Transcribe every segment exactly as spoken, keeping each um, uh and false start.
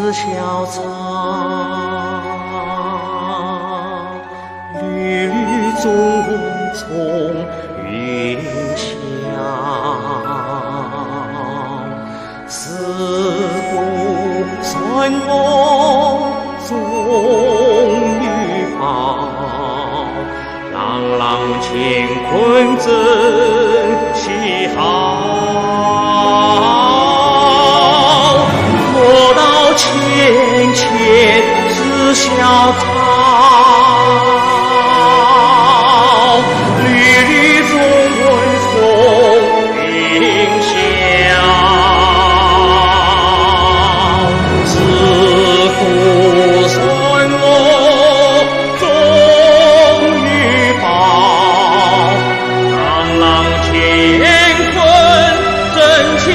小草，绿绿葱葱云香，四顾山河总有宝。 朗朗乾坤真气好，莫道千千是小草，绿绿葱葱云香，四顾山河 总有宝，朗朗乾坤真气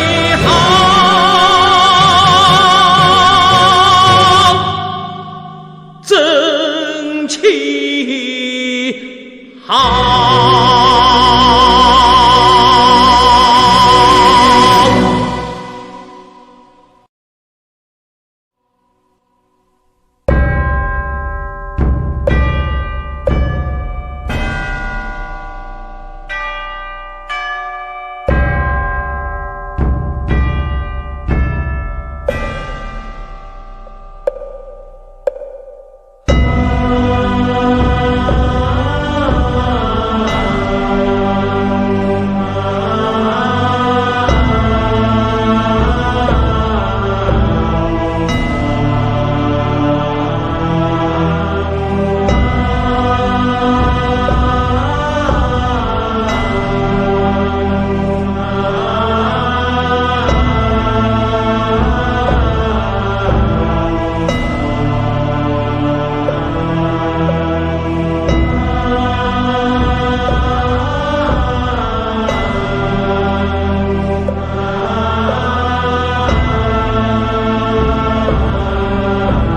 好，真气好。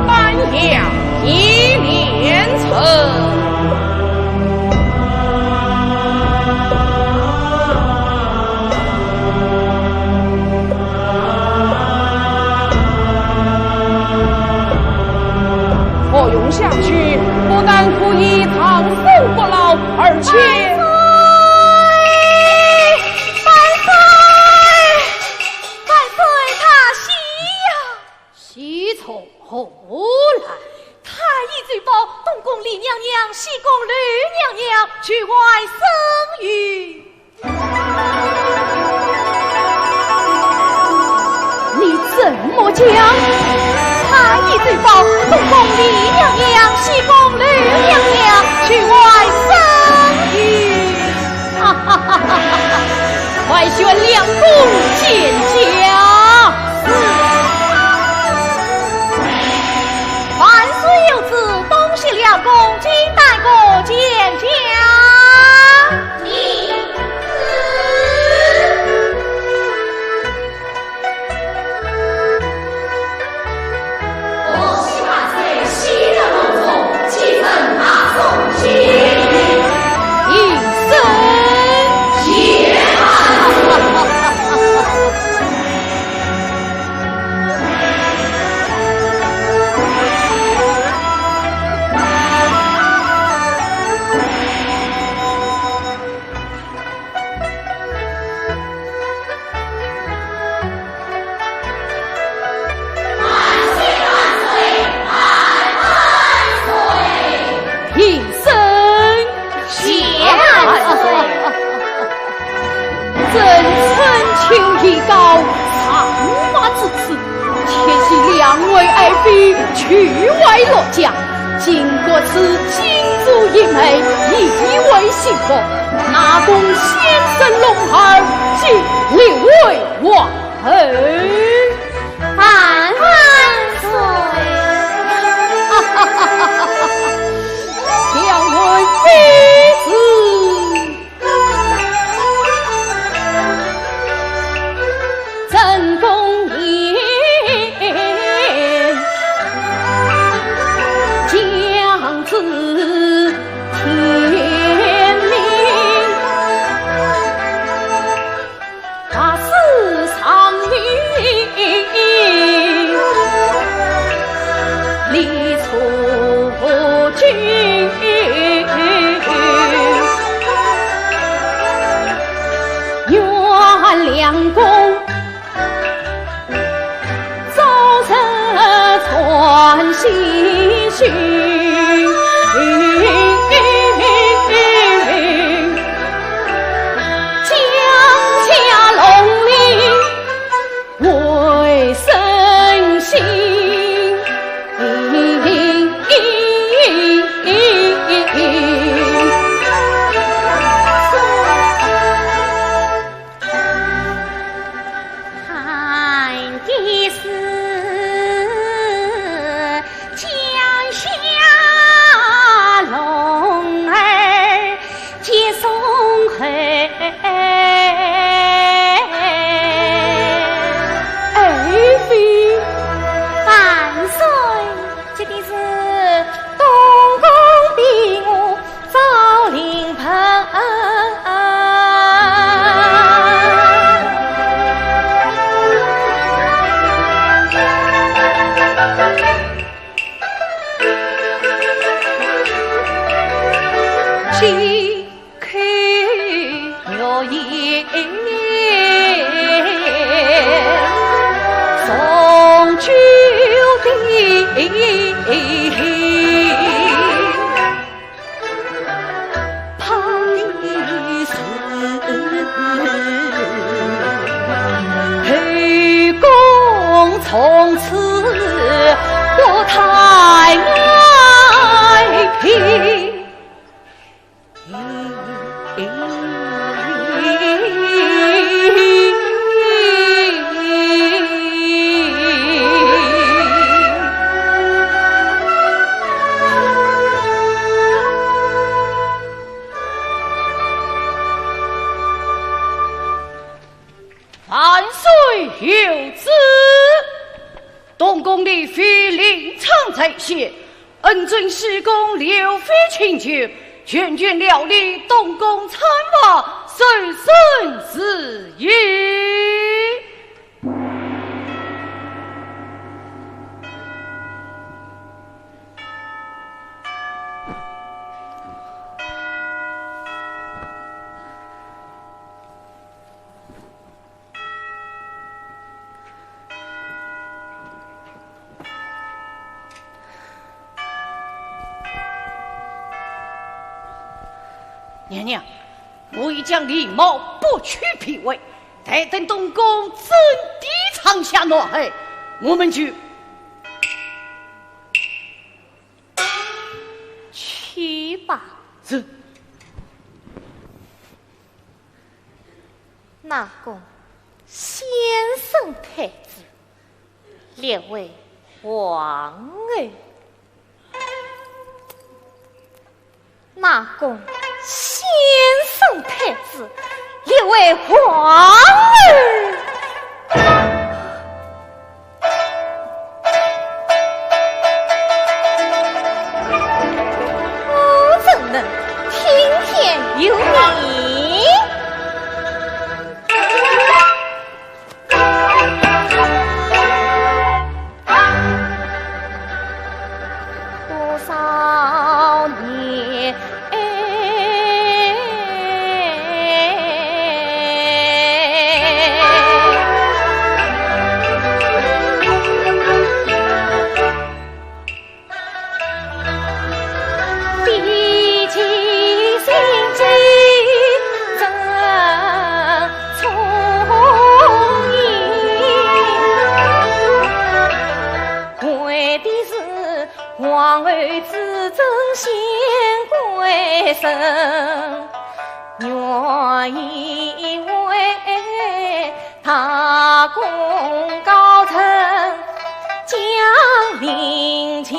丹阳一连城。何勇相救，不但可以长生不老，而且 万岁！万岁！万岁，他喜呀！喜从何来？太医奏报，东宫李娘娘、西宫刘娘娘俱怀身孕。你怎么讲？太医奏报，东宫李娘娘、西宫刘娘娘俱怀身孕。 快宣两宫见驾。是。万岁有旨，东西两宫均带个见驾。 平身。谢万岁。朕趁亲已高，长发至此，且喜两位爱妃俱怀洛阳， 今各赐金珠一枚，以慰新妇，哪共先生龙儿，即立为皇后。万万岁！两位妃子。 朕恭迎，降旨天命，大赦上明。江夏龙陵为神仙。看的是 江夏龙儿接松后。爱妃。万岁，这个是东宫比我 赵灵盆。金口玉言，送酒的 怕的是后宫从此不谈爱情。 万岁有旨，东宫里妃令常在先，恩准西宫刘妃请酒，全权料理东宫参话，受圣旨矣。 娘娘，我已将李茂剥去皮外，待等东宫整点长夏暖后，我们就去吧。是。哪宫先生太子，列位皇后。 哪宫先生太子，列位皇后。我怎能听天由命？ 多少年，比肩心机真聪明，为的是皇后至尊显贵身，愿意为 大功告成，将令箭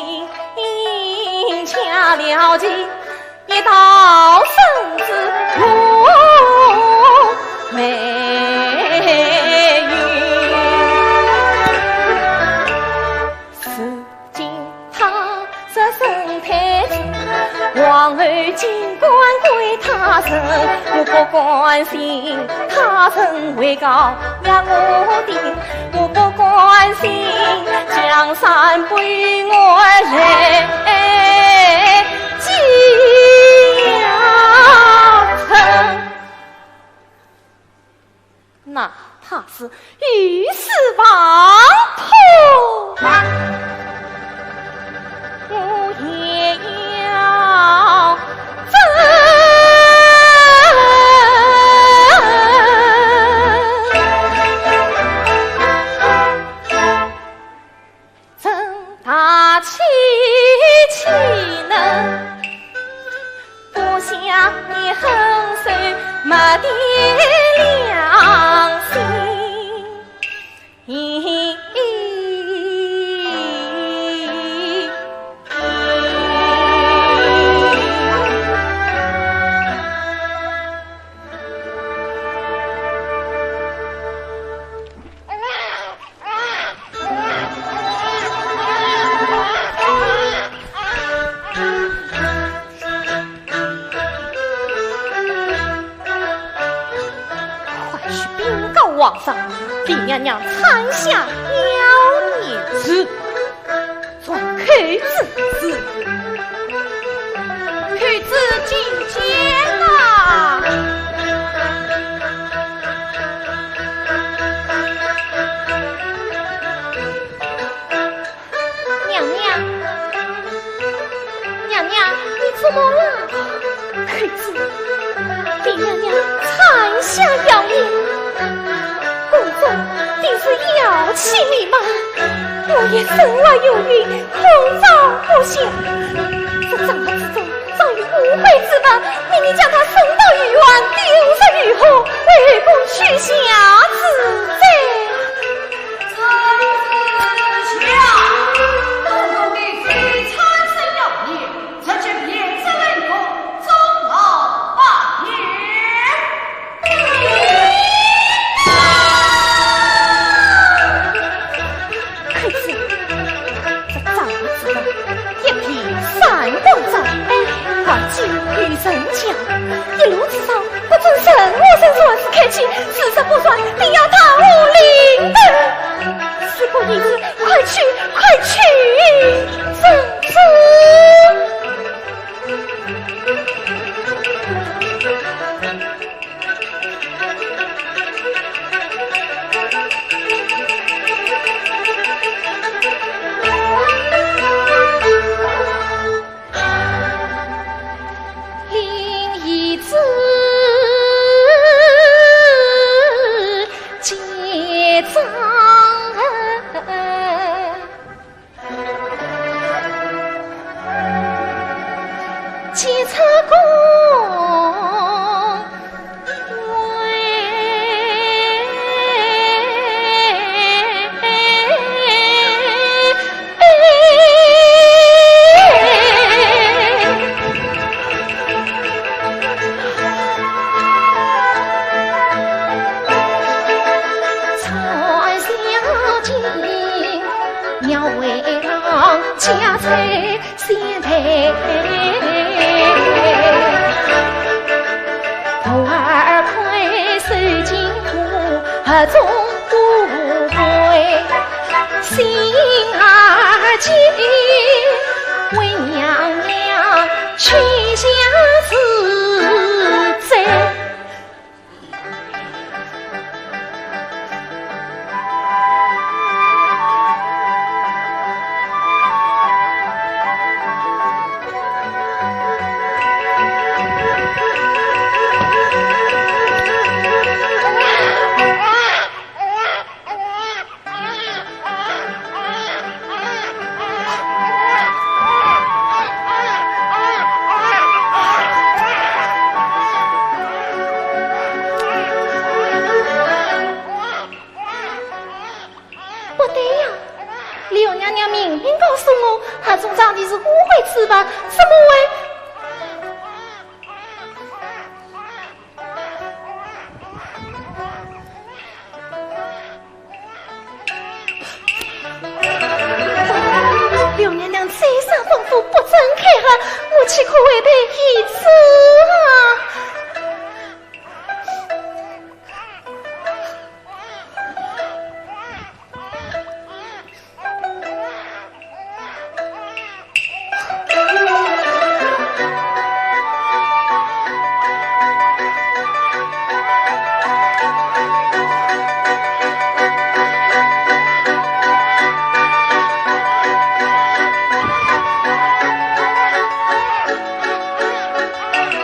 下了棋，一道圣旨落梅云。 如今他是生太子，皇后金冠归他身，我不甘心他身为高压我的，我不甘心江山归我来继承。 哪怕是鱼死网破，我大气气呢，不像你狠手没点良心。快去禀告皇上，禀娘娘产下妖孽。是。传寇珠。寇珠进见啊！ 娘娘，娘娘，你怎么了？寇珠，禀娘娘，产下妖孽，宫中定是妖气弥漫，我也身怀有孕，恐遭不祥。这帐盒之中 装有污秽之物，命你将它送到御苑，丢入御河，为后宫取下之罪。臣知晓，东宫的妃子产生妖孽，臣妾便是能够忠厚八年。 寇珠，这张子文一片闪光照，哎，还请与臣讲，一路之上不准任何人擅自开启，如若不传，定要大祸临头。事不宜迟，快去，快去！圣旨。 令贤侄结账。 不对呀，李后娘娘明明告诉我，盒中装的是污秽之物，怎么会？ 刘娘娘再三吩咐不准开盒，我岂可违背懿旨啊？ 哎，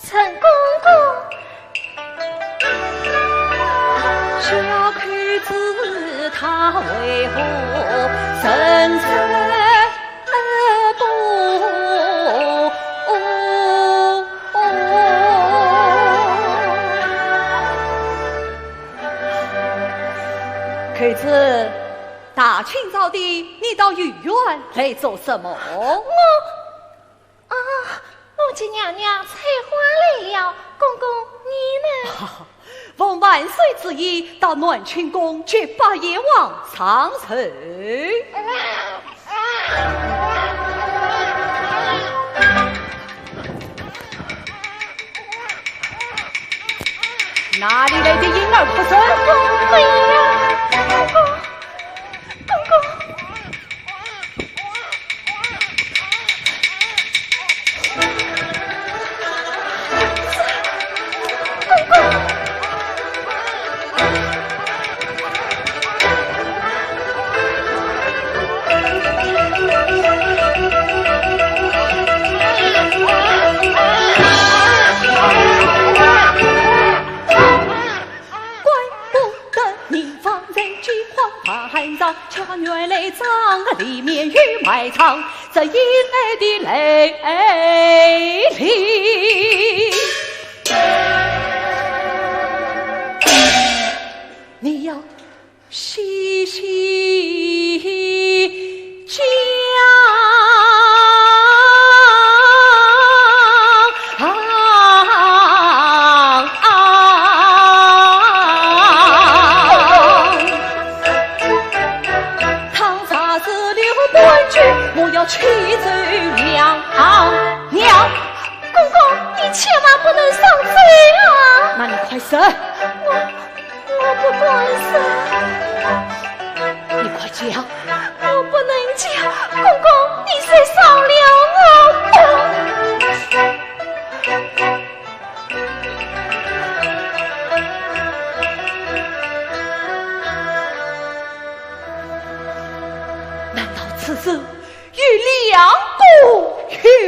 陈公公。寇珠，大清早的，你到御苑来做什么？我，啊，我给娘娘采花来了。公公，你呢？奉万岁旨意，到暖清宫接八贤王上寿。哪里来的婴儿哭声？公公，公公，公公。 怪不得你方才惊慌万状，家园内脏，里面有埋藏，这一来的来历，你要细细讲。 倘若是留半句，我要气走娘。娘，公公，你千万不能上奏啊！那你快说。我，我不敢说。你快讲。我不能讲，公公，你才饶了我吧。 难道此事与两国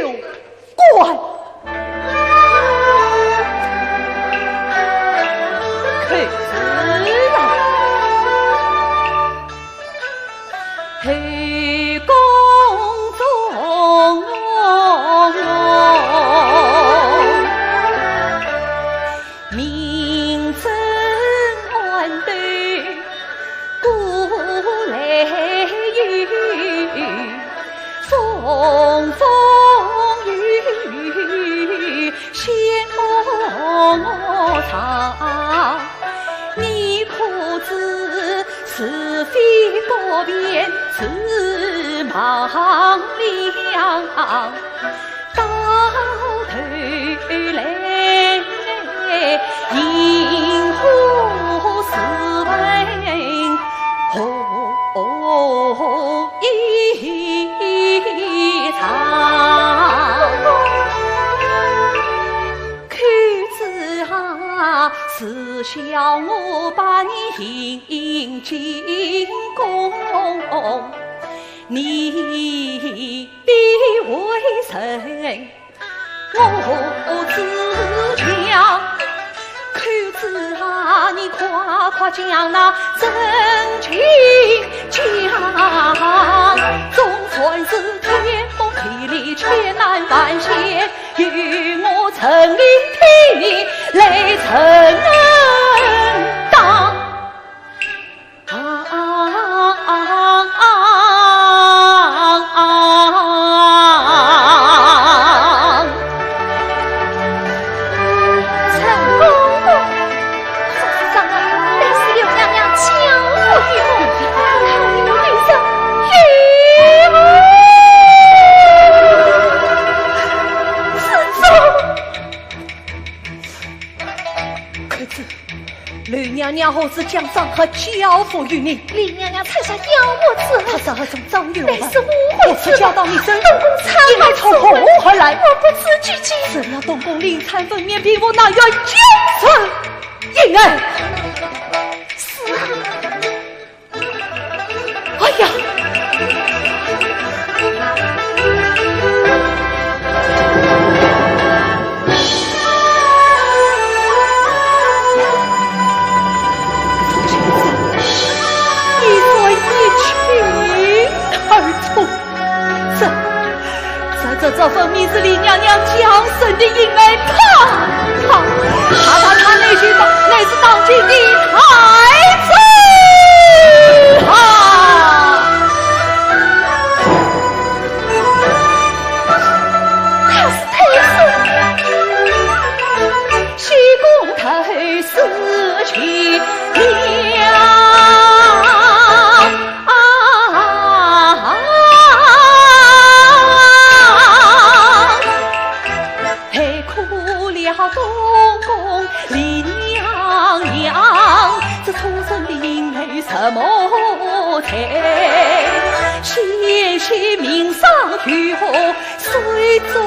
有关？可知啊，后宫中明争暗斗，古来有风风雨雨，险恶场。你可知是非多变是魍魉，到头来 因祸是问何一场？可知啊，自小我把你迎进宫，你必为人 我自强，可知啊，你快快将那真情讲，总算是天崩地裂，千难万险，由我陈琳替你来承担。 陈公公，这是什么？乃是刘娘娘降福于我，她与我对上，与我之中。 可知刘娘娘何时将张合交付于你？刘娘娘赐下妖魔之物，她是何种张女儿？乃是污秽之物。何时交到你手里？东宫采花之物。应该从何而来？我不知究竟。只要东宫令参分明，并无那样精神。应来。是啊。 哎呀！你这一举而出，这 这，这，这分明是李娘娘降生的婴儿，她，她，她，她，她乃是当，乃是当今的太子啊！她是太子，西宫太太师去了。太苦了东宫李娘娘，这出身并没什么才，险些命丧于水中。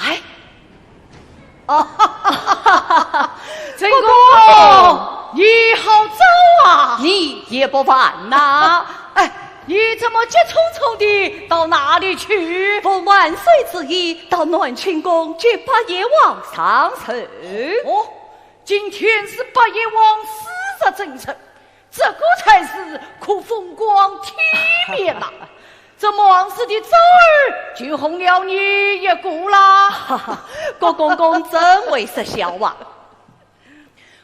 哎，啊，哈哈哈哈！陈公公，你好早啊！你也不晚呐。哎，你怎么急匆匆地到哪里去？奉万岁旨意，到暖清宫接八贤王上寿。哦，今天是八贤王四十生辰，这个才是可风光体面呐。这么王室的早儿就哄了你一个啦。哈哈，郭公公真会说笑话。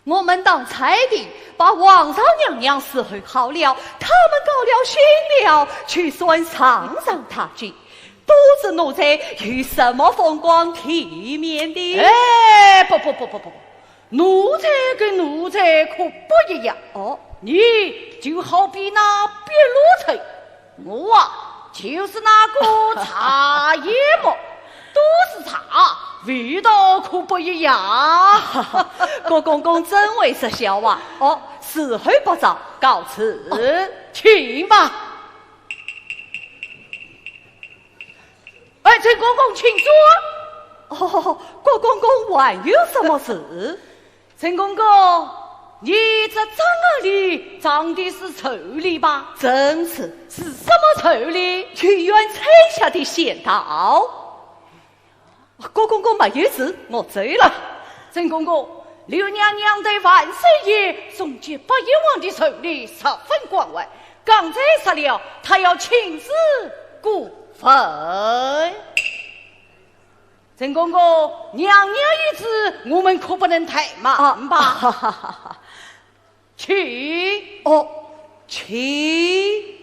我们当差的把皇上娘娘伺候好了，他们高了兴了，去算上上大吉，不知奴才有什么风光体面的？哎，不不不不不不，奴才跟奴才可不一样。哦，你就好比那筚路车，我啊，就是那个茶叶磨，都是茶，味道可不一样。郭公公真会说笑话。哦，伺候不着，告辞。哦，请吧。哎，陈公公，请坐。哦，郭公公还有什么事？ 陈公公，你这账案里账的是寿礼吧？正是。是什么寿礼？屈原采下的仙桃。郭公公没有事，我走了。陈公公，刘娘娘对万岁爷送给八贤王的寿礼十分光荣，刚才说了，她要亲自过问。 陈公公，娘娘有旨，我们可不能怠慢吧？啊，去。哦，去。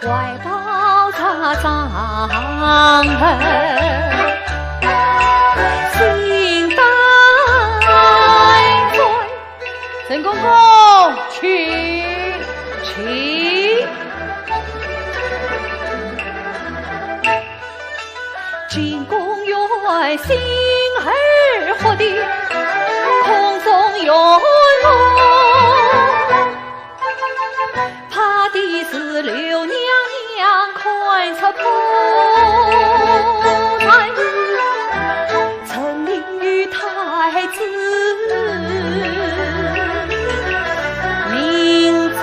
怀抱着丈人心待在。 陈公公，请。请。进宫园心儿忽定，空中月落。 怕的是刘娘娘看出破绽，陈琳与太子明争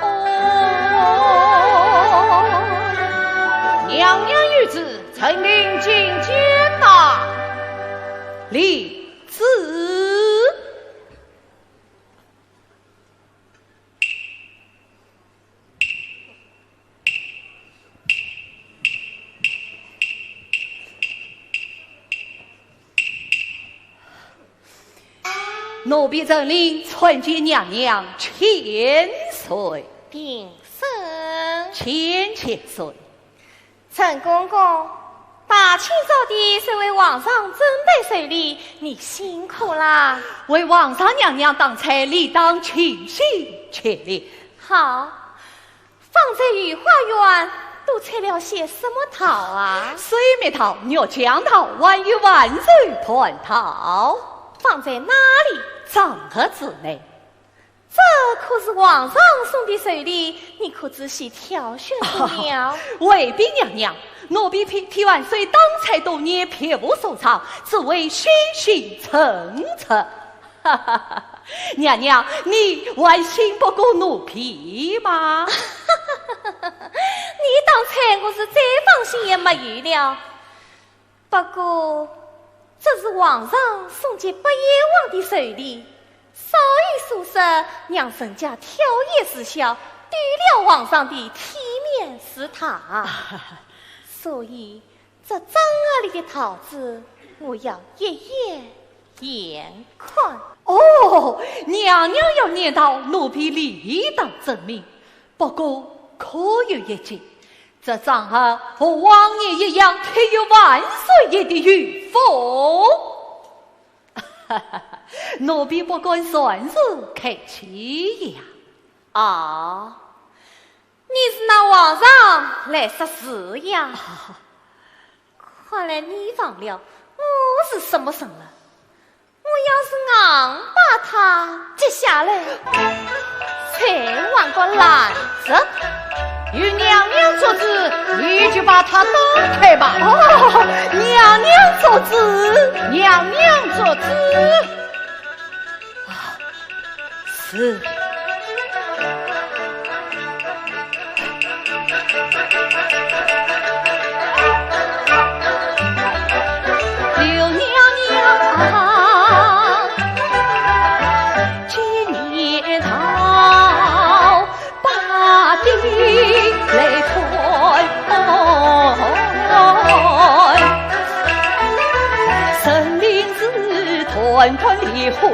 哦。娘娘有旨，陈琳觐见呐。领旨。 奴婢陈琳参见娘娘千岁。平身。千千岁。 陈公公，大清早的就为皇上准备寿礼，你辛苦啦。为皇上娘娘当差，理当尽心尽力。好，方才御花园都插了些什么桃啊？水蜜桃、玉绛桃，还有万寿蟠桃。放在哪里？账盒之内。 这可是皇上送的寿礼，你可仔细挑选过了？回禀娘娘，奴婢替，替万岁当差多年，别无所长，只为虚心陈策。哈哈哈，娘娘，你还信不过奴婢吗？你当差我是再放心也没有了。 不过，这是皇上送给八贤王的寿礼，少有数十，让人家挑选之下，丢了皇上的体面是他。所以，这账盒里的桃子，我要一眼眼看。哦，娘娘要念道，奴婢理当遵命。不过，可有一节， 这账盒和往年一样，贴有万岁爷的御封。奴婢不敢擅自开启呀。啊，你是拿皇上来说事呀？看来你忘了我是什么人了。 我要是硬把它揭下来，再换个篮子。有娘娘做主，你就把它打开吧。哦，娘娘做主。娘娘做主。啊，是。 刘娘娘，今年到把兵来看，神灵是团团的火，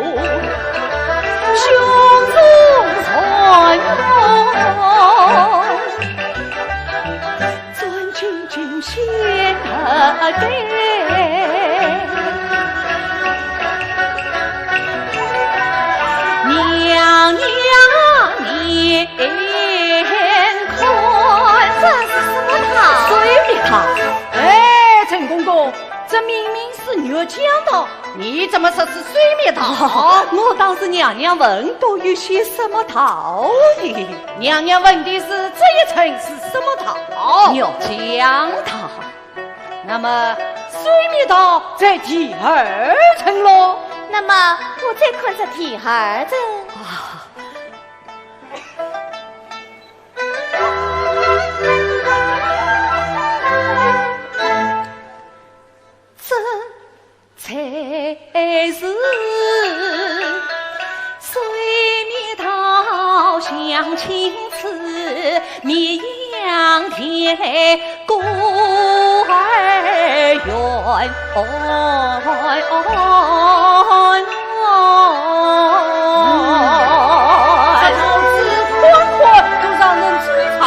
胸中传哦。 转进进仙台，娘娘念看。这是什么桃？水蜜桃。哎，陈公公，这明明是玉江桃，你怎么说是水蜜桃？哦，我当是娘娘问过有些什么桃呢。 娘娘问的是这一层是什么桃？玉江桃。那么水蜜桃在第二层喽？那么我再看这第二层。啊，这 才是水蜜桃香清脆，蜜香甜来果儿圆。这桃子款款都让人追尝。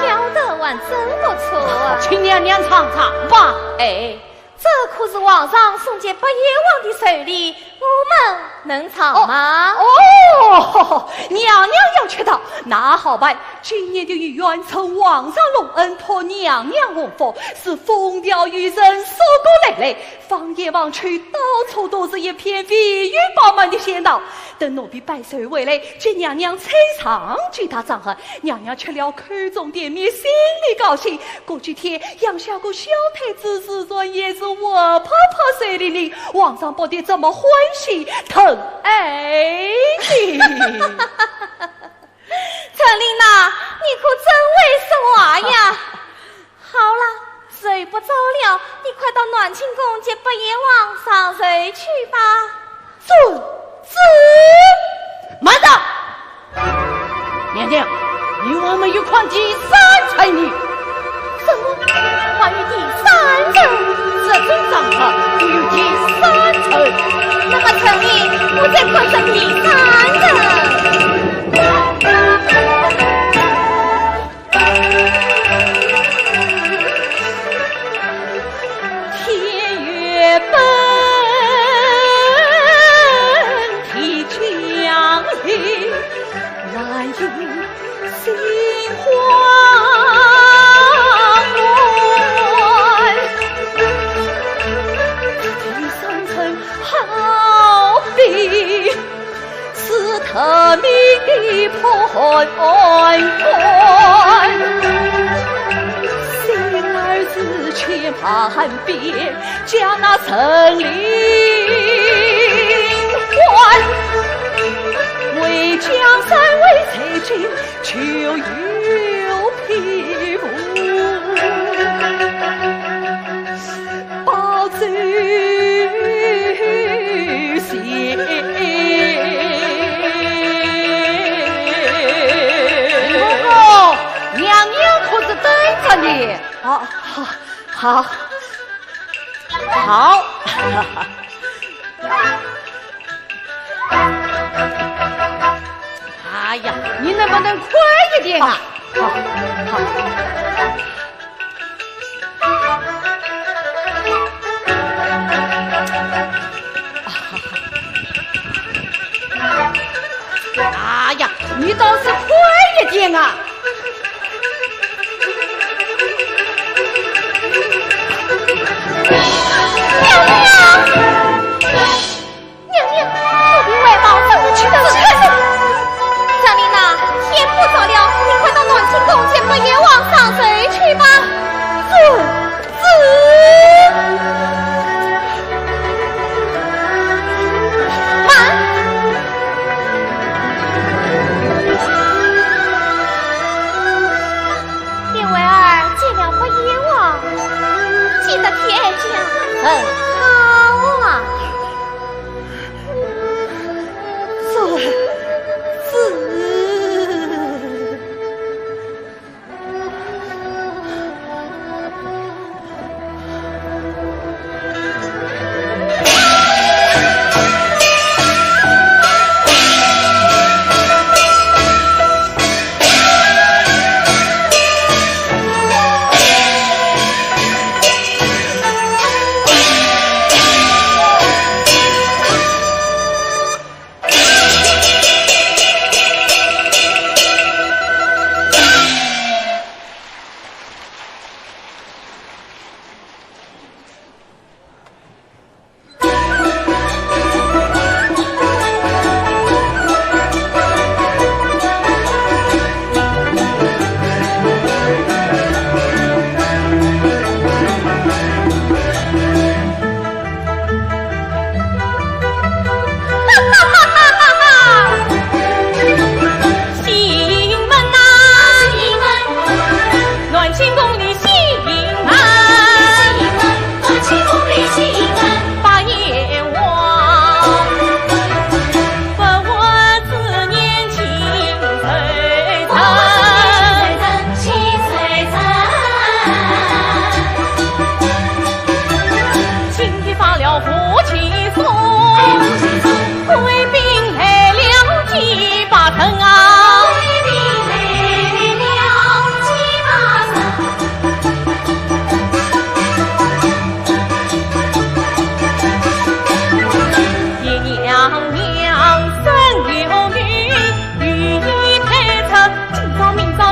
挑得还真不错啊。请娘娘尝尝吧。哎。 这可是皇上送给八贤王的寿礼，我们能尝吗？哦，娘娘要吃的，那好办。今年的御园受皇上隆恩，托娘娘洪福，是风调雨顺，收割累累，放眼望去，到处都是一片肥油饱满的仙桃。等奴婢拜寿回来，给娘娘采上几大掌盒，娘娘吃了口中甜蜜，心里高兴。 过几天，养下个小太子，自然也是活泼泼、水灵灵，皇上不得这么欢喜疼爱呢。陈琳呐，你可真会说话呀！好了，寿不早了，你快到暖清宫给八贤王上寿去吧。 遵旨。慢着！娘娘，你还没有看第三层呢。什么？还有第三层？这种场合都有第三层。那么陈琳，我再看这第三层。 天月奔，地将临，难以心慌乱。第三层好比 是特命的判官，心儿是千万别将那神灵换，为江山为财经，就有庇护。 保周全。公公，娘娘可是等着你。哦，好，好，好。哎呀，你能不能快一点啊？好，好，好。 哎呀，你倒是快一点啊！娘娘！ 娘娘，奴婢外报怎么去得了？陈琳呐，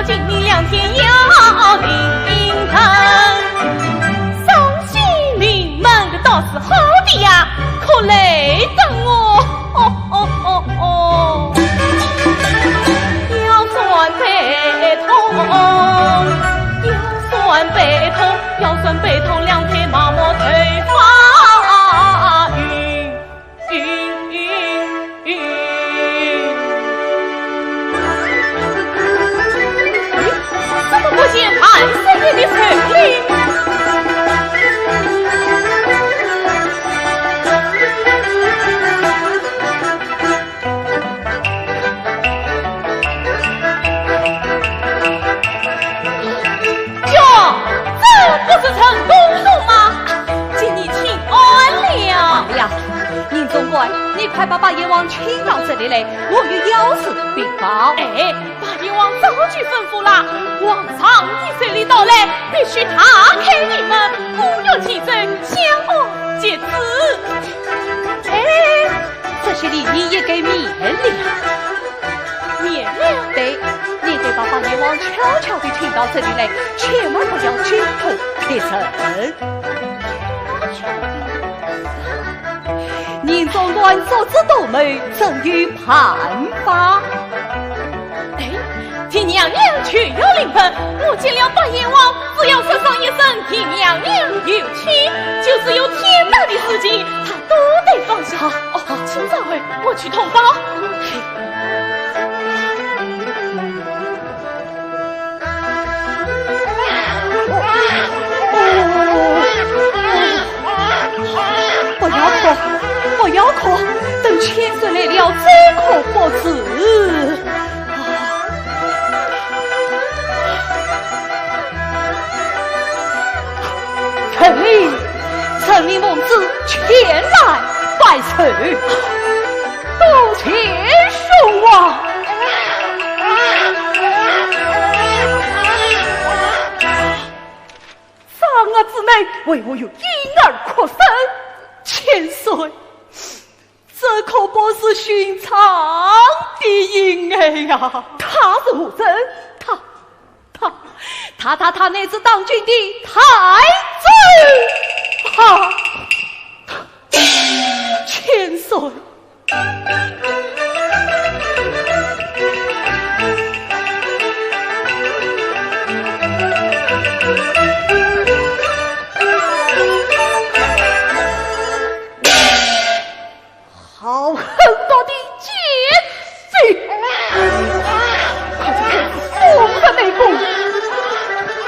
今明两天要停顿。送喜临门的倒是好的呀，可累得我。哦哦哦哦。腰酸背痛，腰酸背痛，腰酸背痛，两天麻木头发晕。 咦，咦，咦。怎么不见半丝一点声音？哟，这不是陈公公吗？给你请安了。哎呀， 宁总管，你快把八贤王请到这里来，我有要事禀报。哎，八贤王早就吩咐了，皇上的手里到来，必须大开仪门，鼓乐提升，相互接旨。哎，这些礼你也给免了。免了？对，你得把八贤王悄悄地请到这里来，千万不要惊动别人。 宁总管足智多谋，怎有办法？哎，替娘娘求要临盆，我见了八贤王，只要说上一声替娘娘有请，就是有天大的事情，他都得放下。好，好，好，请稍后，我去通报。 不要哭，不要哭，等千岁来了，再哭不迟。陈琳，陈琳奉旨前来拜寿。 多谢叔王。长乐之内，为何有婴儿哭声？千岁，这可不是寻常的婴儿呀。他是何人？他，他，他，他，他乃是当今的太子。哈，千岁。 好狠毒的奸贼！快去看看，我们的内功。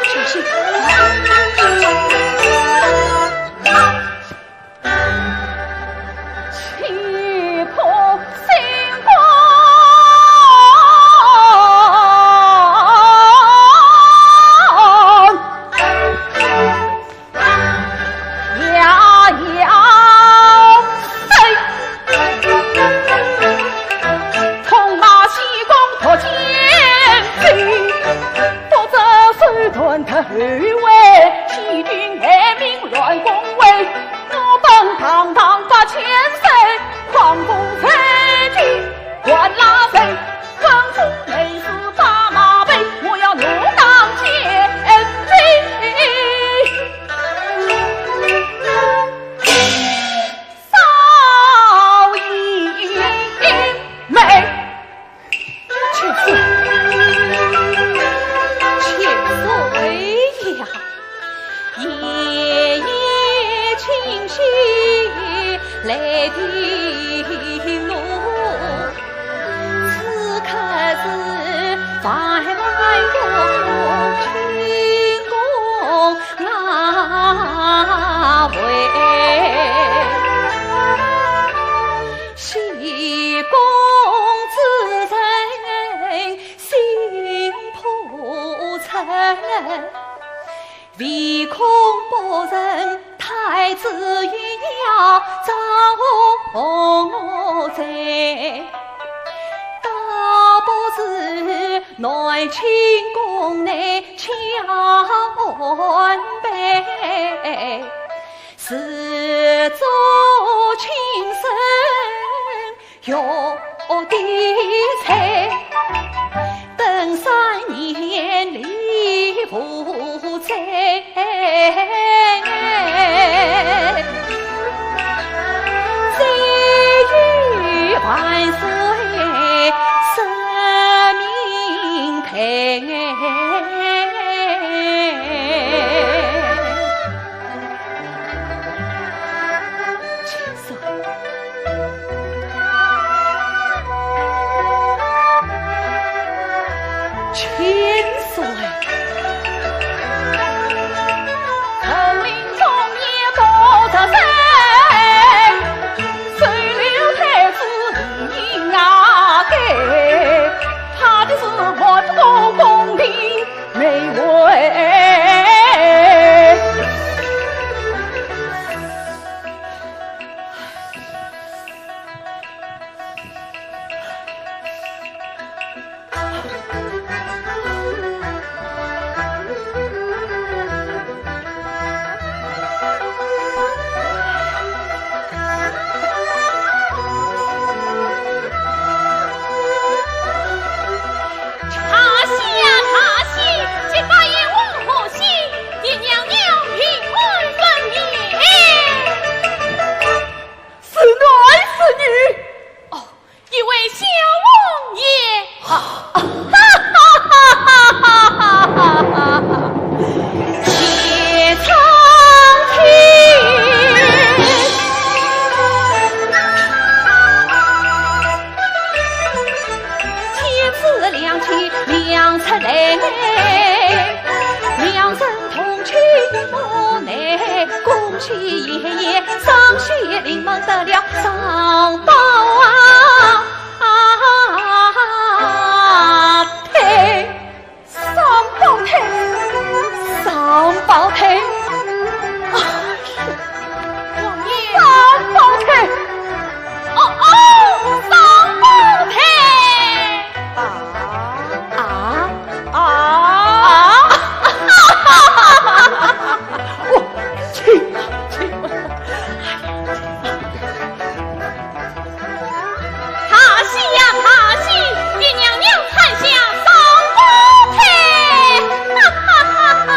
小心！ 少爷。 千岁，千岁呀！夜夜清溪来的路，此刻是万万有情公啊喂。 喜公子人心不诚，唯恐不成太子也要遭罪。倒不如南清宫内交安排。 自作亲生学的才，等千岁，千岁。是男是女？哦，一位小王爷。啊，哈哈哈哈哈哈哈哈！谢苍天。天赐良机两出来，两人同去无奈，恭喜爷爷双喜临门得了双胞啊！ 啊，胎，双胞胎，双胞胎，啊，王爷，双胞胎，哦哦，双胞胎，啊啊啊！我去，去。 大喜呀，大喜！给娘娘产下双胞胎！哈哈哈哈！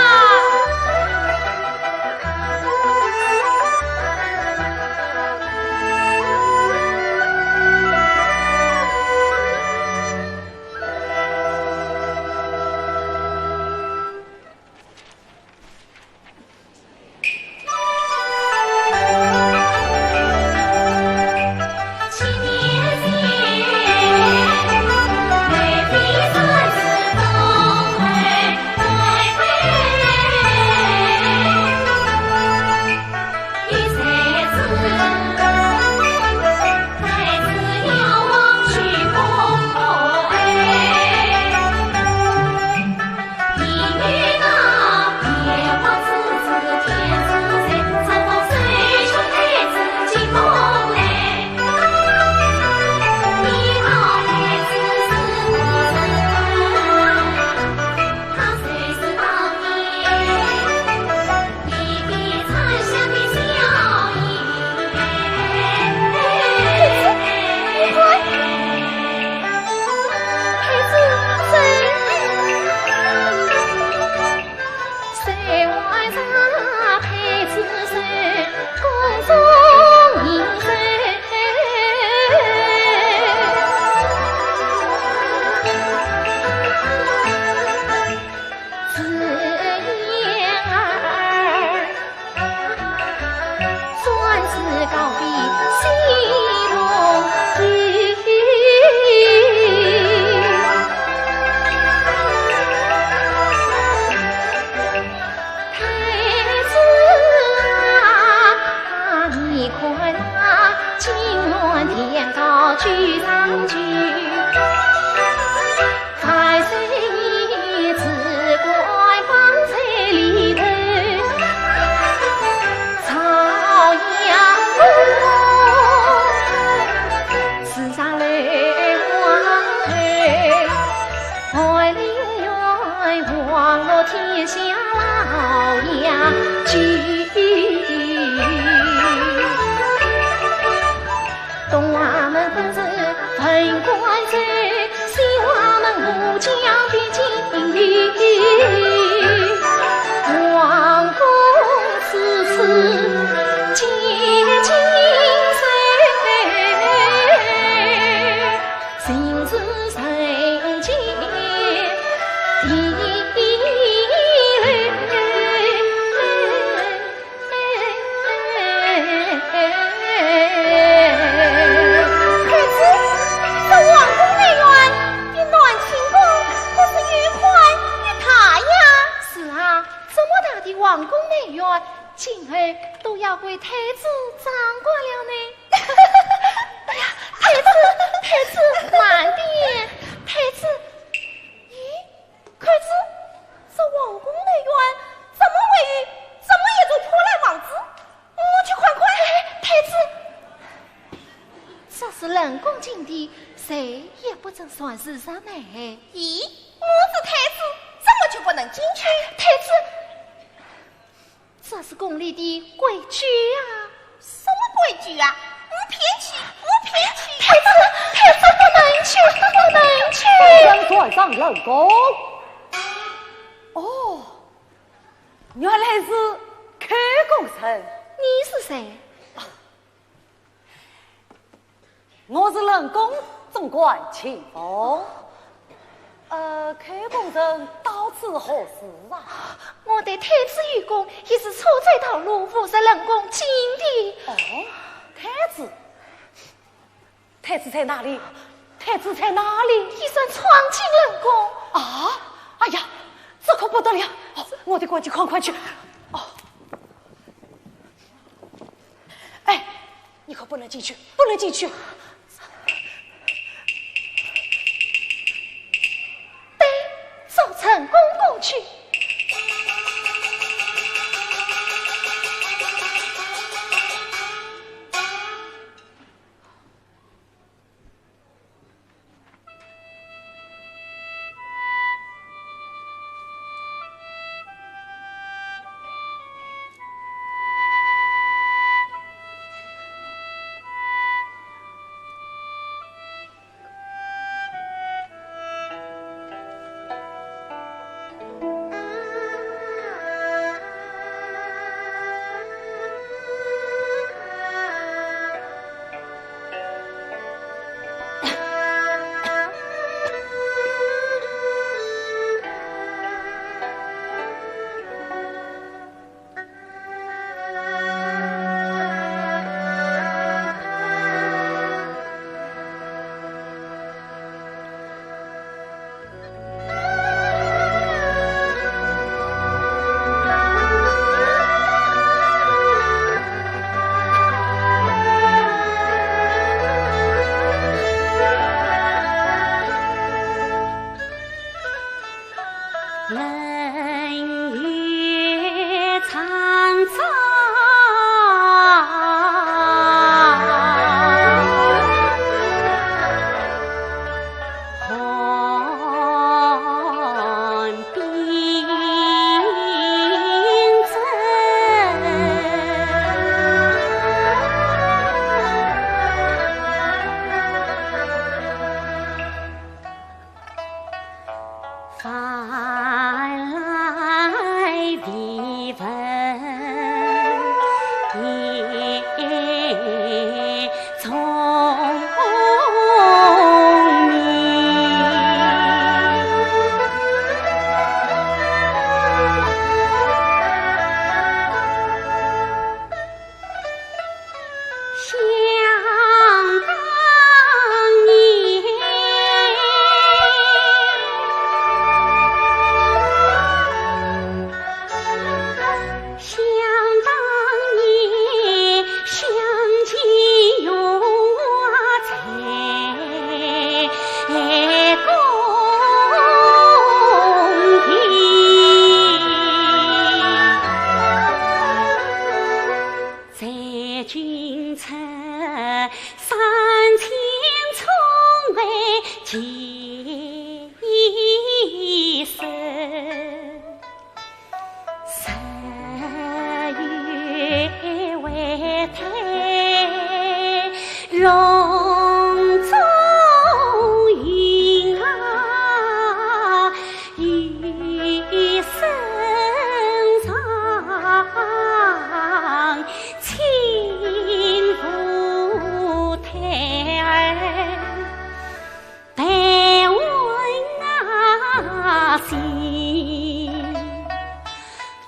王公此次见尽谁？心事谁见地流？太子，这王宫内院的暖清宫，可是有款于她呀？是啊，这么大的王宫内院，今后都要归太子掌管了呢。哎呀，太子，太子，慢点，太子。咦， 太子，这王宫内院怎么会有这么一座破烂房子？我去看看。哎，太子，这是冷宫禁地，谁也不准擅自入内。咦，我是太子，怎么就不能进去？太子，这是宫里的规矩呀。什么规矩啊？我偏去，我偏去。太子，太子，不能去，不能去。转上冷宫。哦，原来是寇宫人。你是谁？我是冷宫总管秦风。呃，寇宫人到此何事啊？我带太子御宫一时错走道路，误入冷宫禁地。哦，太子，太子在哪里？太子在哪里？一人闯进冷宫。啊！哎呀，这可不得了！哦，我得赶紧看看去。哦，哎，你可不能进去，不能进去。对，走冷宫去。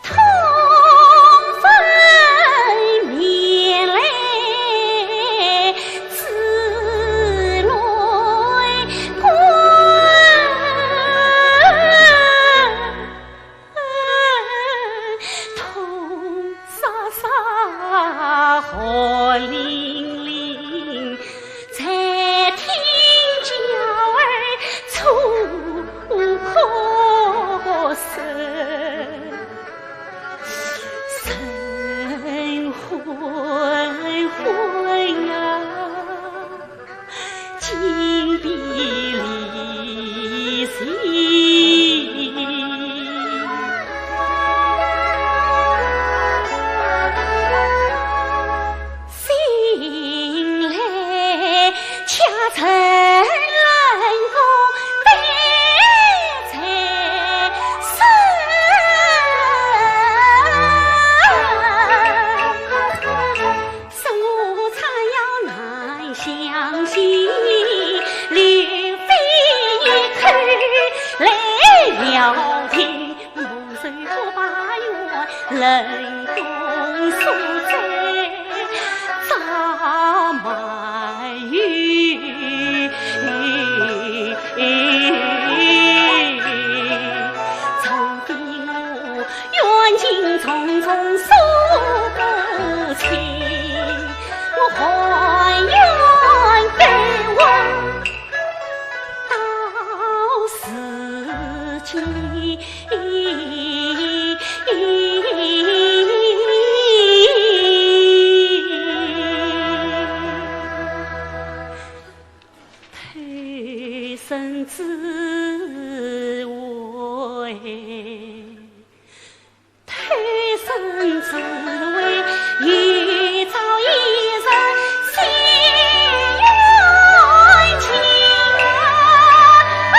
痛分面泪，自泪滚。 痛杀杀汗淋淋，才听娇儿楚歌声。神魂魂啊， 紧闭离心。醒来，恰趁冷宫灯在闪。 说我唱要难相信，刘备一口来了定，莫说不把冤冷宫锁在，咋没有愁的我 冤情重重诉不清，我还愿给我到自己。偷生之位， 偷生之位，有朝一日现冤情啊！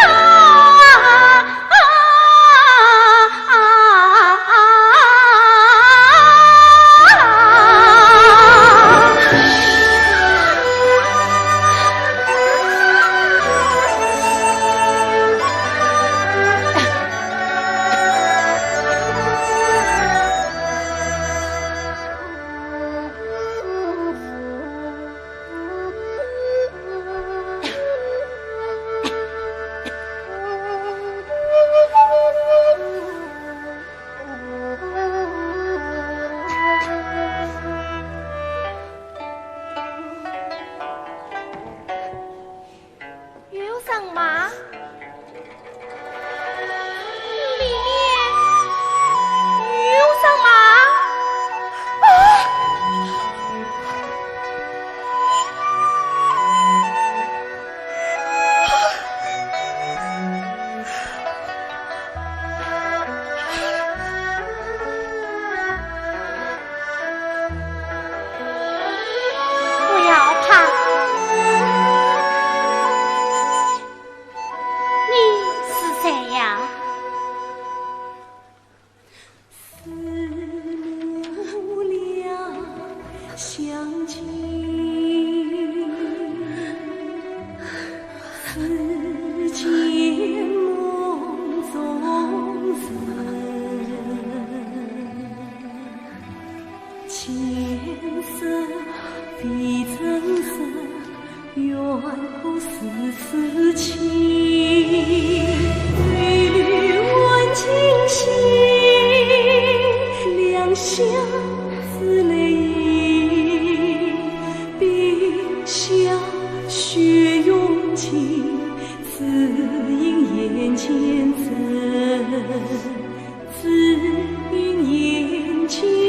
有人吗？里面有人吗？啊！ 不要怕。你是谁呀？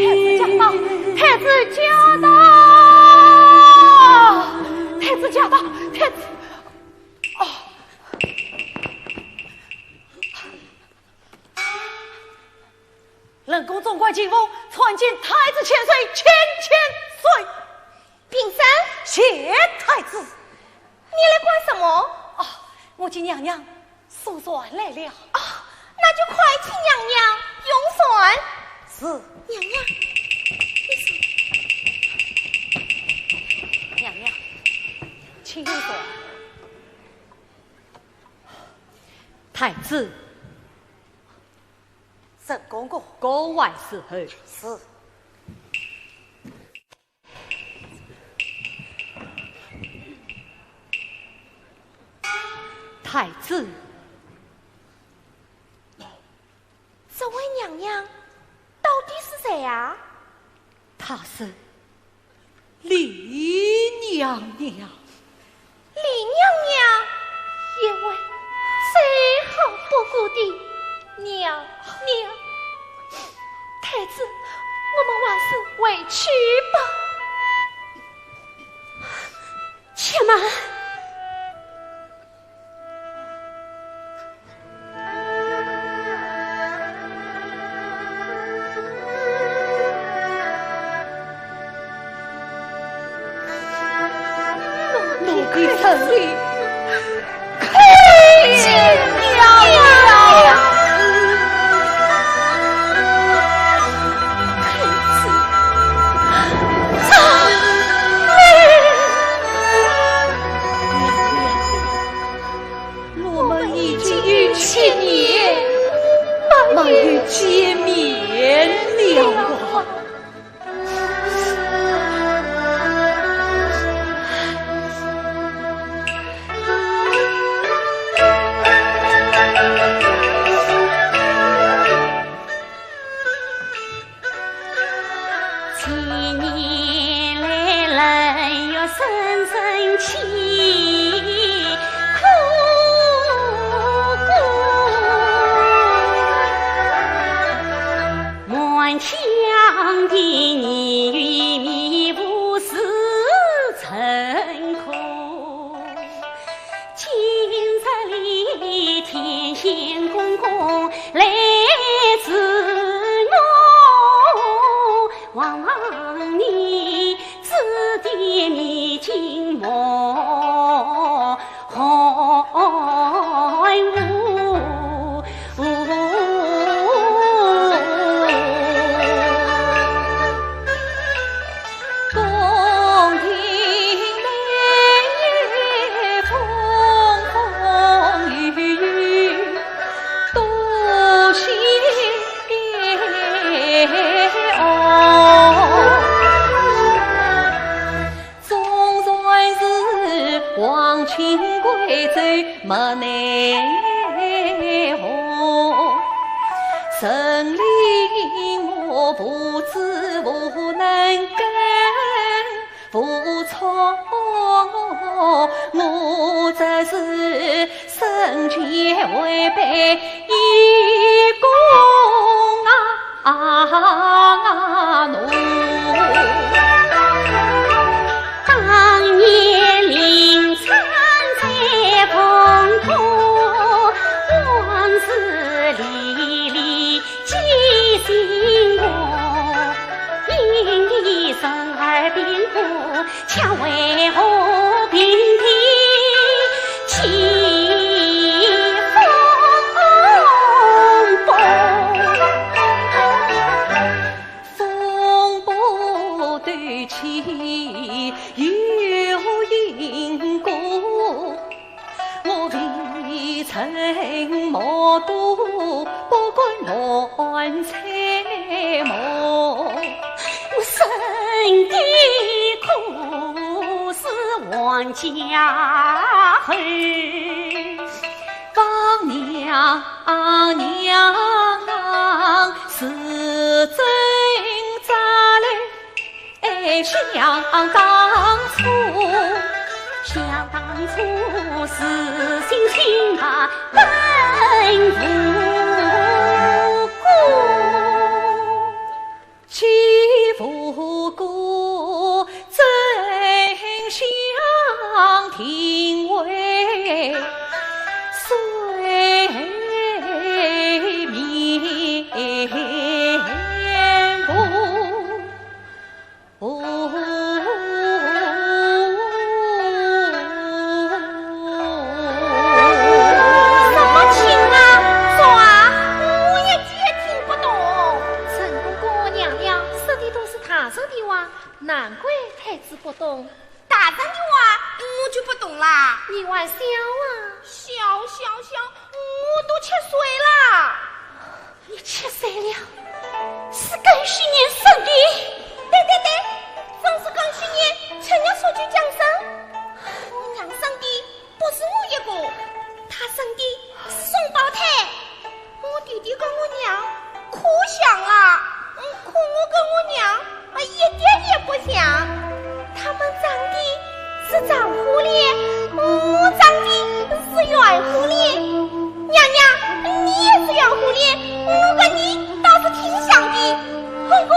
太子驾到！太子驾到！太子驾到！太子，哦。 冷宫总管秦风参见太子千岁，千千岁。平身。谢太子。你来管什么？哦，我给娘娘送船来了。哦，那就快请娘娘用船。是。娘娘，你说。娘娘，请用船。太子，沈公公。告万岁。是。太子。这位娘娘到底是谁啊？她是 李娘娘。李娘娘？一位再好不过的娘娘。太子，我们还是回去吧。且慢。 奴婢承礼，叩见娘娘。太子，张令。娘娘。 我们已经有七年没有见面了啊。千年来冷月深深凄苦过，满腔的年月迷糊似尘空。 今日里天仙公公来助我，望望你指点迷津莫寒无。 当年临窗在风空，往事历历记心窝。因你生儿病故，却为何平地起风波？ 风波斗气有因果，我未曾目睹，不敢乱猜测。我身的可是皇家后。 王娘娘是真扎嘞，哎，想当初，想当初是心心啊，本无故。 既无故，怎想定为谁面目？ 什么情啊？说啊，我一句也听不懂。陈公公、娘娘说的都是大实的话，难怪太子不懂。大人的话，我就不懂啦。你还小啊。小，小，小，我都七岁啦。你七岁了，是庚戌年生的。对对对，正是庚戌年，七月初九降生。我娘生的不是我一个，她生的是双胞胎。我弟弟跟我娘可像啊，嗯，可我跟我娘啊，一点也不像。他们长得是长虎脸，我长得是圆虎脸。娘娘，你也是圆虎脸，我跟你倒是挺像的。公公，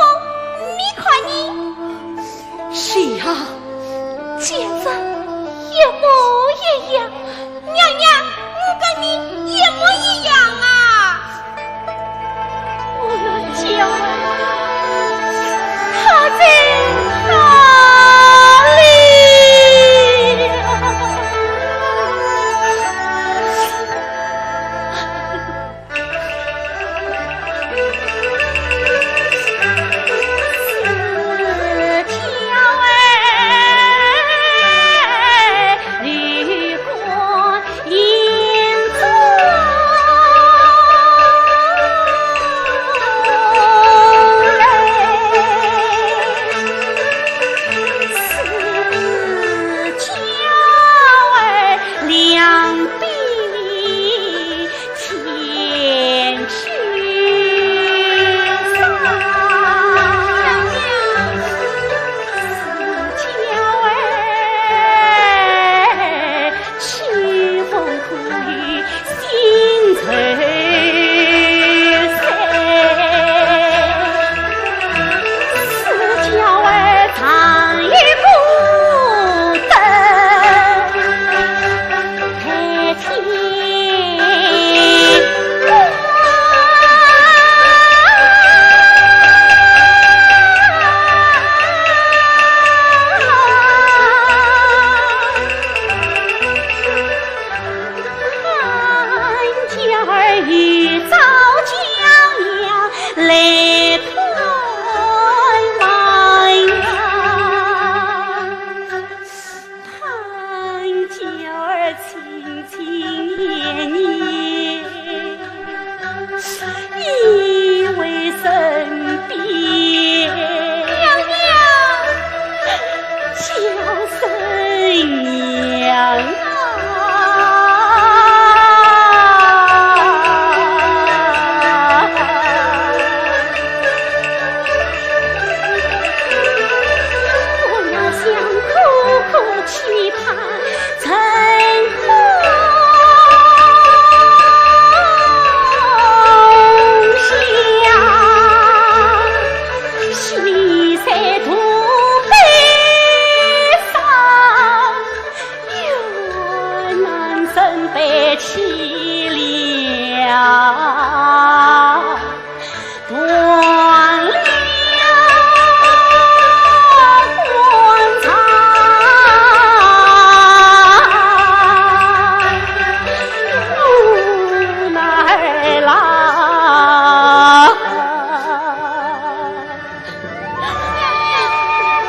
你看你。是啊，简直一模一样。 娘娘，我跟你一模一样啊！我的家，他在哪里呀？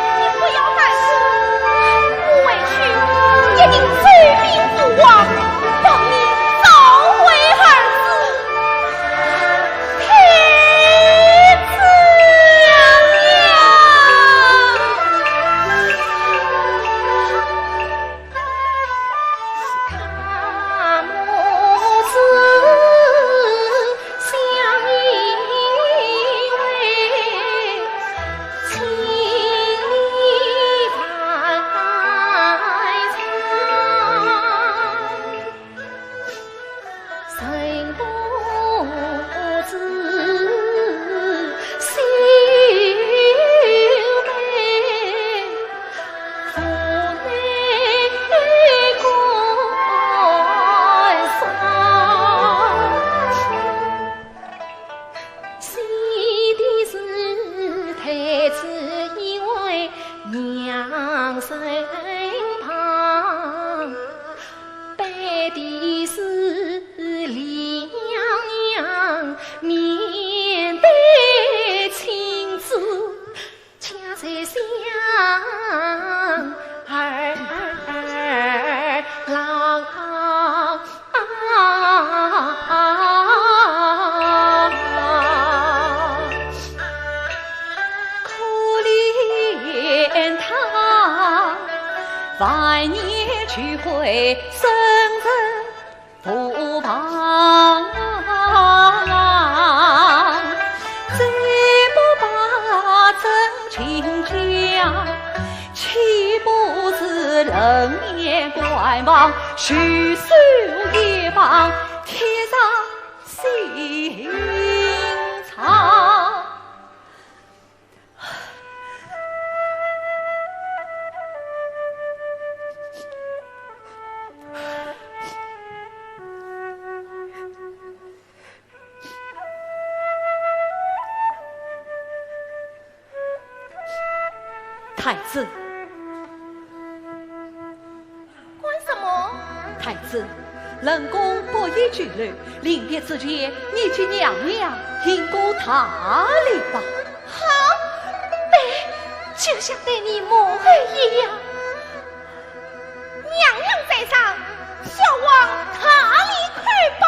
你不要担心，我回去一定收兵复王，帮你找回儿子。太子呀！聚会生人勿忘，只不把真情讲，岂不是冷眼观望，袖手一旁，贴上心肠。 太子。 干什么？太子，冷宫不宜久留，临别之前，你给娘娘行个大礼吧。好，对，就像对你母后一样。娘娘在上，小王大礼叩拜。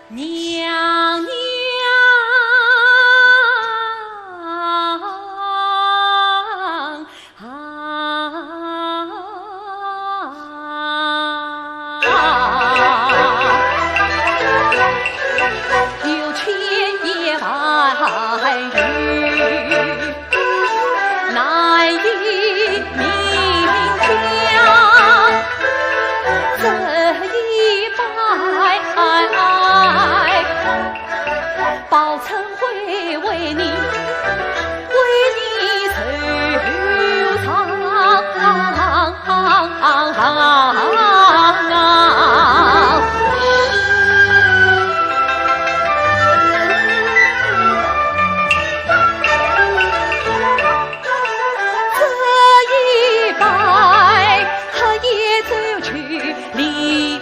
娘娘。 这一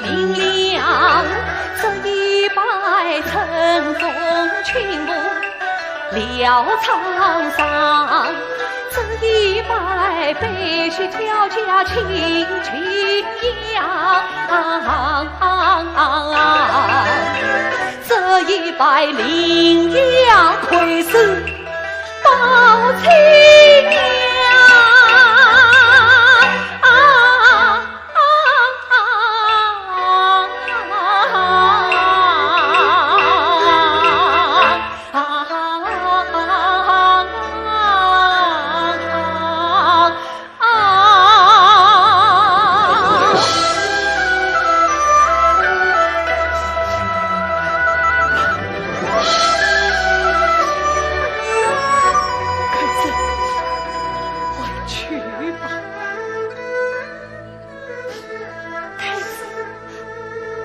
拜，这一拜春风轻拂了沧桑，这一拜悲喜交加情情扬。这一拜灵牙魁首 报亲娘。啊！太子，回去吧。太子，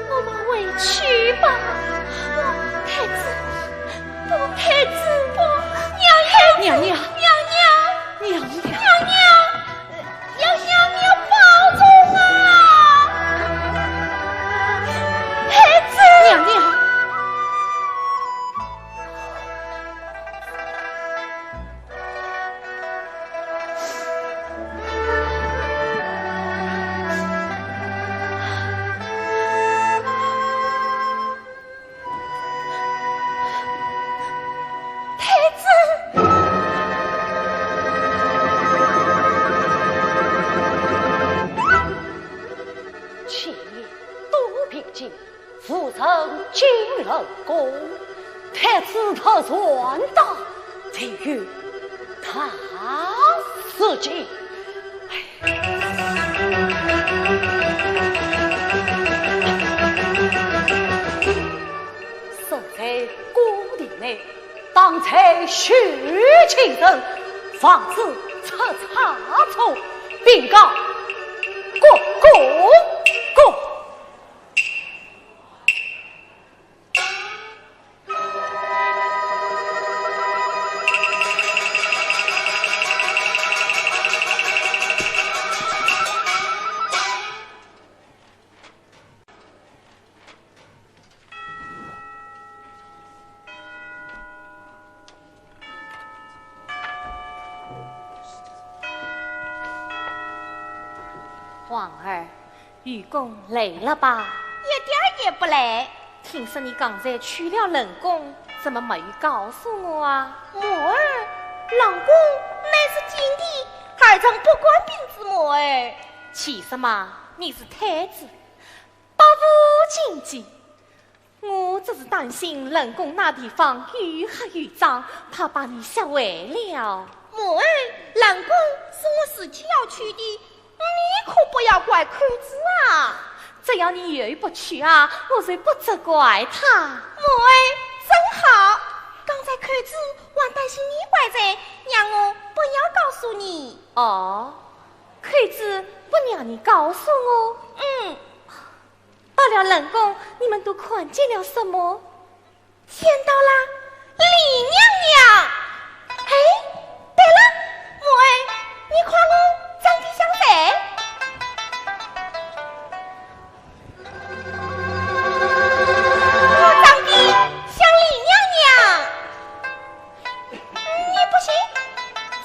我们回去吧。太子，不，太子，不，娘娘，娘娘，娘娘，娘娘。 娘娘，娘娘要保重啊！太子！娘娘。太子！前年多病疾，无人进冷宫，太子特传达，才有大事情。 身在宫廷内，当在许亲人，防止出差错，禀告国公公。 皇儿，愚公累了吧？一点儿也不累。听说你刚才去了冷宫，怎么没有告诉我啊？母后，冷宫乃是禁地，尔等不敢兵至门。其实嘛，你是太子，百无禁忌。我只是担心冷宫那地方又黑又脏，怕把你吓坏了。母后，冷宫是我自己要去的， 你可不要怪寇珠啊。只要你又不去啊，我就不责怪他。母后，真好，刚才寇珠还担心你怪罪，让我不要告诉你。哦，寇珠不让你告诉我？嗯。罢了，冷宫，你们都看见了什么？ 见到了李娘娘。哎，对了，母后，你看我长得像谁？我长得像李娘娘。你不信？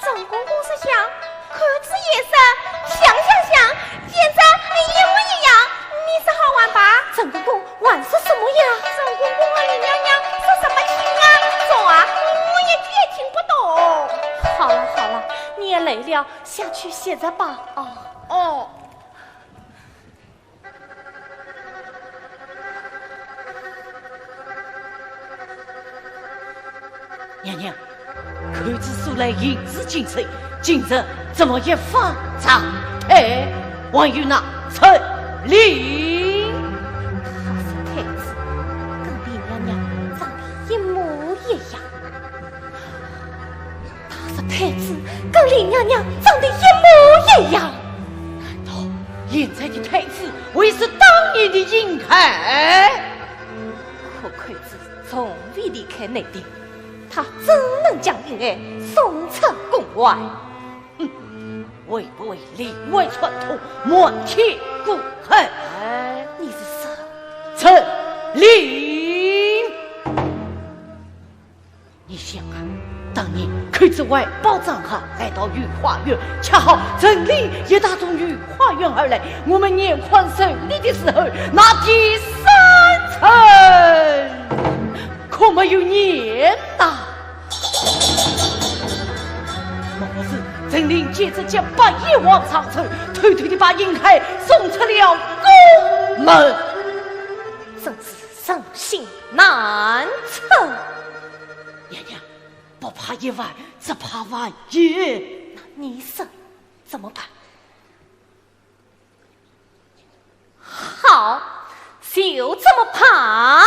陈公公说像，寇珠也说，像像像，简直一模一样。你说好玩吧？陈公公， 玩些什么呀？陈公公和李娘娘说什么情啊？说啊，我也听不懂。好了好了，你也累了，下去歇着吧。哦。哦。娘娘，寇珠素来行事谨慎，今日怎么一反常态？还有那陈琳。 他是太子，跟李娘娘长得一模一样。他是太子，跟李娘娘长得一模一样。难道现在的太子会是当年的殷海？可寇珠从未离开内地，他怎能将殷海送出宫外？ 哼，会不会例外传统，瞒天过海？哎，你是说？陈琳。你想啊，当年寇珠外包装盒来到御花园，恰好陈琳也打从御花园而来，我们严宽审理的时候，那第三层可没有严呐。 莫不是陈琳借着这白夜望上城，偷偷地把殷海送出了宫门？真是人心难测。娘娘，不怕一万，只怕万一。那你说怎么办？ 好，就这么办。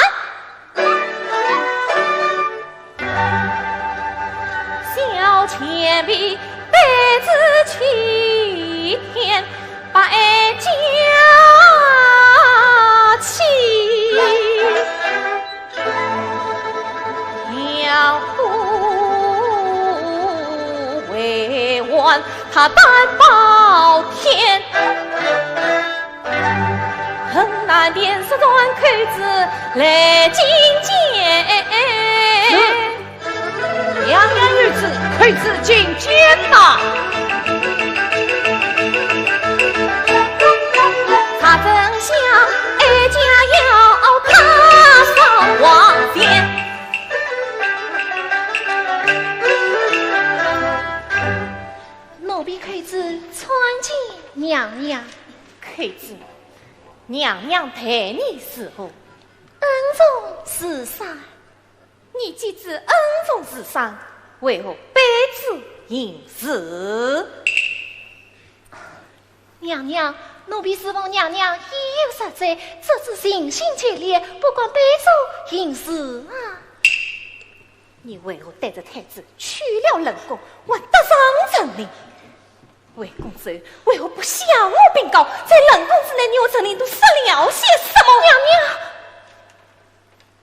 小贱婢带子去见白家妻，要不为官 他担保天。河南殿试传，寇珠来觐见。娘娘有旨，寇珠觐见呐。查真相，哀家要他上皇前。 奴婢寇珠参见娘娘。寇珠，娘娘待你如何？恩重如山。你既知恩重如山，为何背子行事？娘娘，奴婢侍奉娘娘已有十载，只知尽心竭力，不敢背书行事啊。 你为何带着太子去了冷宫，还得罪陈琳？回宫之后，为何不向我禀告，在冷宫之内，你和陈琳都说了些什么？娘娘，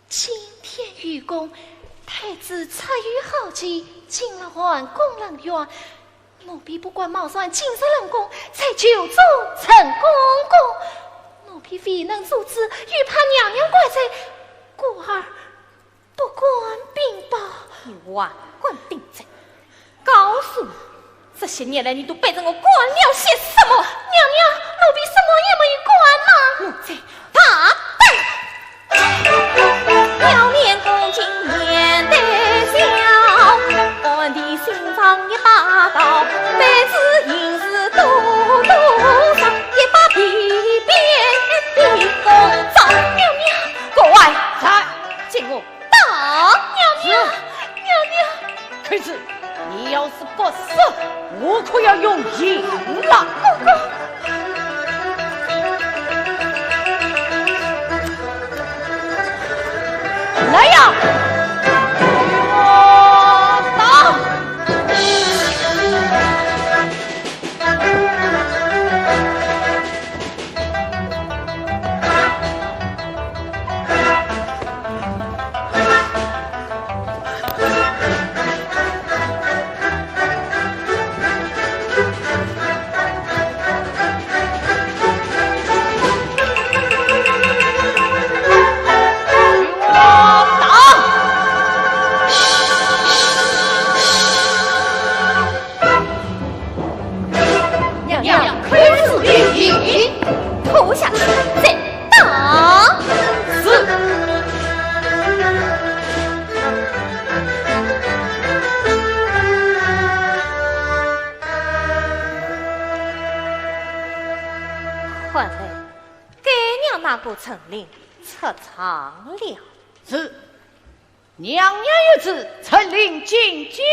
今天御宫，太子出于好奇，进了含宫冷院， 奴婢不敢冒犯进入冷宫，才求助陈公公。奴婢未能阻止，又怕娘娘怪罪，故而不敢禀报。你还敢顶嘴？告诉我，这些年来你都背着我干了些什么？娘娘，奴婢什么也没有干呐。奴才大胆！ 表面恭敬面带笑，暗地心肠打！娘娘，可是有意，拖下去再打。是。快来，该让那个陈琳出场了。是。 娘娘有旨，陈琳觐见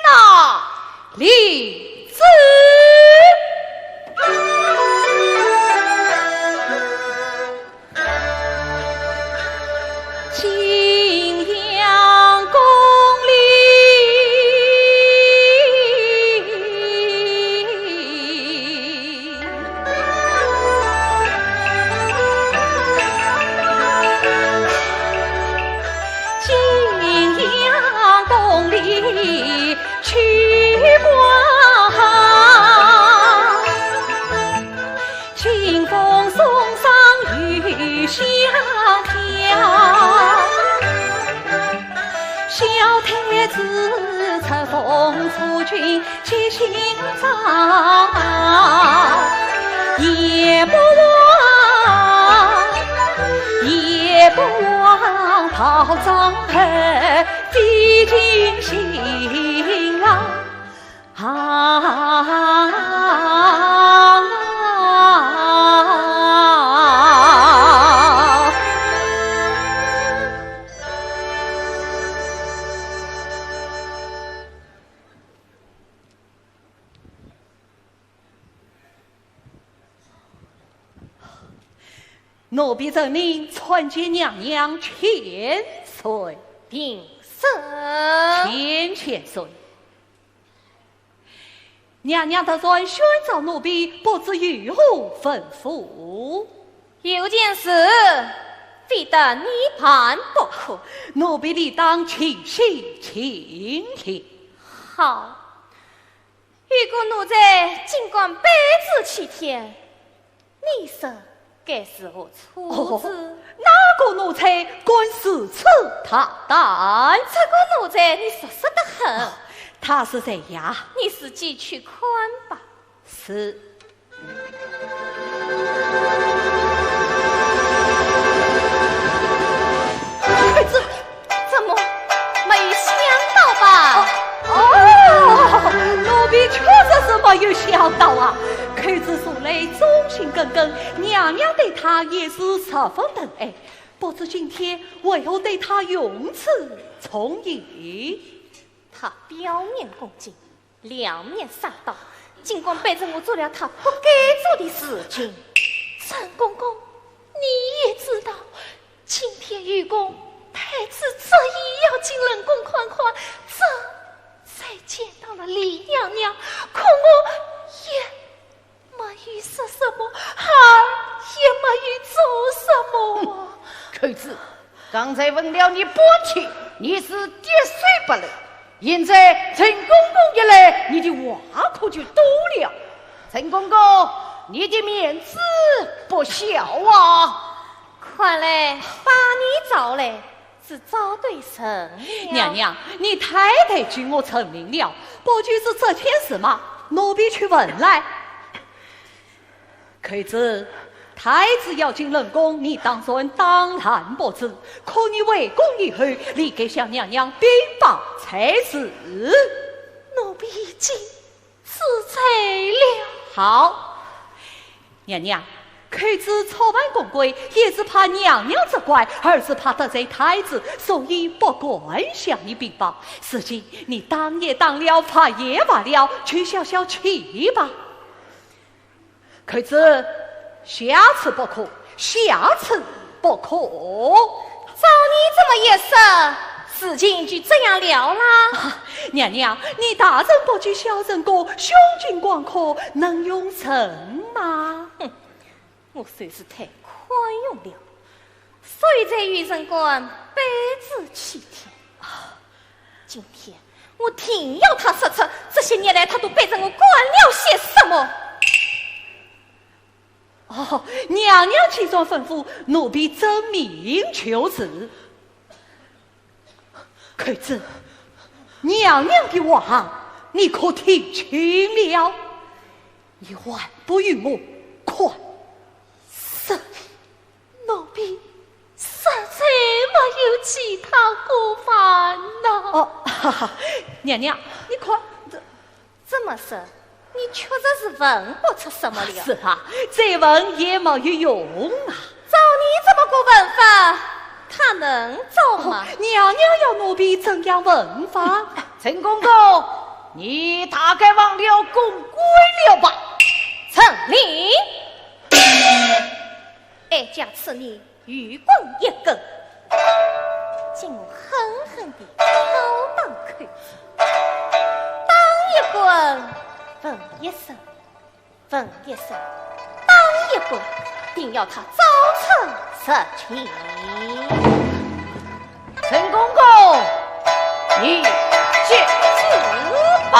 呐。领旨。景阳宫里， 景阳宫里去观，清风送上雨香飘。小太子册封储君 接新郎，也不忘，也不忘报张贺，接进新郎。啊。 奴婢陈琳参见娘娘千岁。平身。千千岁。娘娘特然宣召奴婢，不知有何吩咐？有件事，非得你办不可。奴婢理当尽心尽力。好。 有个奴才竟敢背旨欺天，你说该是何处？哦，哪个奴才敢如此大胆？这个奴才你熟识得很。哦，他是谁呀？你自己去看吧。是。 寇珠，怎么，没有想到吧？哦，哦，奴婢确实是没有想到啊。寇珠素来忠心耿耿，娘娘对她也是十分疼爱，不知今天为何对她如此宠意？她表面恭敬， 两面撒谎，竟敢背着我做了他不该做的事情。陈公公，你也知道，今天愚公太子执意要进冷宫看看，这才见到了李娘娘，可我也 没有说什么，孩儿也没有做什么。寇珠，刚才问了你半天，你是滴水不漏。现在陈公公一来，你的话可就多了。陈公公，你的面子不小啊。看来把你找来， 是找对人了。娘娘，你太抬举我陈琳了，不就是这件事吗？奴婢去问来。寇珠，太子要进冷宫，你当然当然不知，可你回宫以后，理该向娘娘禀报才是。奴婢已经 知罪了。好，娘娘，寇珠触犯宫规，也是怕娘娘责怪，而是怕得罪太子，所以不敢向你禀报。如今你打也打了，罚也罚了，就消消气吧。寇珠，下次不可，下次不可。照你这么一说，事情就这样了啦。啊，娘娘，你大人不救，小人过胸襟广阔，能用人吗？哼，我算是太宽容了，所以才与人官背之欺天。啊，今天我定要他说出这些年来他都背着我干了些什么。 哦，娘娘既然吩咐，奴婢遵命就是。寇珠，娘娘的话，你可听清了？你还不与我看实？奴婢实在没有其他过犯呐。哦，哈哈，娘娘，你看，这 这么说，你确实是问不出什么了。是啊，再问也没有用啊。照你这么个问法，他能招吗？哦，娘娘要奴婢怎样问法？陈公公，你大概忘了公规了吧？陈琳，哀家赐你 鱼棍一根，今我狠狠地敲打寇珠，打一棍问一声，问一声打一棍，定要他招出实情。陈公公，你接旨吧。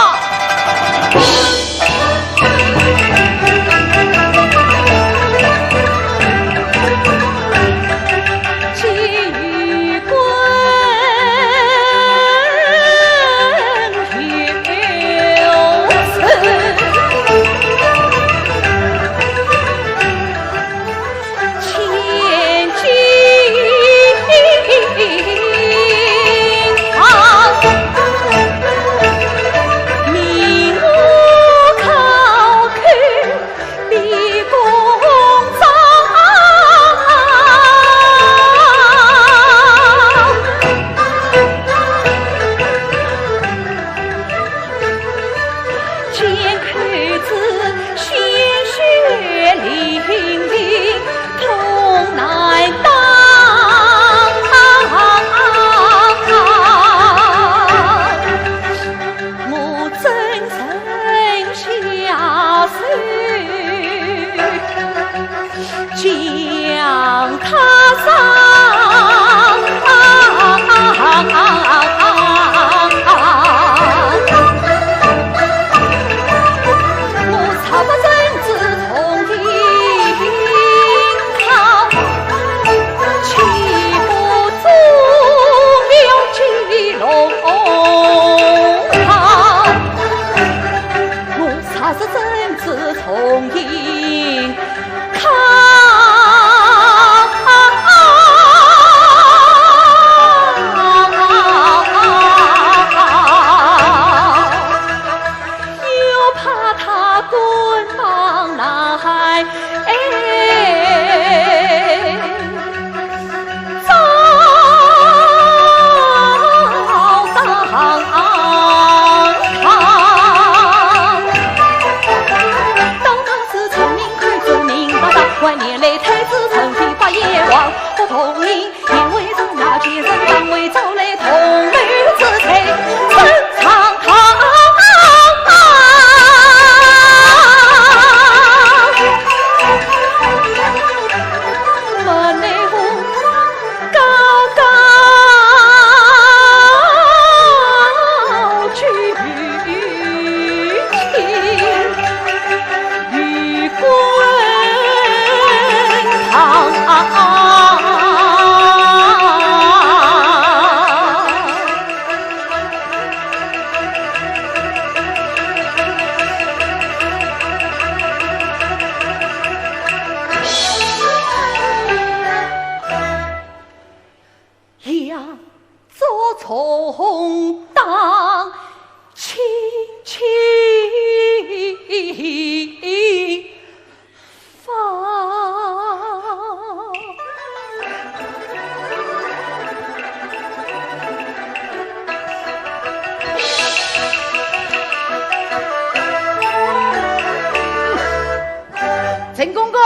陈公公，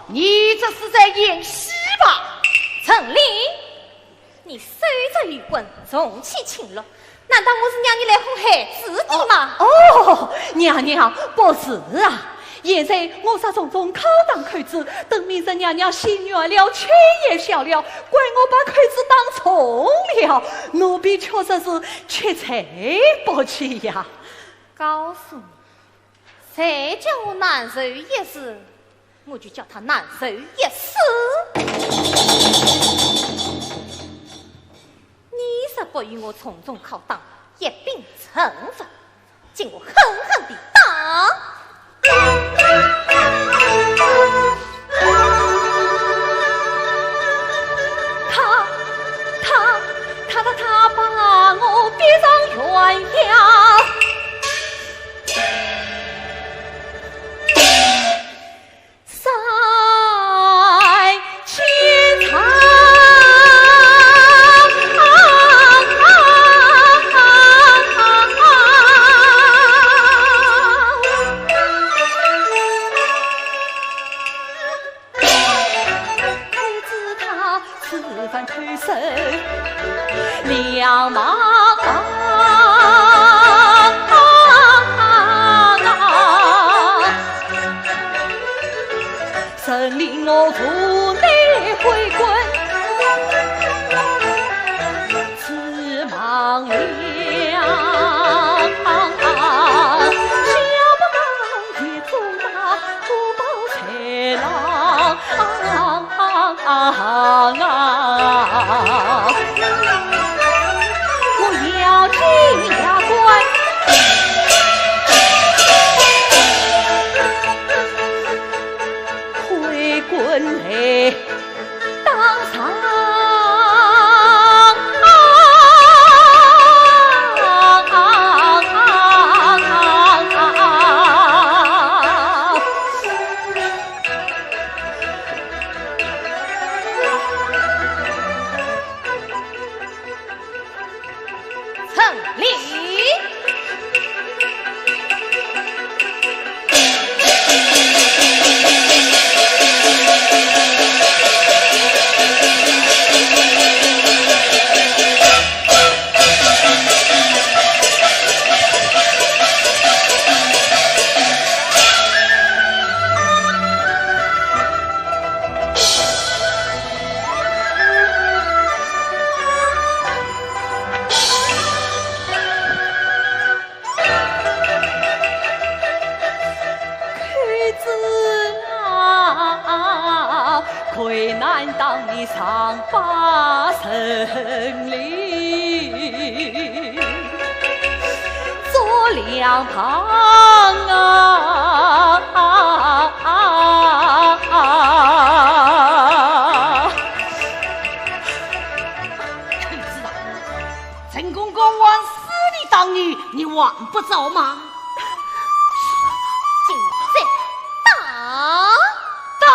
你这是在演戏吧？陈琳，你手执雨棍，重起青绿，难道我是让你来哄孩子的吗？哦，哦，娘娘，不是啊。现在我这种种考堂扣子，等明日娘娘心愿了，气也消了，怪我把扣子打错了，奴婢确实是吃罪不起呀。告诉你，谁叫我难受一时，我就叫他难受一世。你若不与我从中考当，一并惩罚，今我狠狠地打。他，他，他，他，他把我逼上悬崖。陈公公往死里打你，你还不招吗？今日再打。打！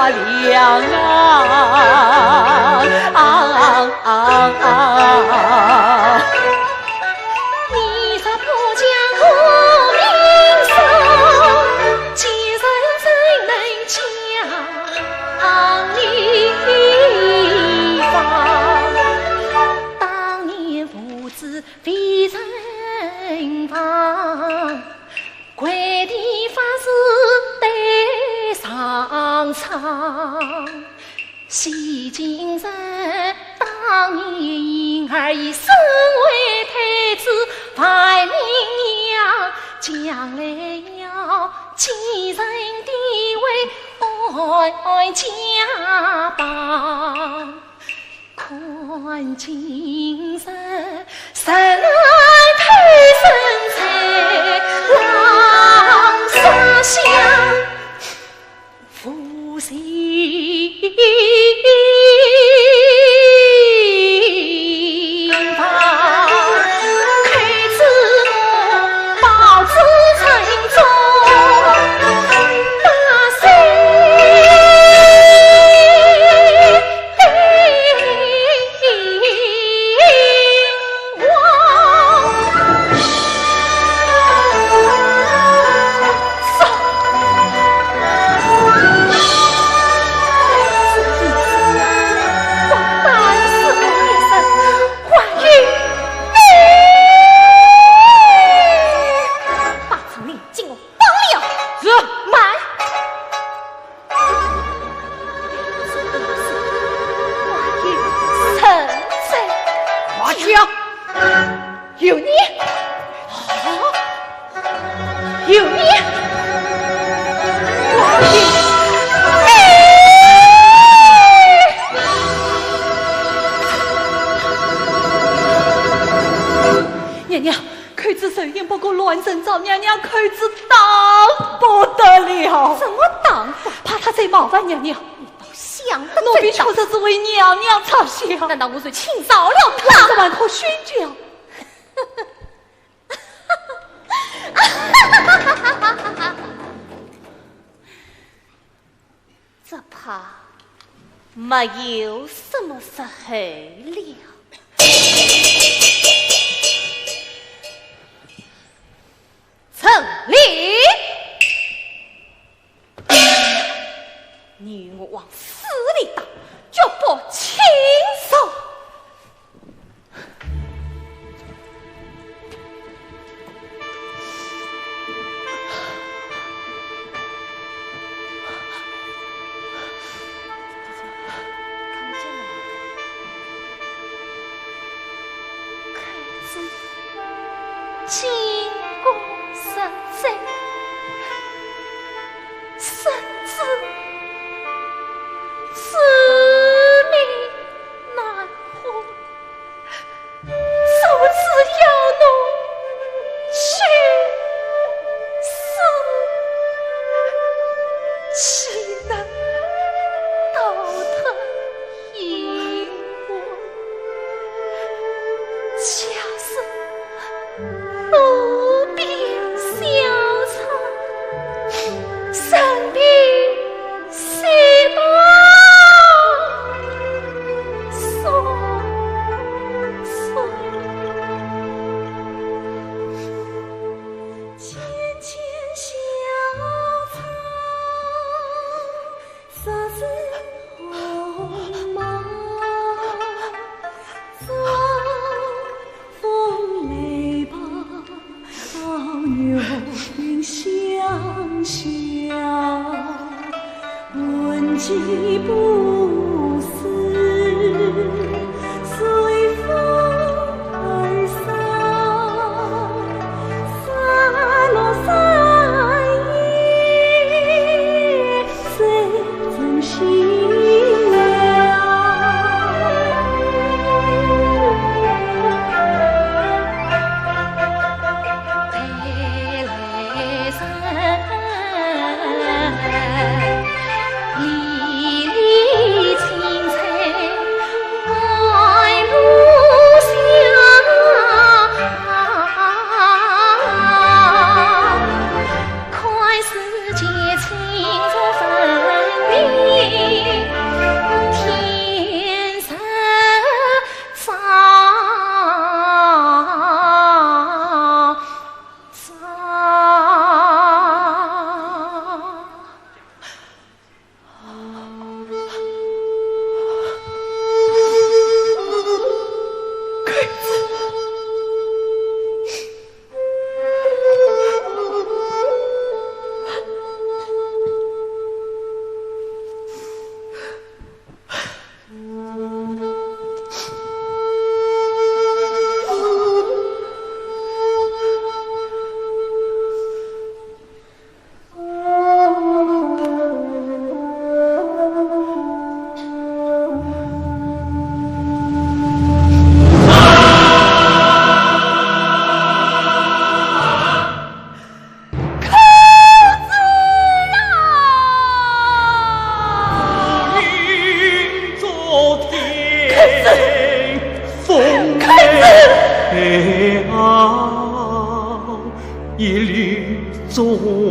娘啊，啊，啊，啊。当年父子未曾亡， 跪地发誓对上苍。昔今日当年，儿已身为太子，万民仰。将来要继承帝位，安家邦。 看今日，神来推升在狼山乡，父亲 把这人给我绑了。是。慢。快去啊！有你！啊！有你！哎！ 娘娘，寇珠受惊，不过乱阵仗，娘娘，寇珠打不得了。怎么打不得？怕他再冒犯娘娘。你倒想得真。奴婢确实是为娘娘着想。难道我是轻饶了他？王子还可宣教。 只怕没有什么时候了。陈琳，你与我往死里打，绝不轻饶。 看见了吗？看见。 金光十载，圣旨，子民难活，受旨要奴去世，岂能逃脱？ 因果。假使奴婢小产，生病死亡，算错。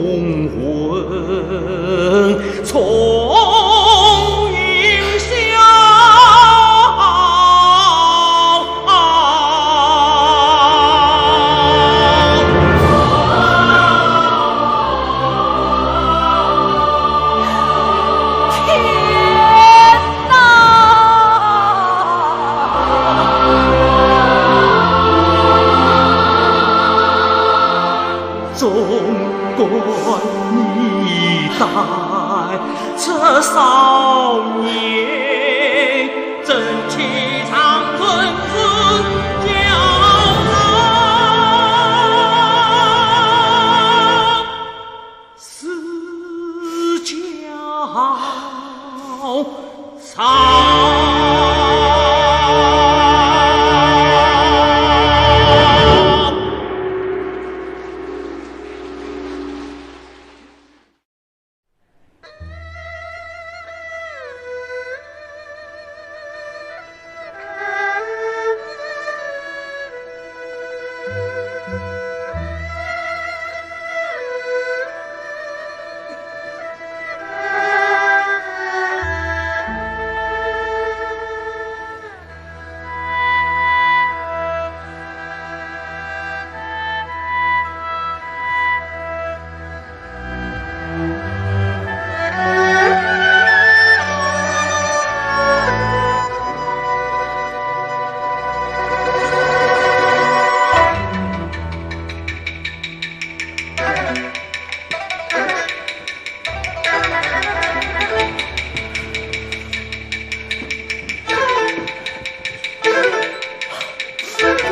魂重云霄。天哪！ 纵观你待这少年，真气长存是骄傲，是骄傲。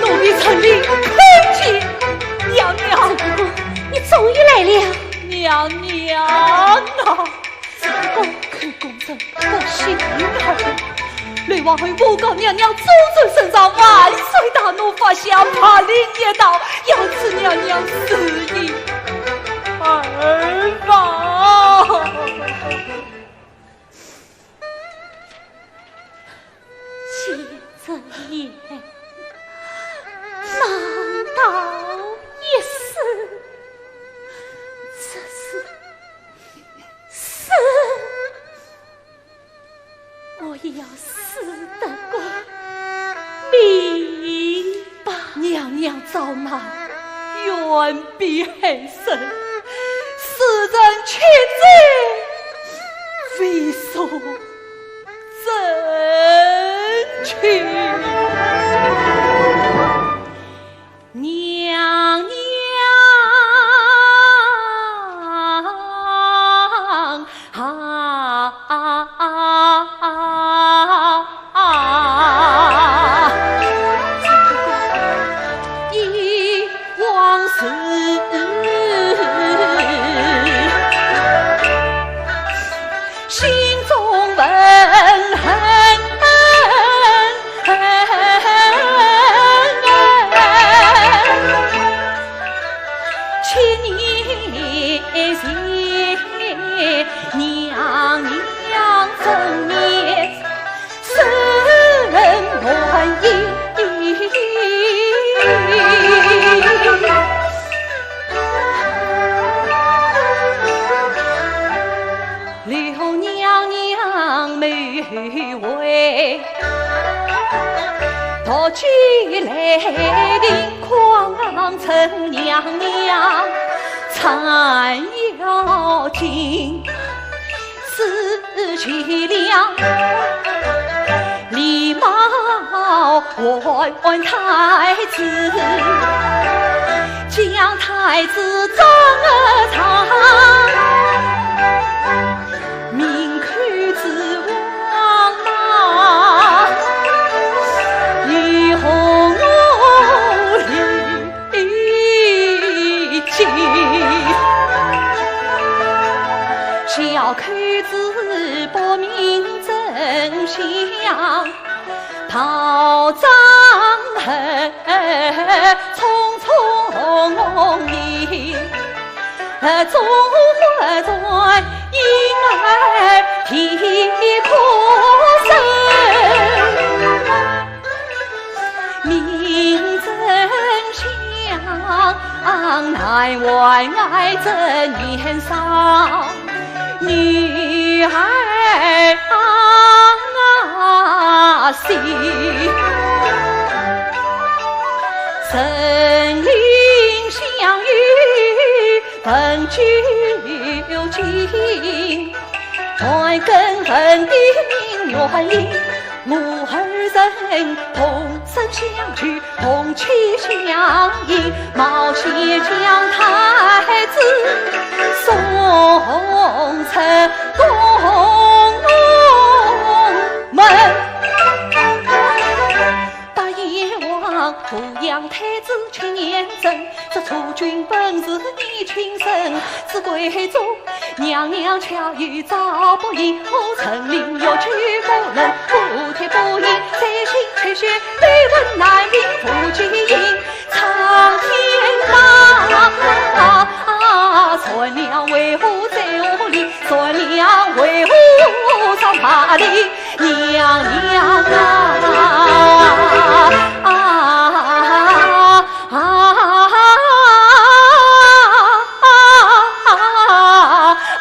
奴婢陈琳叩见娘娘。陈公公，你终于来了。娘娘啊！陈公公，口供人不信耳。刘皇后诬告娘娘祖宗身上万岁大怒，发下拍令一道，要赐娘娘死刑。 儿啊！秦贞言，难逃一死，这是死 我也要死得光明吧。娘娘遭难，远避寒舍，世人岂知非所真情。 娘娘啊，以往事 心中愤恨。七年前，娘娘分娩， 死人满意。刘娘娘没回，独举兰亭匡称娘娘参妖精。 是徐良，李茂还太子，将太子张昌，命寇之王啊，以后我 已经。小寇之不明真相，逃张后，匆匆忙忙，中转莺儿啼哭声。 明真相难还，爱正年少，女儿啊，喜。人应相遇问究竟，断根恨的命缘里，我儿人同生相聚， 同气相应，冒险将太子送出宫门。八贤王、濮阳太子、青眼正，这储君本是你亲生，只贵重 娘娘巧语招不应，我陈琳欲拒不能，不贴不依，再行却是悲愤难平无计应。苍天啊，善良为何在屋里？善良为何上哪里？ 娘娘啊，啊，啊，啊，啊，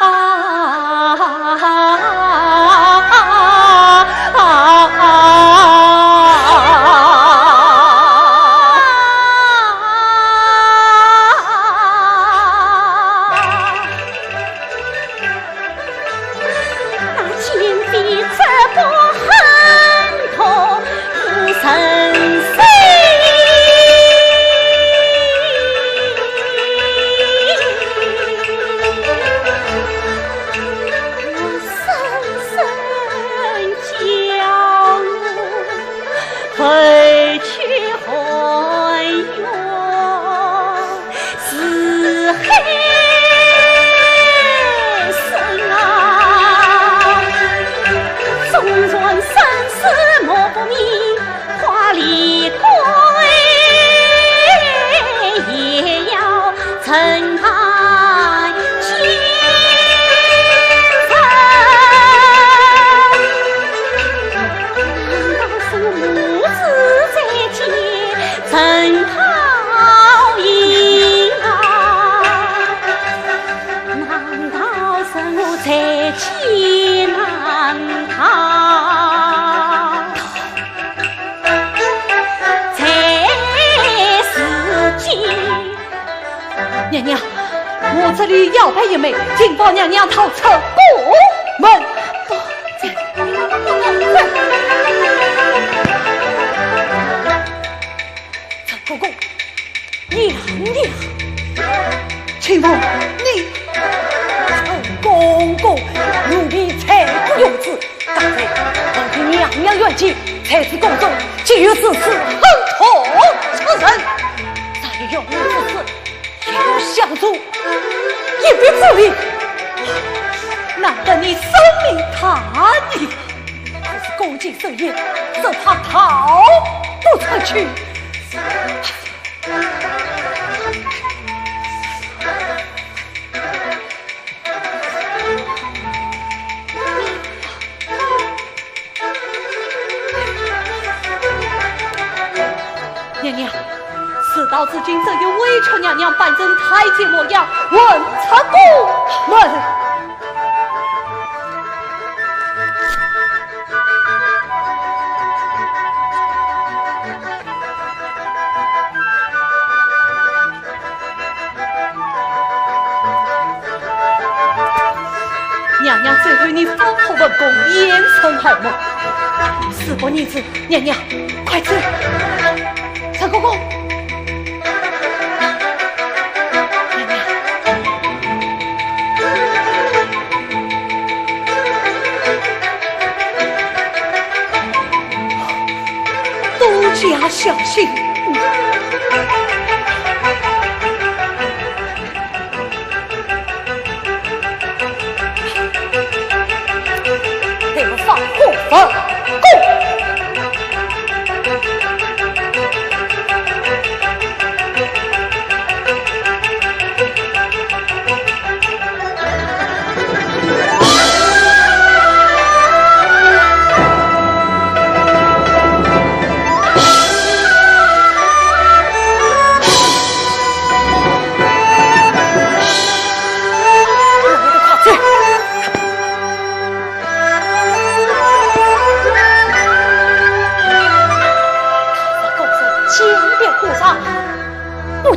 啊，啊，啊。 那奸妃这个恨毒无人生。深深叫我回去还愿。 是海参啊，纵然生死莫不明，花里归也要承担奸臣。难道是我母子再见 曾陶影啊，难道是我再见难逃在世间？ 娘娘，我这里要配一枚，请帮娘娘逃出宫门。陈公公，娘娘。请问你……陈公公，奴婢才不用此， 大概闻听娘娘冤情，才知宫中竟有如此狠毒之人。若有冤枉之事，也要相助一臂之力。难得你深明大义，可是宫禁深夜，只怕逃不出去。 娘娘，事到如今，只有委屈娘娘扮成太监模样，混出宫门。 娘娘最后你方可问功，延成好梦。事不宜迟，娘娘，快走。陈公公。娘娘。 多加小心。待我放火焚宫。 娘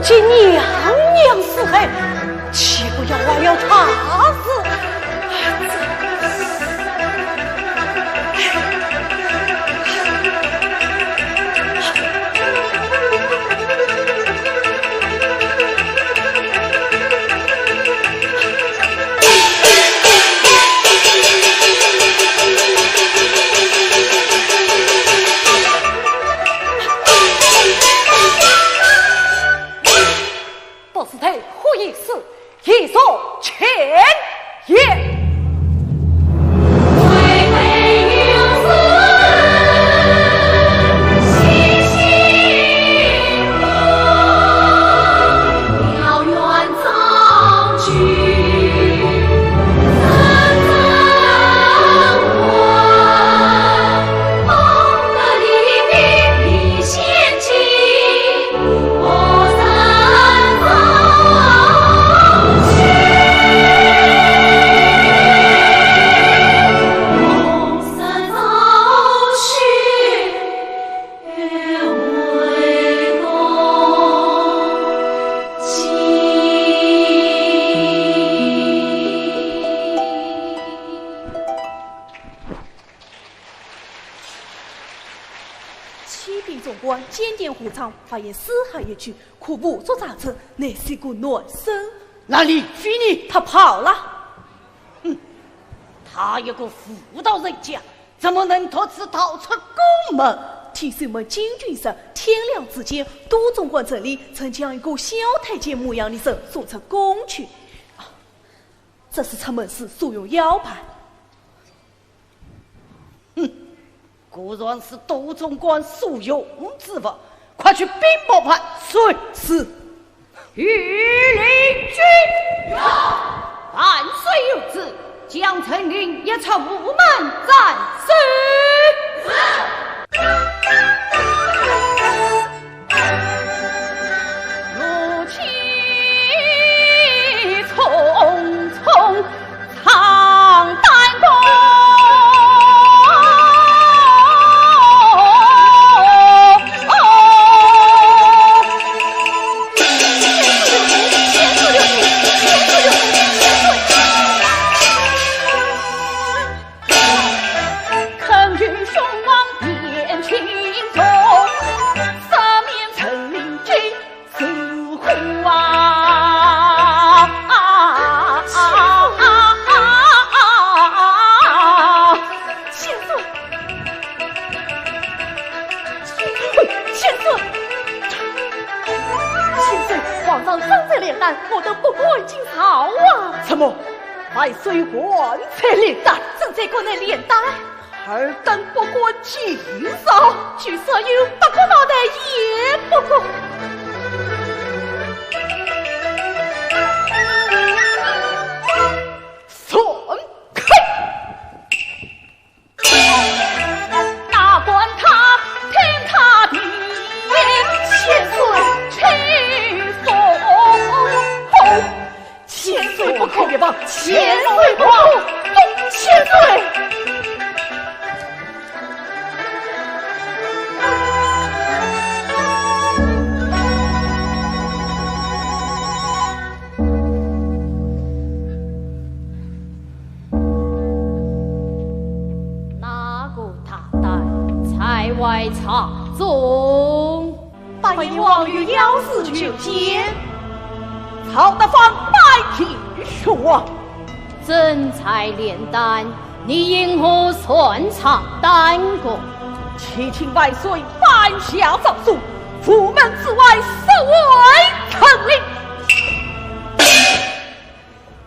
这娘娘是谁？岂不要坏了她事？不是在乎一事，一说前言。启禀总管，监殿火场发现尸骸一具，可无足查证，乃是个男生。哪里？非你？他跑了。哼，他一个妇道人家，怎么能独自逃出宫门？听守门禁军说，天亮之前，都总管这里曾将一个小太监模样的人送出宫去。啊，这是出门时所用腰牌。 哼，果然是都总管所用之物，快去禀报万岁。是。御林军。万岁有旨，将陈琳押出午门斩首。如此匆匆 唱弹弓。千岁，千岁，千岁，千岁，皇上正在炼丹，我等不敢惊扰啊。什么？万岁还在炼丹？正在国内炼丹。 尔等不敢惊扰，就算有八个脑袋也不敢。闪开！哪管他，听他的。千岁，请说。 千岁不可，千岁不可，千岁。哪个大胆在外藏踪？ 八贤王有要事求见。曹德芳拜见宣王。朕在炼丹，你因何擅闯丹宫？启禀万岁，班下尚书，午门之外，实为陈琳。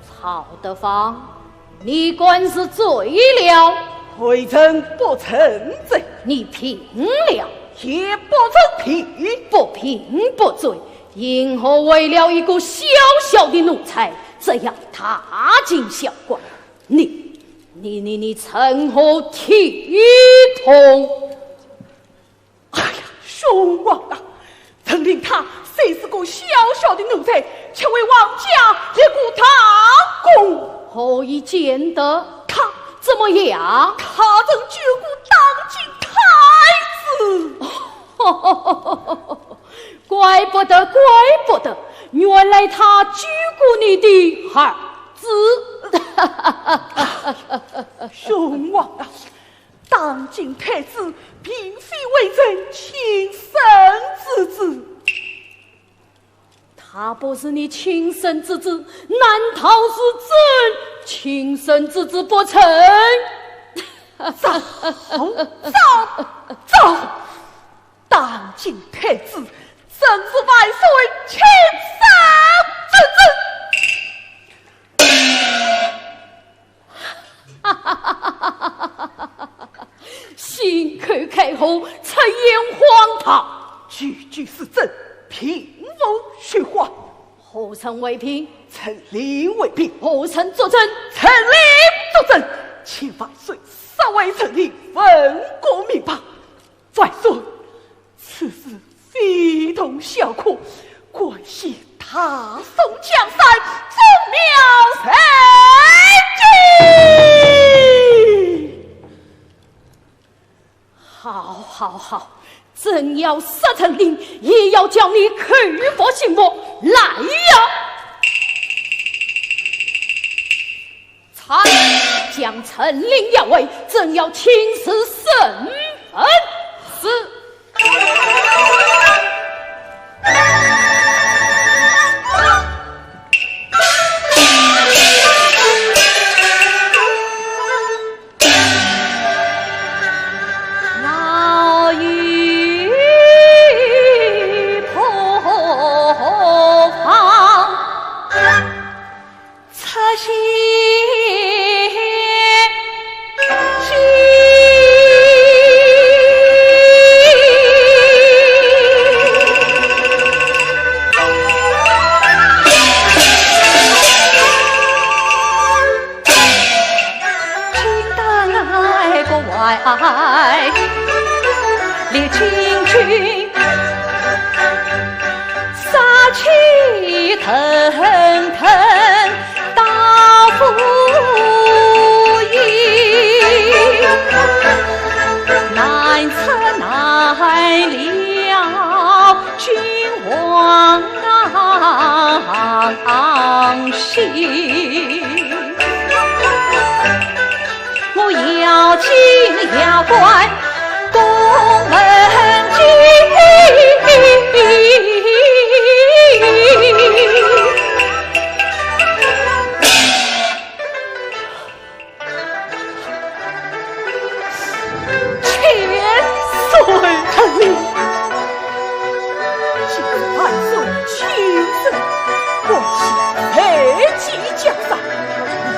曹德芳， 你敢是醉了？微臣不曾醉。你病了？也不曾病。不病不醉，因何为了一个小小的奴才，这样大惊小怪？你，你，你，你成何体统？ 哎呀，宣王啊，陈琳她虽是个小小的奴才，却为王家立过大功。何以见得？她怎么样？她曾救过当今太子。果怪不得，怪不得，原来他救过你的儿子。冤枉啊！当今太子并非微臣亲生之子。他不是你亲生之子，难道是朕亲生之子不成？糟，糟，糟！ 当今太子正是万岁亲生之子。信口开河，出言荒唐。句句是真，并无虚话。何人为凭？陈琳为凭。何人作证？陈琳作证。请万岁速为陈琳问个明白。 万岁，此事非同小可，关系大宋江山，宗庙社稷。好，好，好，朕要杀陈琳，也要叫你口服心服。来呀！ 参，将陈琳押回，朕要亲自审问。是。老爷破防。 出现。金灯国外列金军，杀气腾腾大府营，难测难料君王心。 我要紧要关宫门进。千岁大人，今日万岁亲自关心社稷江山，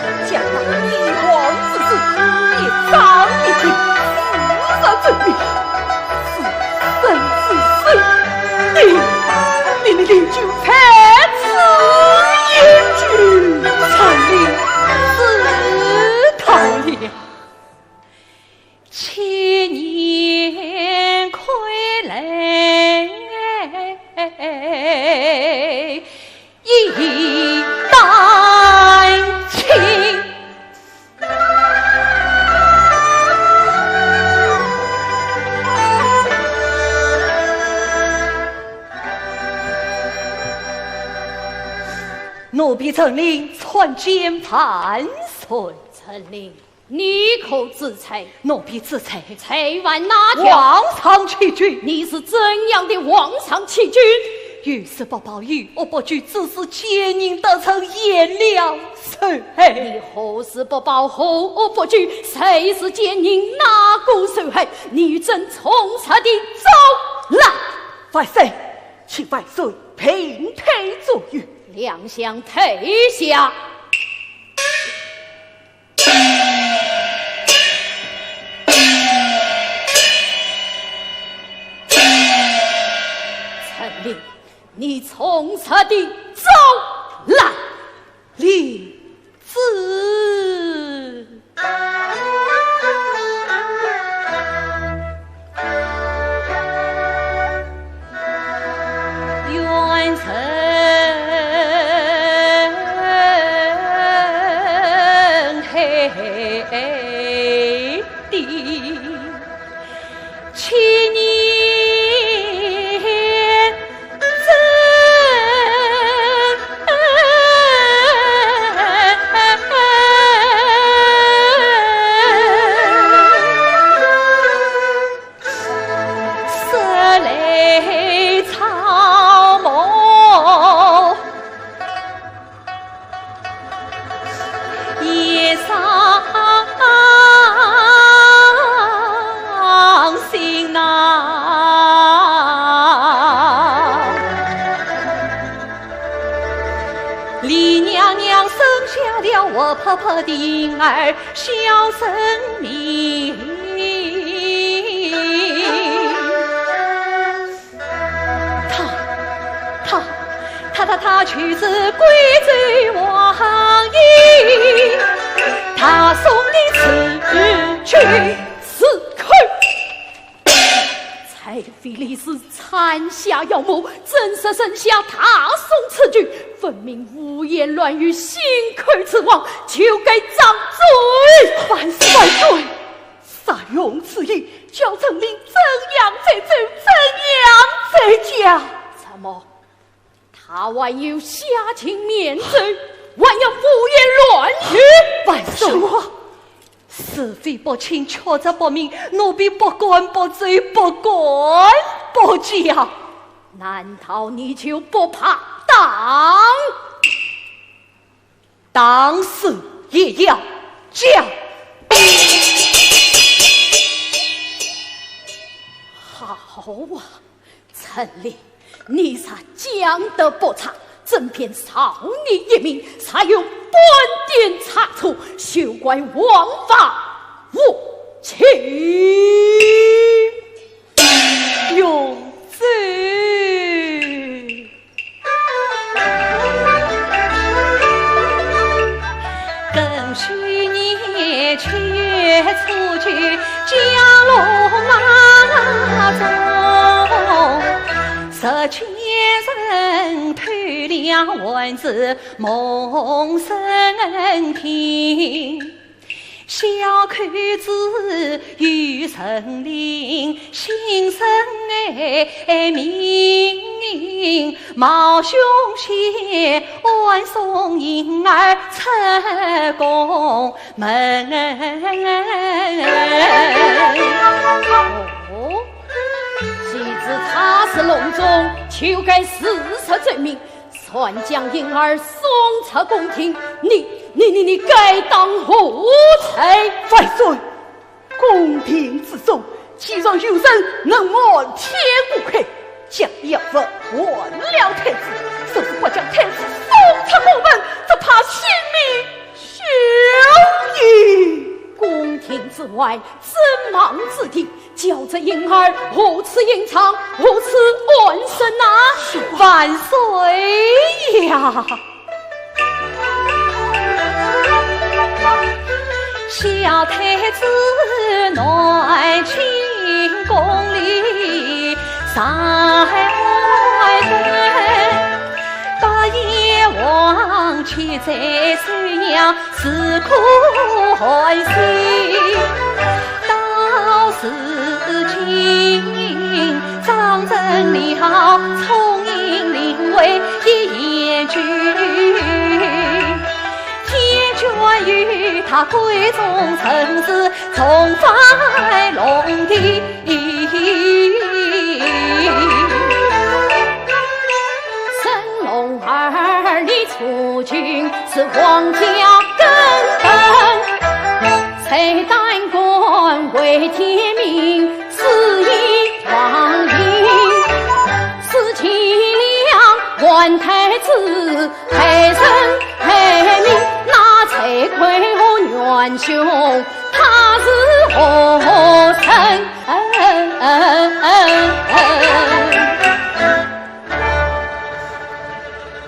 你将那帝王之子一张一弛，自作自灭，自生自死，你，你，你就在此一举。大人，知道了。 千年傀儡一担轻。奴婢陈琳参见万岁。陈琳， 你可知罪？奴婢知罪。罪犯哪条？皇上欺君。你是怎样的皇上欺君？御史不报，御恶不举，致使奸人得逞，延了寿限。你何时不报，何恶不举，谁是奸人，哪个受害？你与朕从实地招来。万岁，请万岁平退左右。两相退下。 陈琳，你从实地招来。领旨。 千年伤心呐。李娘娘生下了活泼泼的婴儿小生命。他，他，他，他，他就是贵州王爷，他送的此去此去。 采妃李氏产下妖魔，正式生下大宋此举，分明胡言乱语，信口雌黄，就该掌罪。万岁！万岁！啥用此言，叫臣民怎样追究，怎样追究？怎么？ 他还有下情免奏，还要胡言乱语。万岁！是我。是非不清，曲折不明，奴婢不敢不奏，不敢不讲。难道你就不怕打？打死也要讲。好啊， 陈琳，你若讲得不差，朕便饶你一命，若有半点差错，休怪王法无情。容旨。 更许你七月初九，蛟龙马中，十千人偷了丸子，蒙神听。 小扣子与神灵，心神哀悯，冒凶险，暗送婴儿出宫门。哦，既知他是龙种，就该如实奏明， 全将婴儿送出宫廷，你，你，你，你该当何罪？万岁，宫廷之中，既然有人能瞒天过海，将一物换了太子，若是不将太子送出宫门，只怕性命休矣。宫廷之外， 怎望之地，叫这婴儿何处隐藏，何处安身呐？万岁呀！小太子南清宫里上海人，八爷王妻在收养， 是可寒心。到如今，张成了聪明灵慧一言句，天眷与他闺中人士重返龙庭。 神龙儿，你初君是皇家根本，谁胆敢违天命，肆意妄言？是贤良皇太子，害人害命，那罪魁祸元凶，他是何人？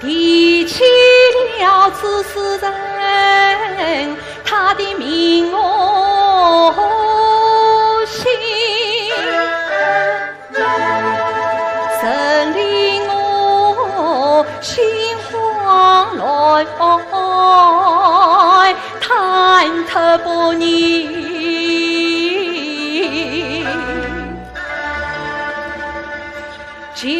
提起了此事人，他的名我心。神令我心慌乱，忐忑不宁。 求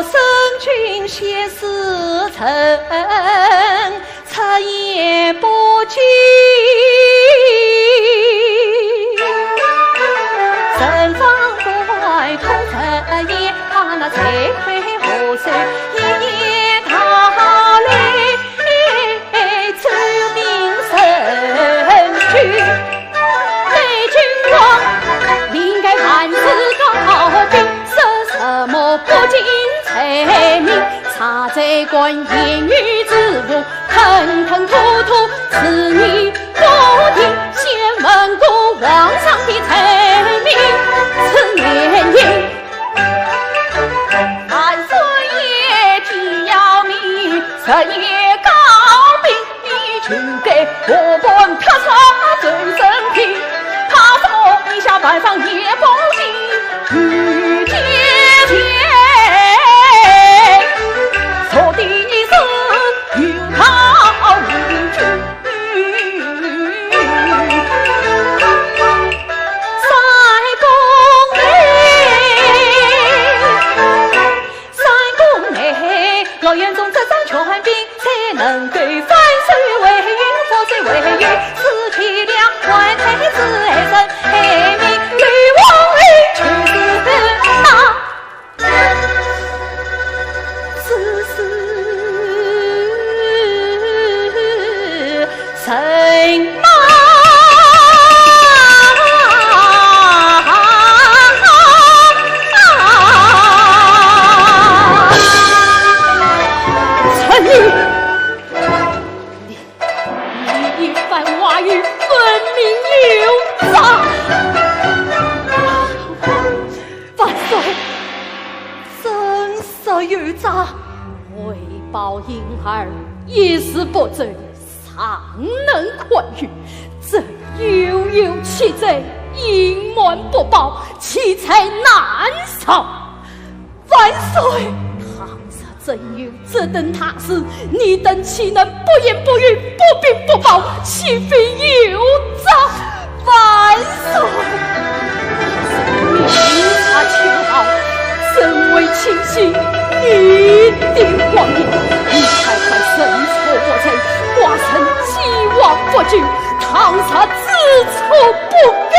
圣君先施慈恩，出言不尽。臣方关口直言，他那罪魁祸首一言道来，奏明圣言语之无，吞吞吐吐，此言不定。先问过皇上的罪名，此年年。万岁爷听要命，日夜高明，你就该和盘托出周身体，怕什么？你下半生也不行，与姐姐坐的是 有道理。三公哎，三公哎，老院中这张权柄，谁能够翻手为云覆水为雨，四气两万太子爱人，害命刘王后就是他。 只是人嘛。陈琳，你，你一番话语分明有诈。 万岁，真实有诈。为报莺儿一事不周，尚能宽允，这又有其罪，隐瞒不报，岂在难饶。万岁！倘若 真有这等大事，你等岂能不言不语、不禀不报，岂非有诈？万岁！明察秋毫，真为清洗你的谎言，你快快认错我罪，寡人既往不咎，倘若知错不改，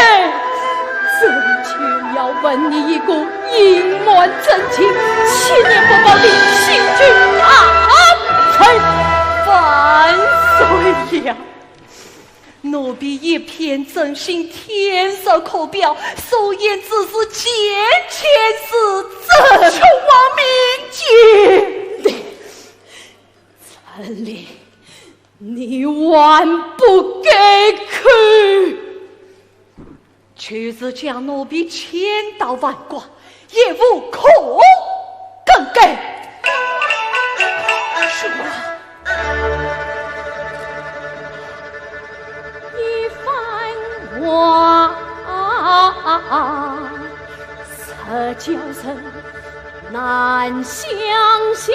朕就要问你一个 隐瞒真情，七年不报的欺君大罪。万岁呀！奴婢一片真心，天然可表，所言之事，件件是真。父王明鉴。陈琳，你还不改口！ 就是将奴婢千刀万剐，也无可更改。是啊，一番话，实叫人难相信。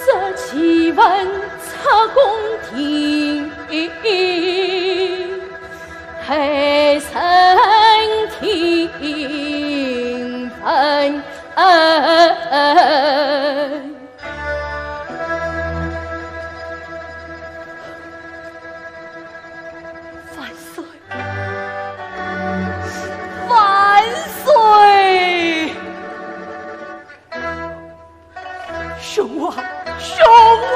这岂闻出宫庭，害人听闻。万岁！ 万岁！兄王，兄王！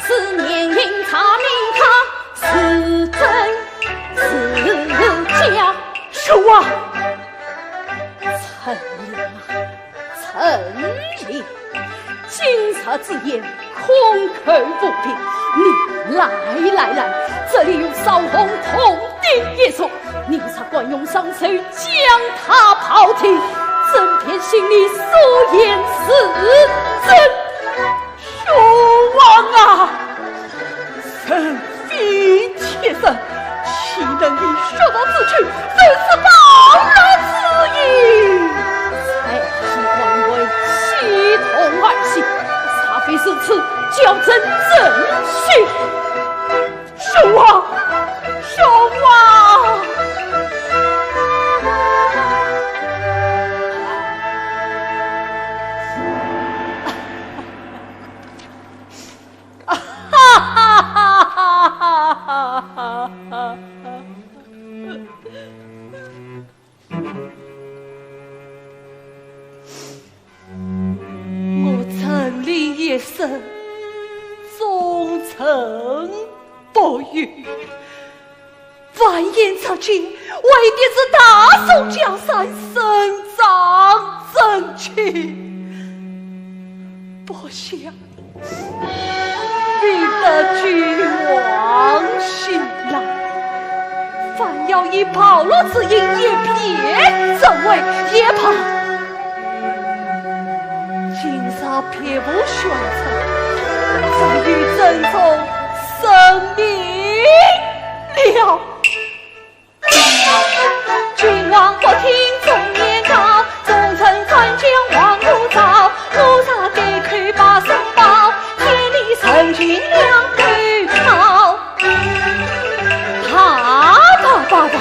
是年莺查明他是真是假。兄王！陈琳啊， 陈琳，今日之言，空口无凭。你来来来，这里有少红铜锭一束，你若敢用双手将它抛弃，真便信你所言是真。 兄王啊，人非铁石，岂能以血肉之躯粉饰暴虐之意？才是王位，岂同儿戏，若非如此，叫朕怎去？ 兄王，兄王！我陈琳一生忠诚不渝，万险之中，为的是大宋江山伸张正气。不想 为得救王新郎，反要以暴虐之名一别，怎为也罢。今日别无选择，只有遵从圣命了。 君王不听忠言告，忠臣专将黄河招。我若改口把申报，天理人情两头抛。大大大大，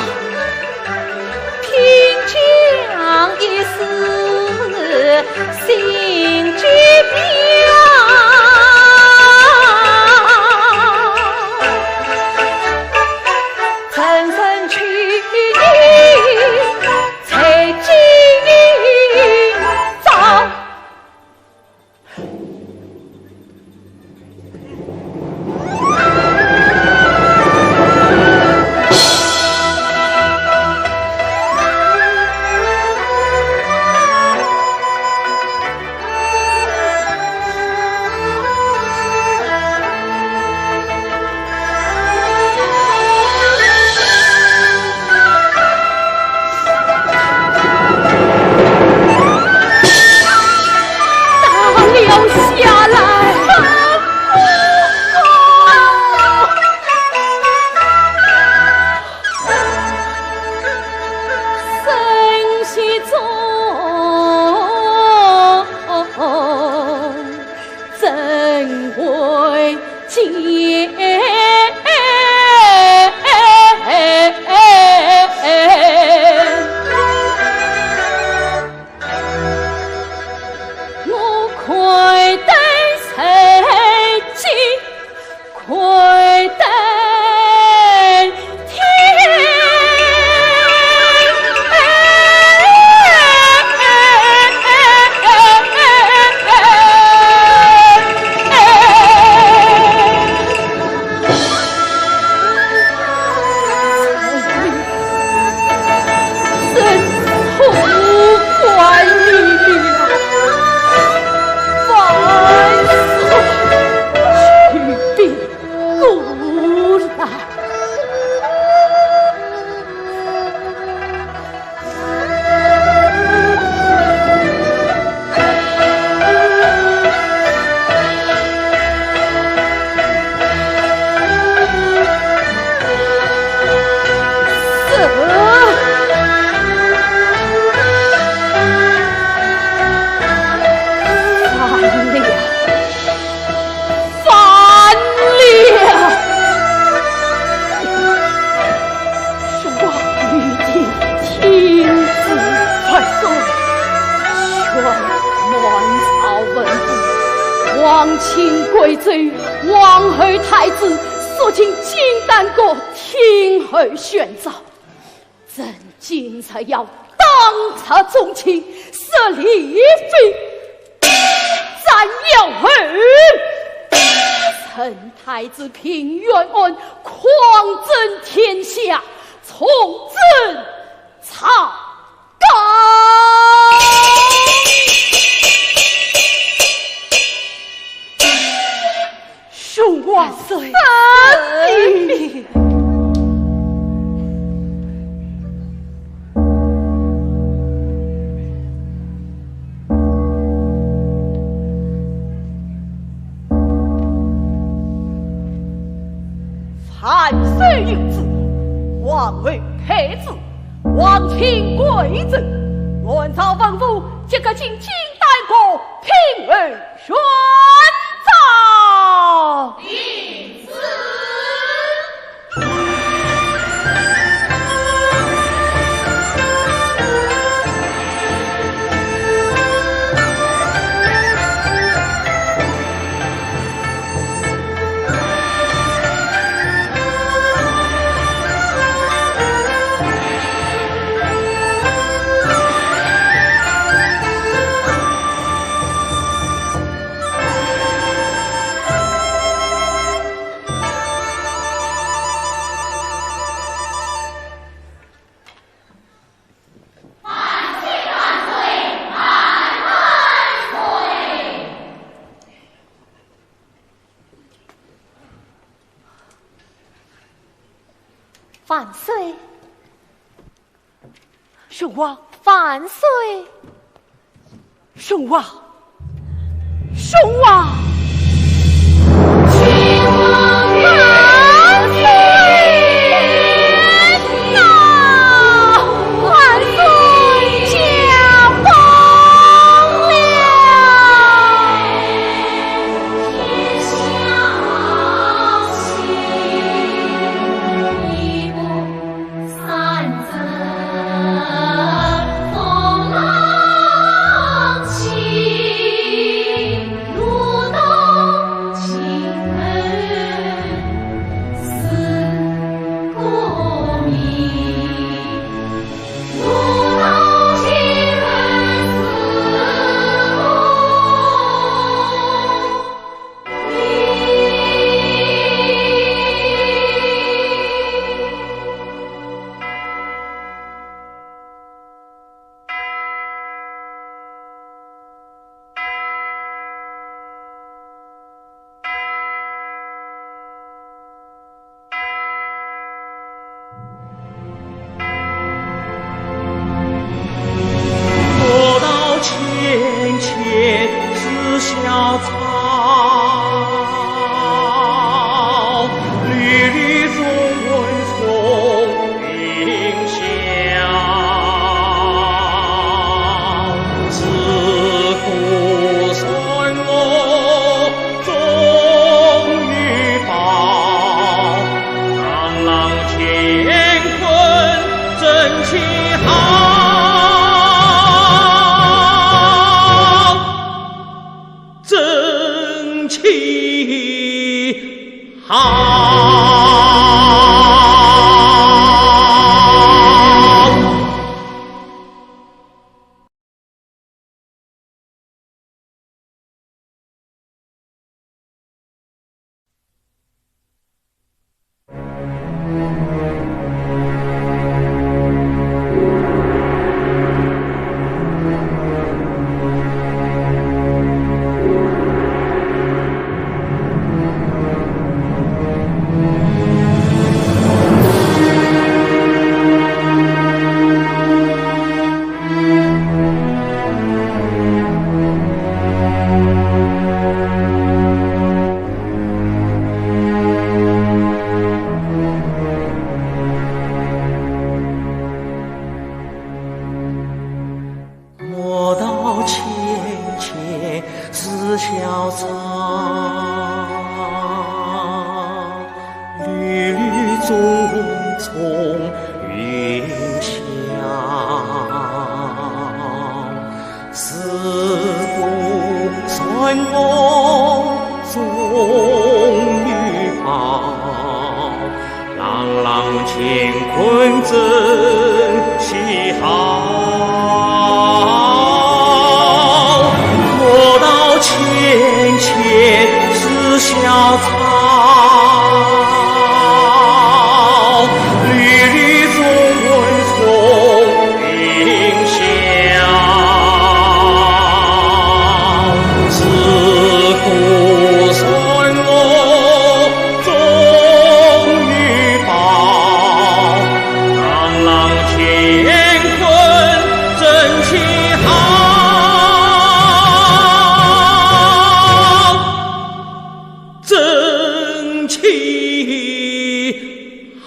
听将一死心机婊。 人生取义，在今朝。皇亲贵胄，皇后太子，所请金丹阁听候宣召。朕今日要当着众卿设立妃，斩妖后，陈太子平冤案，匡正天下，重振朝 兄王圣明。含羞饮酒，皇后太子，皇亲贵胄，满朝文武，皆各进京，待我品后宣召。万岁！ 宣王。万岁！宣王！宣王！宣王万岁！天哪！万岁驾崩了！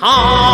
嗷！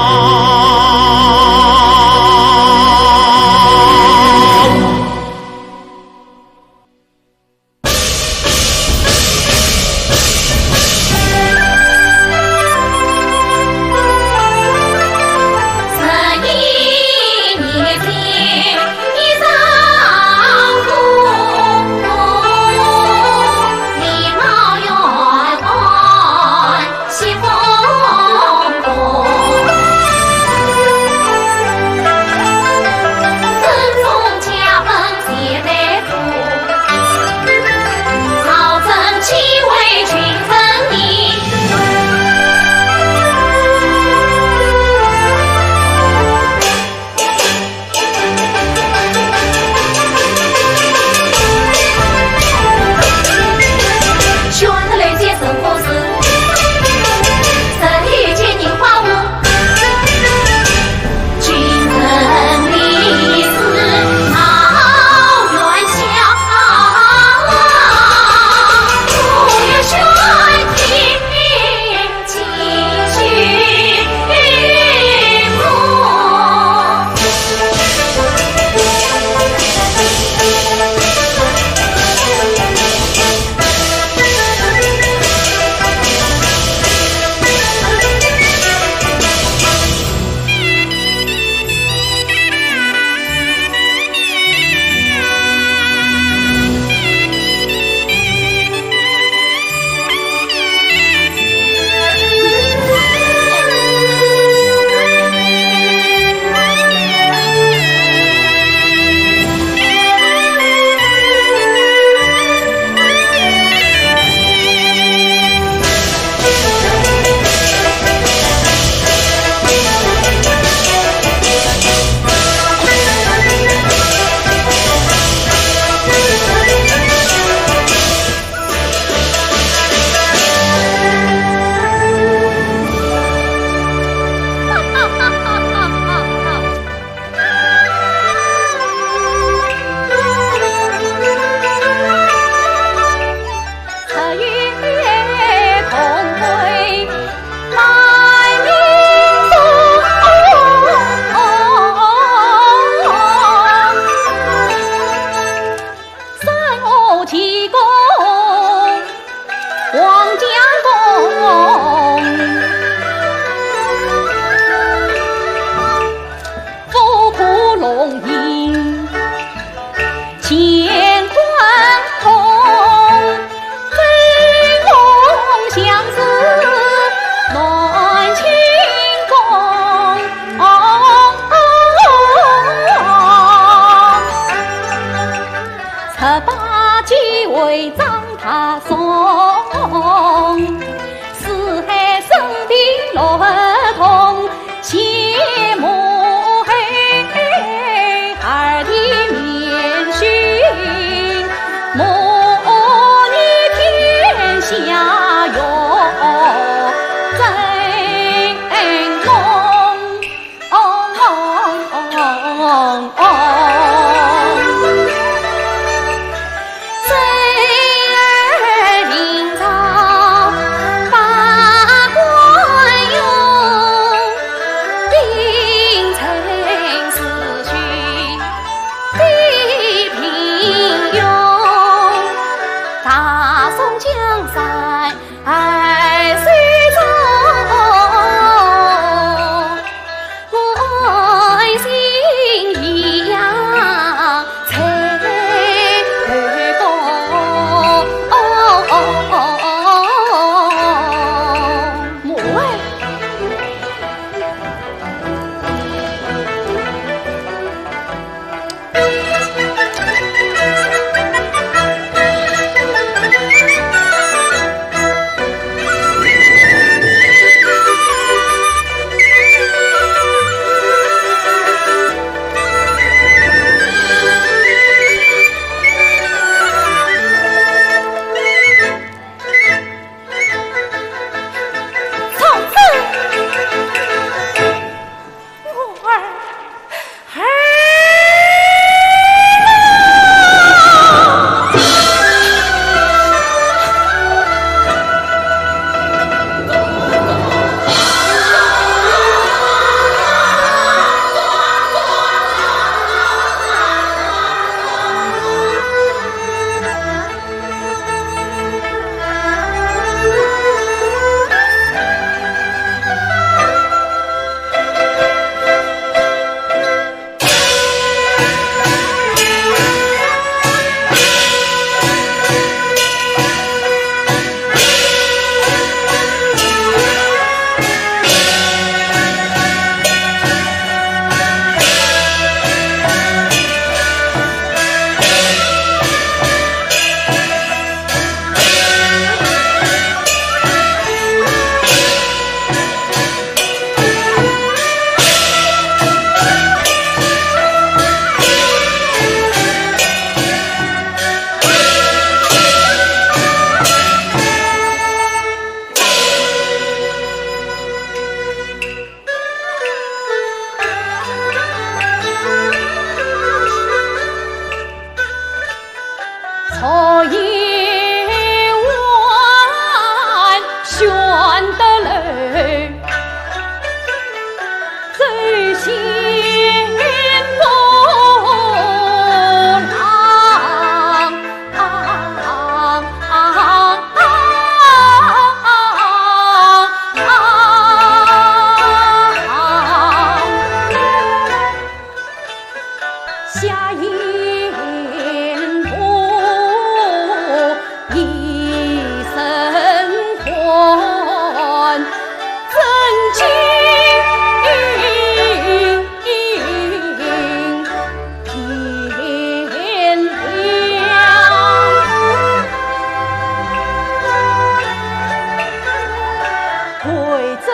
真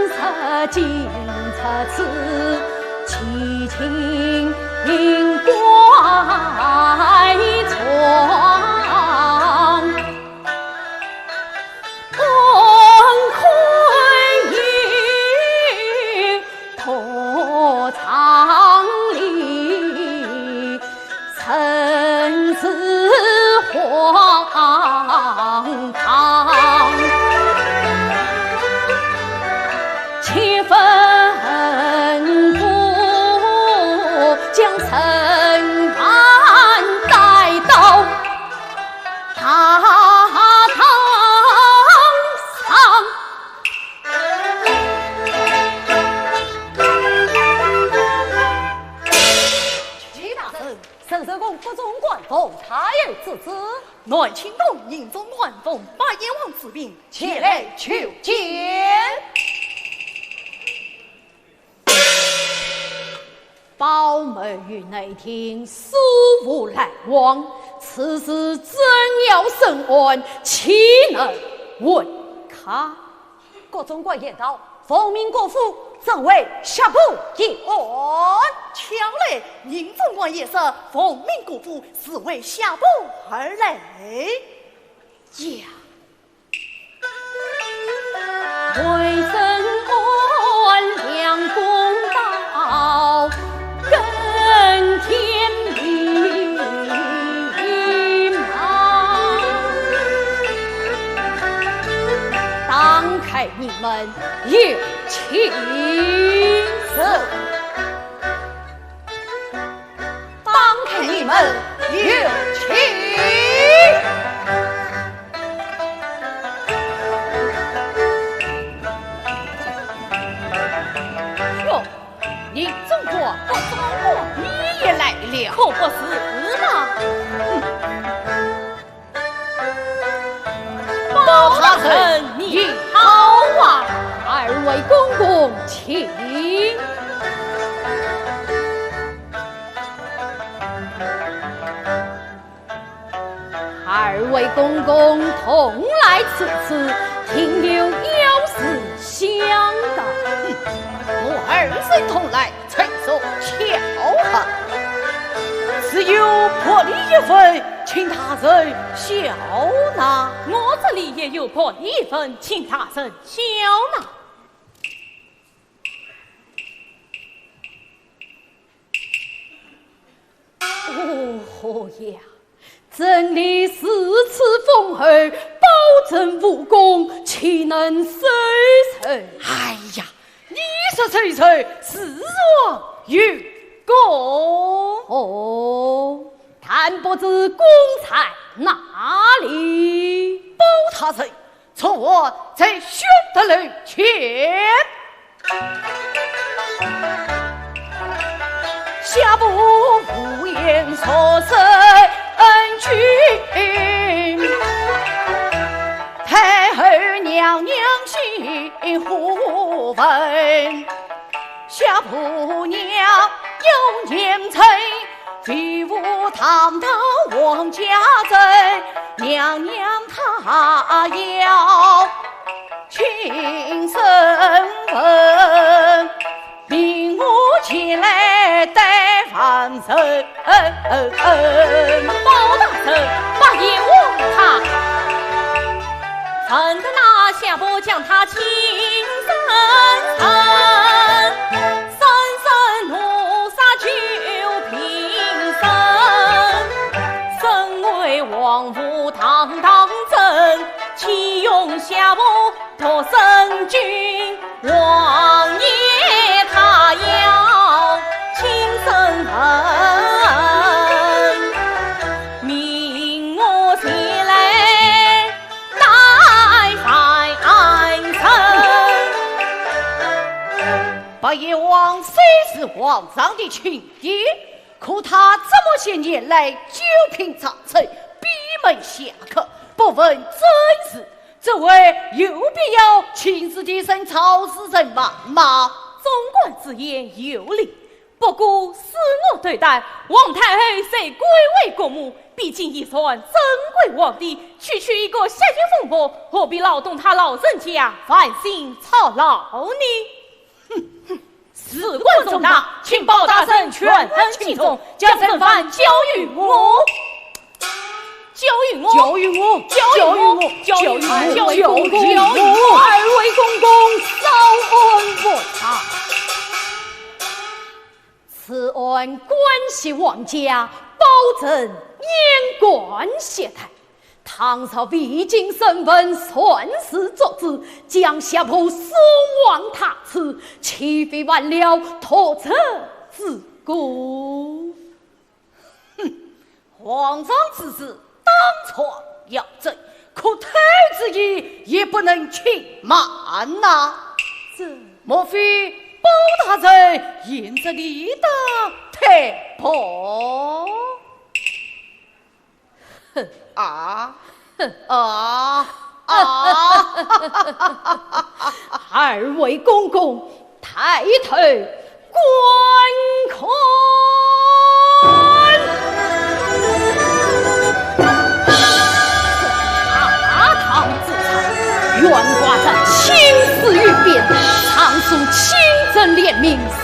实今出此奇情怪状，功亏一篑。 破场里，真是荒唐。岂分不将沈黛带到大堂上？ 启大人，沈寿宫各总管奉太后之旨。南清东营总管奉八贤王之命前来求见。包某于内廷素无来往，此事正要审案，岂能问他？ 各总管言道，奉命过府，正为下部一案。巧嘞，宁总管也说，奉命过府，是为下部而来呀。为审案量公道，更添迷茫。当开 你们有请。是。当开你们有请。哟，宁总管，各总管，你也来了。可不是嘛。嗯。 包大人，你好啊！二位公公，请。二位公公同来此次，定有要事相告。我二人同来， 真属巧合。只有薄礼一份，请大人笑纳。我这里也有薄礼一份，请大人笑纳。哦呀， 朕立如此封侯，保证无功，岂能收受？哎呀，你说收受，是说有功。哦，但不知功在哪里？包大人， 从我在宣德楼前，下部无言所受恩君，太后娘娘心呼问，下部娘有年成， 为父堂堂王家珍，娘娘她要亲身问，命我前来带万岁。包大人，八贤王他，臣的那下部将他亲身问。 三生奴杀九平生，身为王府堂堂珍，岂容下部独生君？王爷他要亲身问，命我前来 带万岁。八贤王虽是皇上的亲爹，可他这么些年来久病在床，闭门下客，不问政事，这回有必要亲自替朕操持人马吗？总管之言有理，不过恕我斗胆，皇太后虽贵为国母，毕竟也算正规皇帝，区区一个夏桢风波，何必劳动她老人家烦心操劳呢？事关重大，请包大人权衡轻重，将人犯交与我。交与我，交与我，交与我，交与我，交与我，交与我。二位公公稍安勿躁。此案关系皇家，包拯言官涉台。倘若未经审问擅自作主，将小婆送往他处，岂非犯了脱职之过？ 皇上之旨，当传要奏，可退之意也不能轻慢呐。这……莫非包大人沿着礼当退步？哼！啊？哼！啊？啊？二位公公， 抬头观看。大唐之上，悬挂着青丝玉匾，上书清正廉明四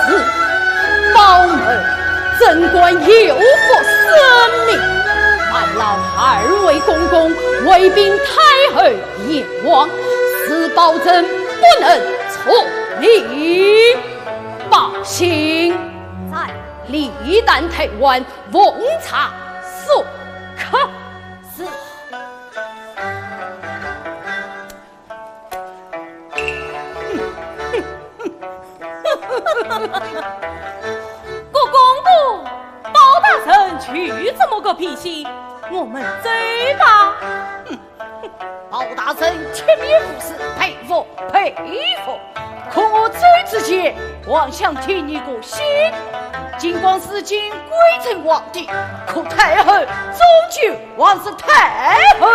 字，包拯贞观，有负圣明，烦劳二位公公回禀太后 阎王，恕包拯不能从命。包兴，在礼单退案，奉差速刻。是。郭公公，包大人就这么个脾气，我们走吧。 包大人铁面无私，佩服佩服。可我走之前，还想添你个心。尽管如今归成皇帝，可太后终究还是太后。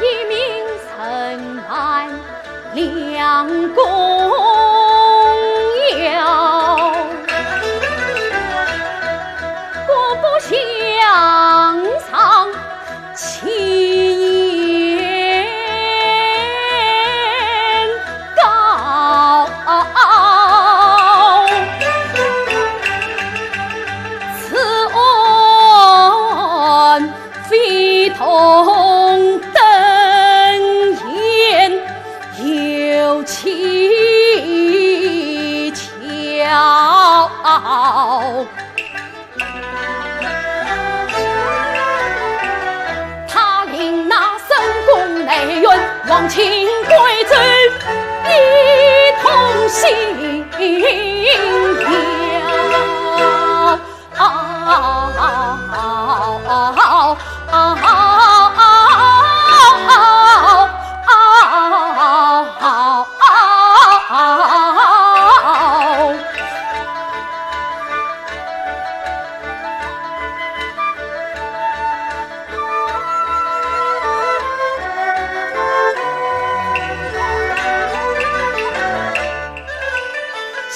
一命身满两宫腰，各不相上其言高。此案 非同等闲，有蹊跷。他令那深宫内院，皇亲贵胄一同行。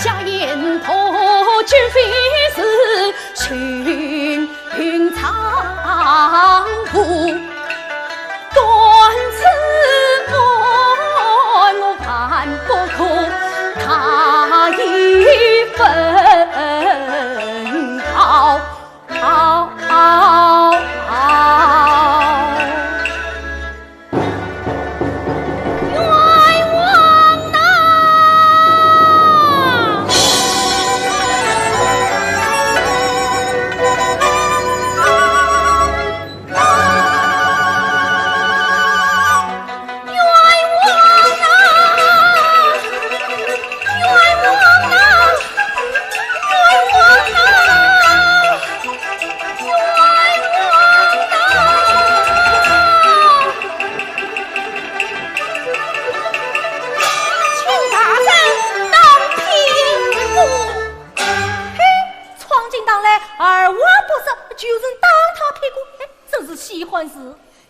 下言破军费是寻常无，断此案我万不可大义分毫。 冤枉呐！就人当堂开过，哎，真是稀罕事。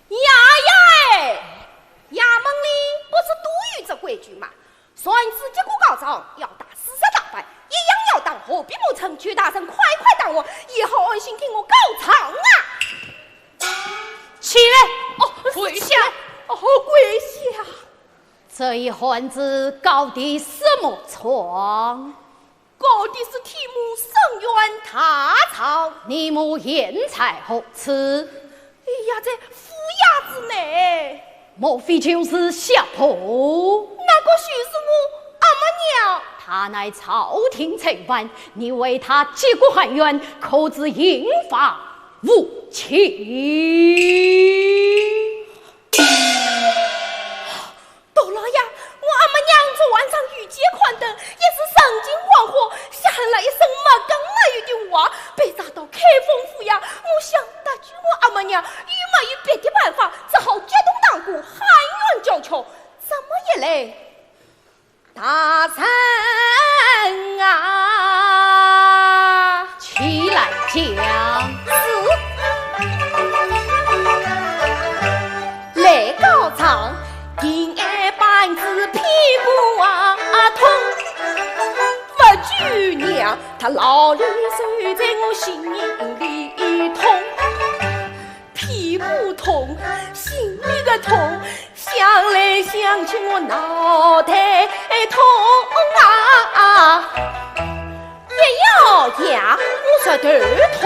爷爷，衙门里不是都有这规矩吗？传旨结果告状，要打四十大板，一样要打，何必磨成？求大人快快打我，也好安心听我告状啊！起来，哦，跪下。哦，跪下。这一案子告的什么状？告的是天母申冤大状。你母现在何处？哎呀，在府衙之内。莫非就是小婆？那个就是我阿姆娘。她乃朝廷罪犯，你为她结果喊冤，可知刑罚无情？ 大老爷，我阿姆娘昨晚上御街看灯，一时神情恍惚，吓喊了一声没根没源的话，被抓到开封府衙。我想搭救我阿姆娘，又没有别的办法，只好激动堂鼓，喊冤叫屈。这么一来，大人啊，起来讲。是。 来告状，第一板子屁股啊痛，不拘娘，她牢里守在我心里痛。屁股痛，心里个痛，想来想去我脑袋痛啊。 一咬牙，我舌头痛，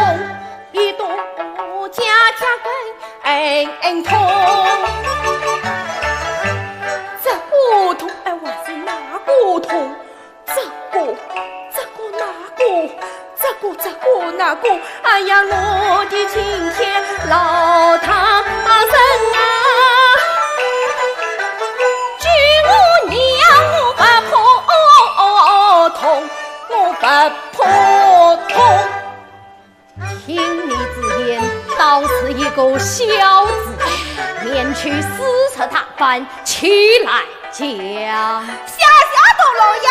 一跺脚脚跟痛。这个痛，哎，还是那个痛，这个，这个那个，这个，这个那个，哎呀，我的青天老大人啊！救我娘，我不怕痛， 我不怕痛。听你之言，倒是一个孝子，免去四十大板，起来讲。谢谢大老爷，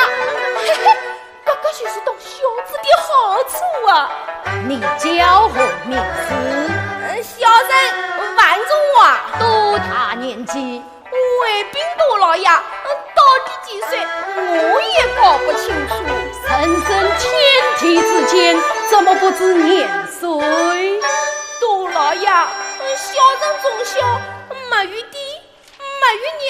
嘿嘿，这个就是当孝子的好处啊。你叫何名字？呃，小人范仲华。多大年纪？ 回禀大老爷，嗯，到底几岁，我也搞不清楚。人生天地之间，怎么不知年岁？大老爷，嗯，小人从小没有爹，没有娘，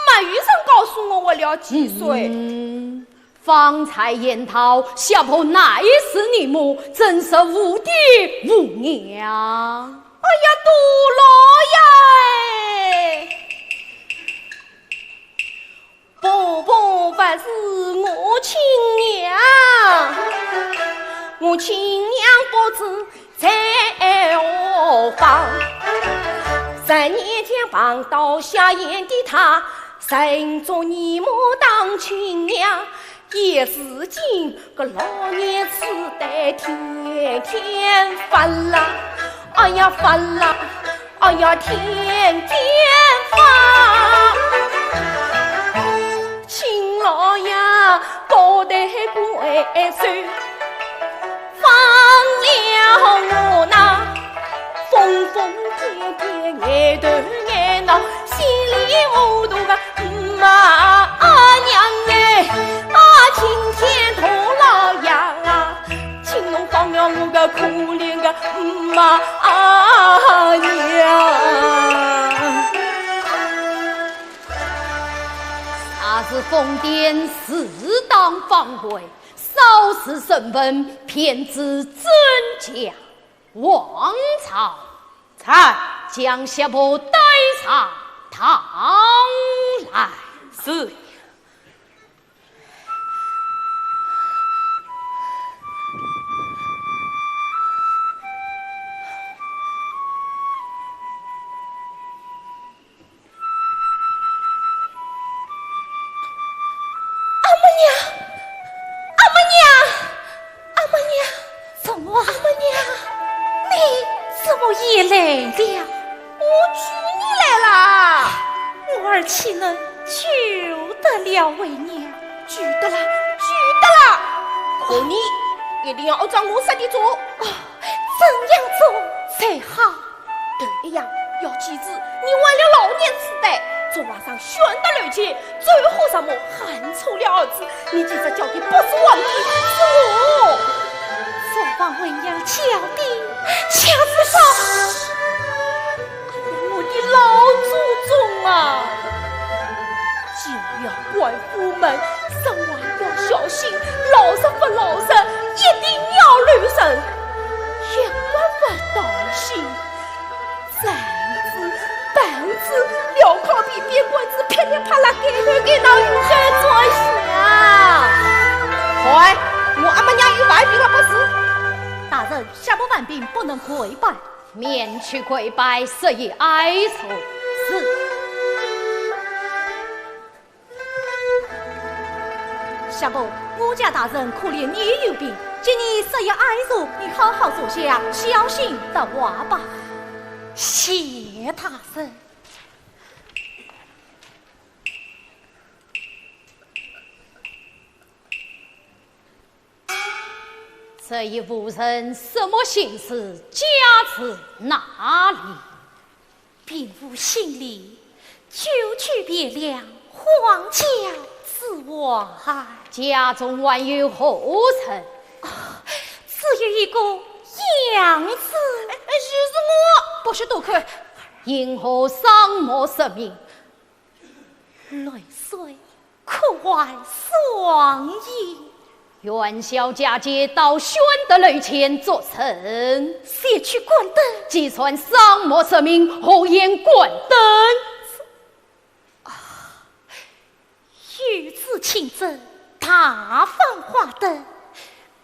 没有人告诉我活了几岁。嗯，方才言道，小婆乃是你母，怎说无爹无娘？ 哎呀，大老爷，婆婆不是我亲娘，我亲娘不知在何方。十年前碰到瞎眼的她，认作你母当亲娘， 一时间，个老年痴呆天天发啦，哎呀发啦，哎呀天天发。请老爷高抬贵手，放了我那疯疯癫癫、呆头呆脑、心里糊涂个 妈娘哎，啊，青天大老爷啊，请侬放了我个可怜个妈娘。啥是疯癫，自当放回，稍事审问，便知真假。 王朝，在。将小婆带上堂来。是。阿姆娘，阿姆娘，阿姆娘，怎么？阿姆娘，你怎么也来了？我救你来啦！我儿岂能救得了为娘？救得了，救得了！可你一定要照我说的做。哦，怎样做才好？头一样要记住，你患了老年痴呆，昨晚上选的楼前，最后什么喊错了儿子，你记住叫的不是皇帝，是我。昨晚为娘叫的，就是啥？哎呀，我的老祖宗啊！进了官府门，说话要小心，老实不老实，一定要留神，一万万当心。簪子、棒子、镣铐皮、边关子，噼里啪啦，该头该脑一直转响。快，我阿姆娘有万病了不是？大人，下部万病不能跪拜。免去跪拜，设宴哀寿。是。 下部，我家大人可怜你有病，今日设宴哀寿，你好好坐下，小心搭话吧。谢大人。 这一妇人什么姓氏，家住哪里？并无姓李，久居汴梁荒郊之外。家中还有后人？哦，只有一个养子。哎，哎，就是我。不许多口，因何双目失明？泪水 可还双眼。元宵佳节到宣德楼前作甚？前去观灯。既然双目失明，何言观灯？啊，有子亲征，大放花灯，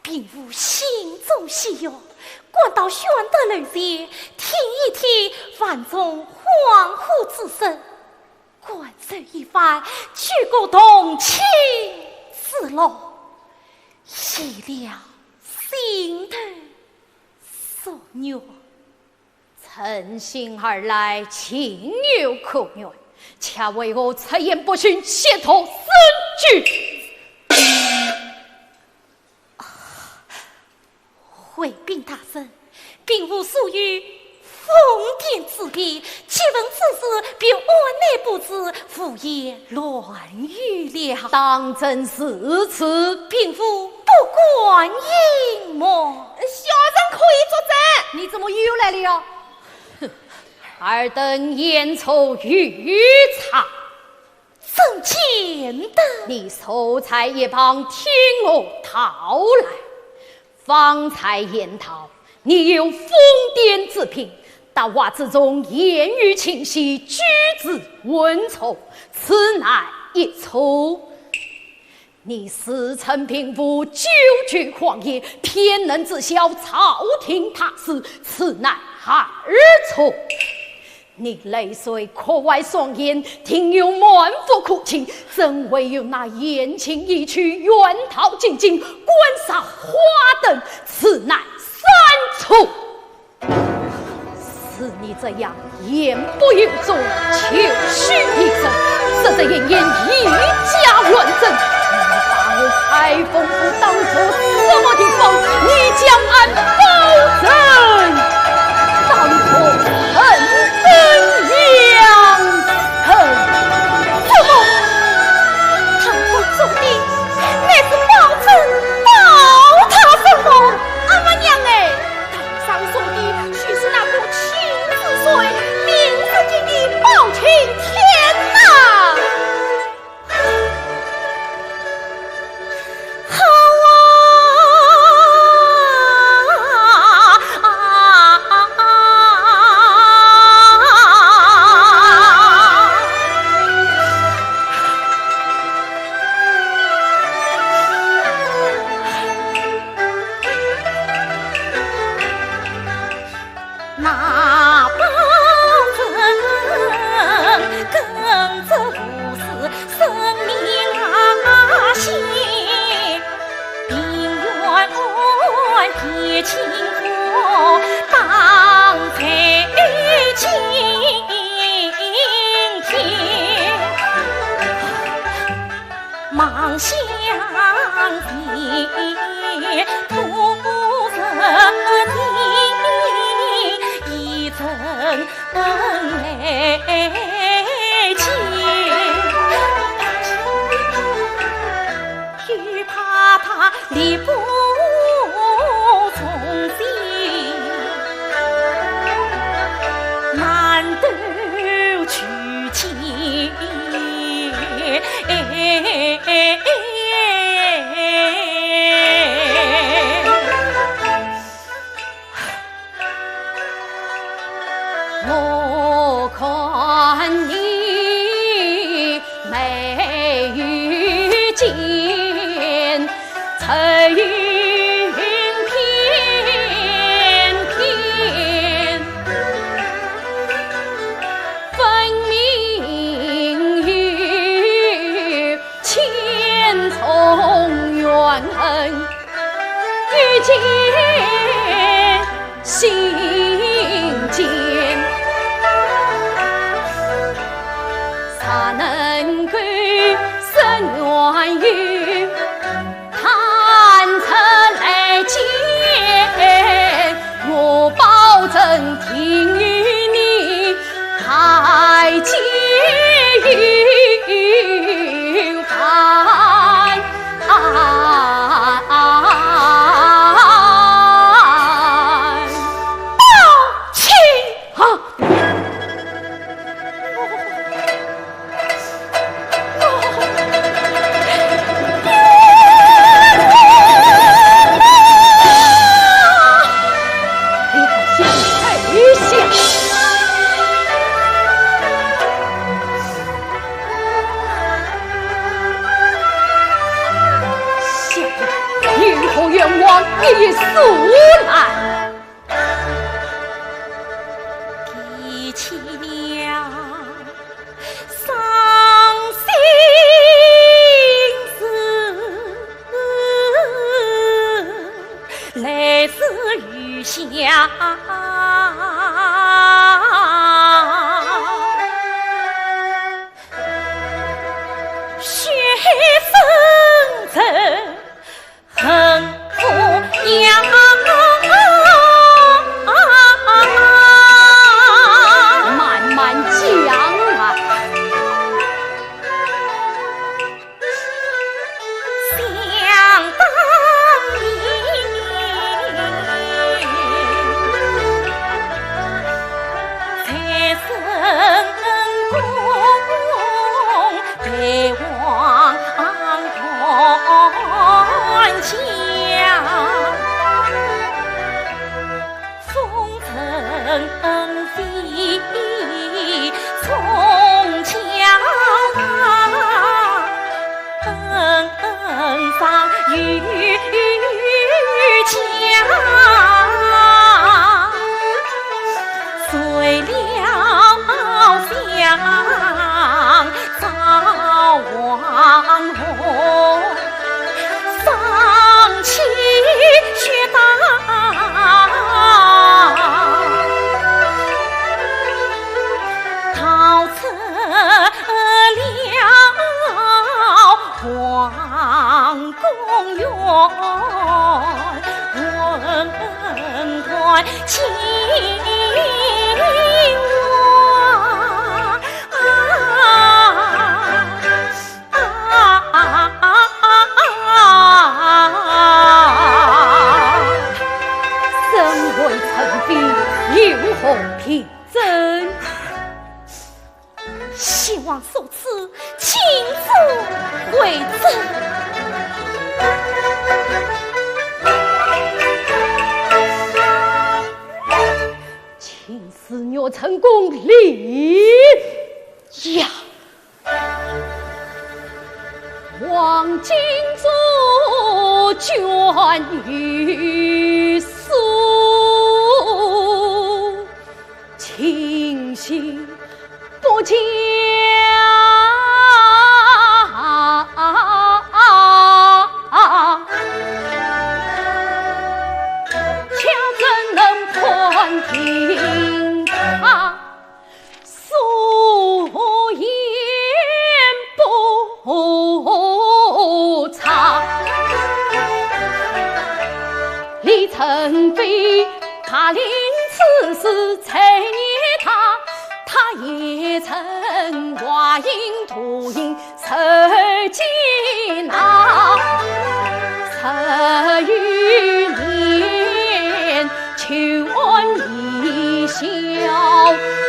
并无心中喜悦，赶到宣德楼前，听一听万众欢呼之声。 感受一番举国同庆之乐，一了心头所愿。诚心而来，情有可原，却为何出言不逊，亵渎圣旨？ 回禀大人，并无所有疯癫之病，急问之时便按捺不住，胡言乱语了。当真如此？并无不敢隐瞒。小人可以作证。你怎么又来了？哼，尔等言出有差。 怎见得？你守在一旁听我道来。方才言道，你有疯癫之病，答话之中言语清晰，举止稳重，此乃一错。你自称平父，久居荒野，偏能知晓朝廷大事，此乃二错。 你泪水哭坏双眼，庭院满腹苦情，怎会有那闲情逸趣，远逃京津，观赏花灯，此乃三错。似你这样言不由衷，就须一争，这这言言以假乱真，你把我开封府当作什么地方？你将俺包拯 当作人等样人。什么？唐朝做的乃是包拯，包他什么？阿姆娘哎，堂上说的就是那个青子帅，名字叫你包青天呐。 好啊！那包拯跟着武士生命啊险，平原安别清河当水井天。 望乡地，土生地。来见，又怕他力不从心，难得去见。我看你没有见，愁云片片，分明有千重怨恨。 遇见心间，才能够伸冤由，坦诚来见，我保证定与你 台阶有伴。报亲啊！ 你好像太愚孝。下官有何冤枉，你速来。提起了 伤心事，来自于下。雪纷争 恨不要慢慢讲啊。想当年，在深宫 陪王断桥，风尘飞从桥上，恩上又桥，谁料想 造王后，上气血大，逃出了皇宫院，魂断天外。 身为臣妃，有何凭证？先王所赐，亲自为证。请示玉宸宫。呀！ 黄金珠卷玉书，清洗不讲，巧怎能判定他 素颜不差。李宸妃她领此事，才念一城华阴都营受尽恼，十余年求安一宵，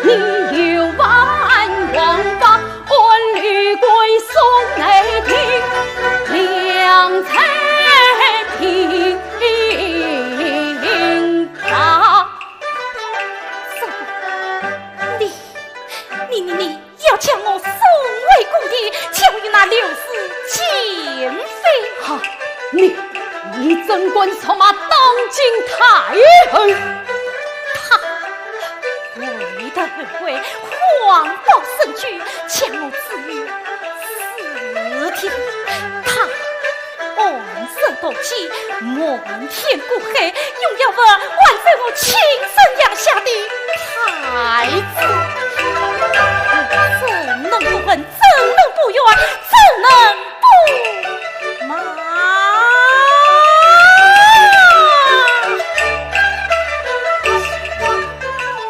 你又犯王法，按律跪送内廷，两罪并罚。你，你，你，你要将我送回故地，交与那刘氏奸妃。哈，你，你怎敢出卖当今太后？她为的后悔，谎报身居，将我置于死地。她 暗设毒计，瞒天过海，永远不还给我亲生养下的太子。我怎能不恨？怎能不怨？怎能不骂？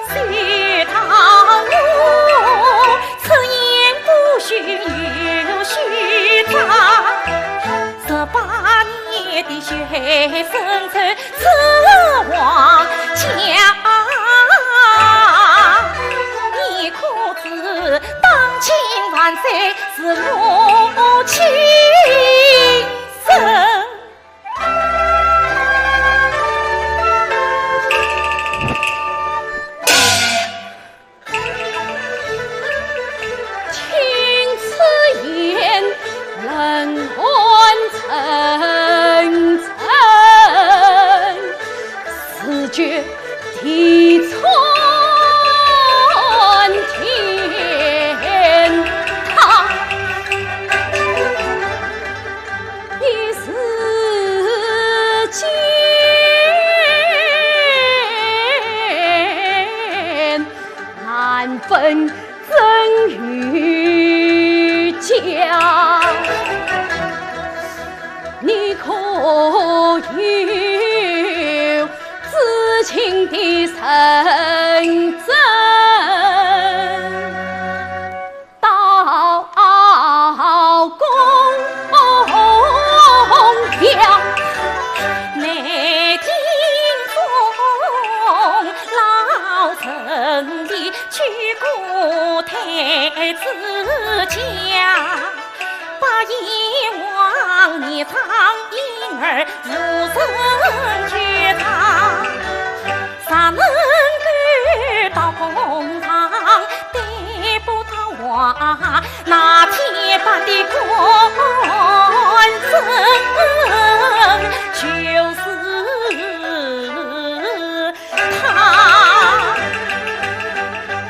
谁道我 此言不虚又虚假，十八年的学生在此王家，你可知当今万岁是我亲生。 听此言，冷汗涔涔，似决地穿天堂。一时间， 难分真与假。你可有知情的人证？到公堂，内廷中老臣的 举国太子家，八贤王你当应儿如神举堂，谁能够到公堂对簿道话？那天办的官人就是 他。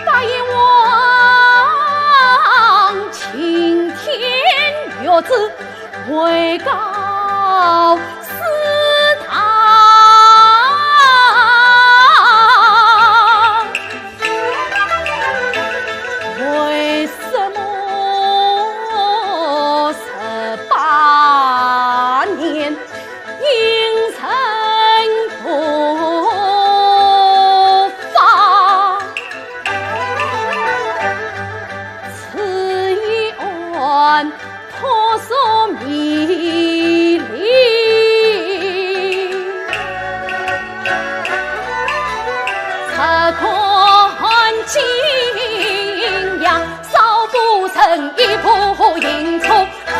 八贤王青天玉旨，位高司大，为什么十八年 因臣不法，此一案扑朔迷离，只看景阳少不成一步行错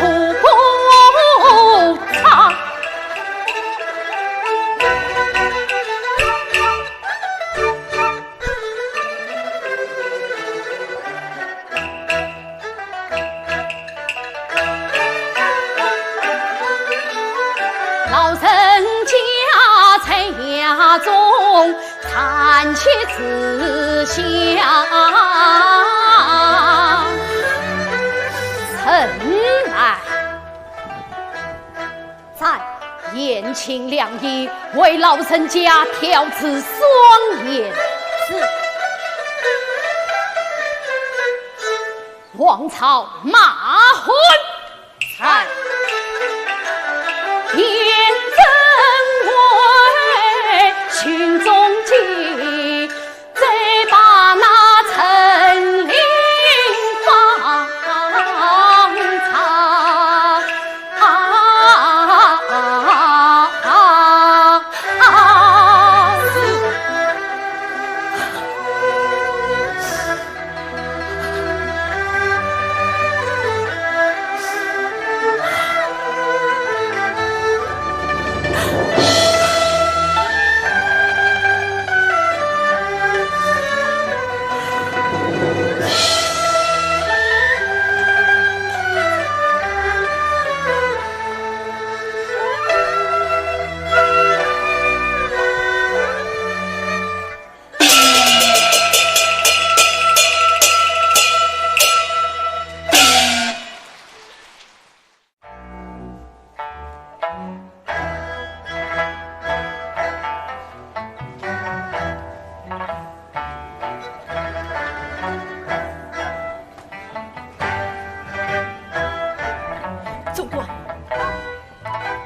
苦苦唱。老人家在家中 叹气之下。臣来。在，宴请良医，为老人家调治双眼。是。王朝马汉。 在。辨真伪，寻踪迹，再把那陈琳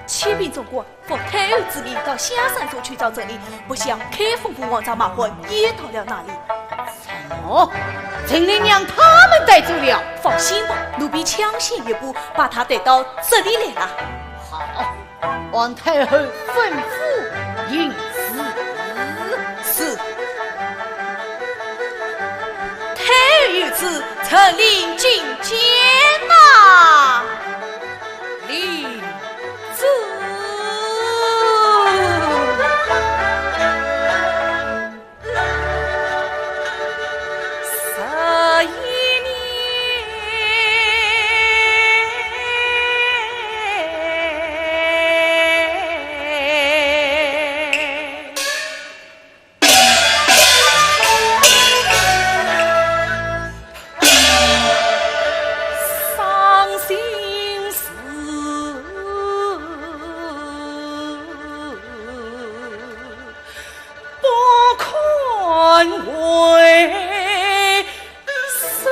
启禀总管，奉太后之命到香山所去找陈琳，不想开封府王丈马汉也到了那里。什么？陈琳让他们带走了？放心吧，奴婢抢先一步把他带到这里来了。好，望太后吩咐行事。是。太后有旨，陈琳觐见呐。 领旨。十一年。伤心事不堪回首。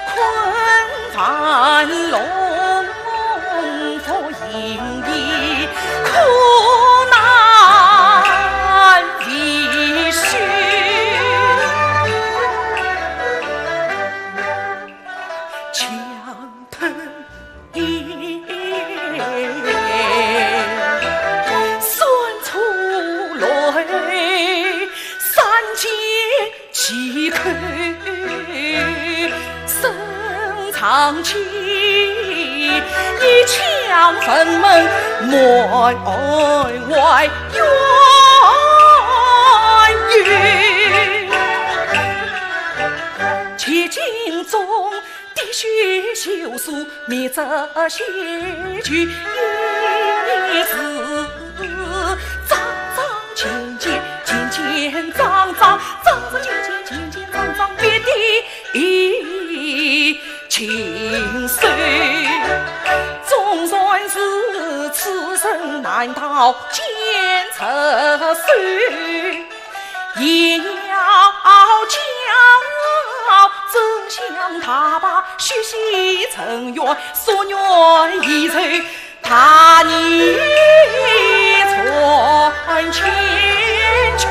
困饭弄佛，行医苦难未休。强吞咽，酸楚泪，三缄其口。生长期，一腔愤懑，满怀怨尤。其境中滴血修书， 密折血句，一字，章章件件，件件章章，章章件件，件件章章，必定尽收。纵然如此，臣难逃奸贼手。 一要教，怎想大败，血洗尘缘，夙愿已随大义传千秋。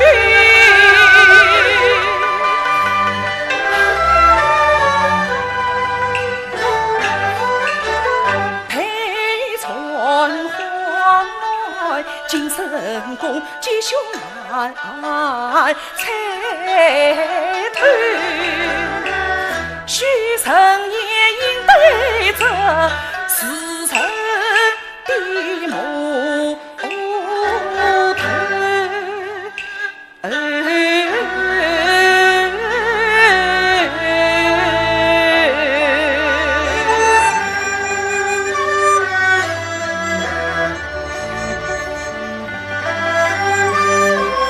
待传唤金圣公， 吉凶难猜透，许神也应对这时辰的木头。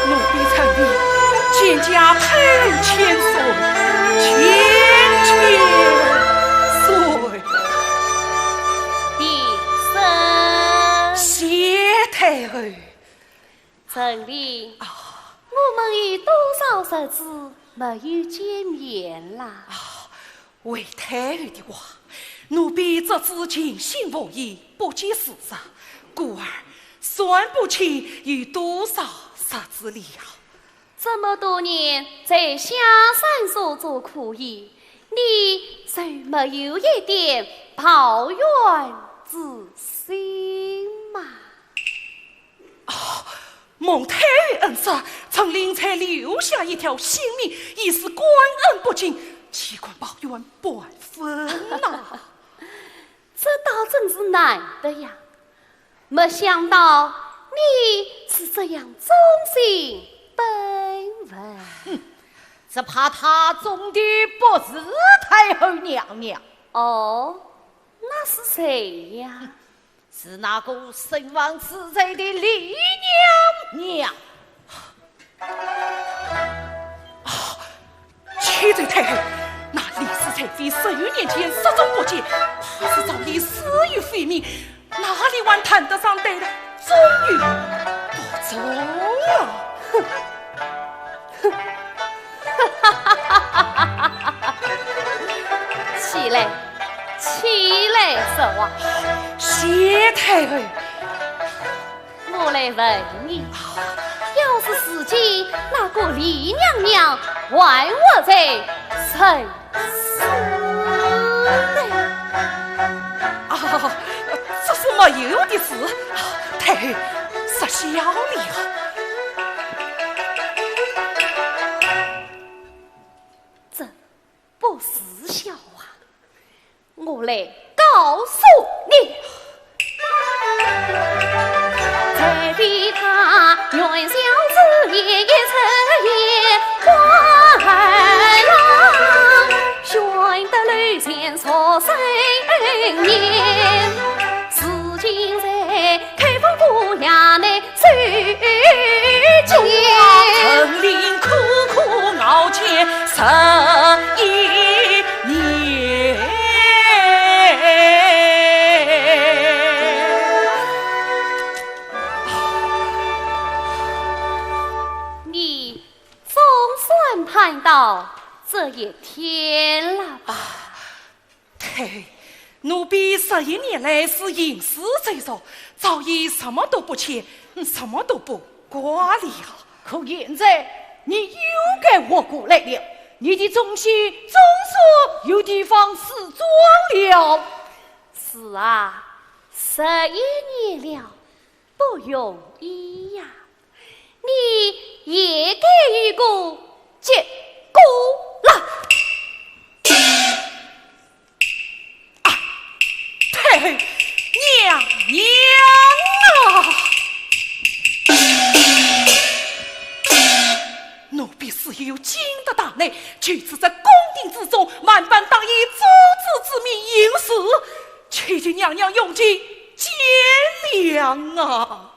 奴婢陈琳，见驾太后千岁，千千岁。平身。谢太后。陈琳，啊。我们有多少日子没有见面啦？啊， 回太后的话，奴婢只知情形无异，不见时日，故而算不清有多少日子了。这么多年在香山所做苦役，你就没有一点抱怨之心吗？ 哦，蒙太后恩赦，陈琳才留下一条性命，已是感恩不尽，岂敢抱怨半分呐？这倒真是难得呀，没想到你是这样忠心本分。哼，只怕她忠的不是太后娘娘。哦，那是谁呀？是那个身亡之罪的李娘娘。啊，启奏太后，那李氏在位十余年间失踪不见，怕是早已死于非命，哪里还谈得上对她忠于不忠啊？哼！ 起来，起来说话。谢太后。我来问你，要是如今那个李娘娘还活在人世呢？啊，这是没有的事。太后，说笑了。这 不是笑话，我来告诉你。在的他元宵之夜一日夜观浪，选得楼前十三年，如今在开封府衙内 你总算盼到这一天了吧？ 太后，奴婢十一年来是行尸走肉，早已什么都不欠，什么都不挂了。可现在你又该活过来了，你的忠心总算有地方诉状了。是啊，十一年了， 不容易呀，你也该有个结果了。啊，太后娘娘啊！奴婢自幼进得大内，就住在宫廷之中，万般打以做主之名行事，求求娘娘用情见谅啊！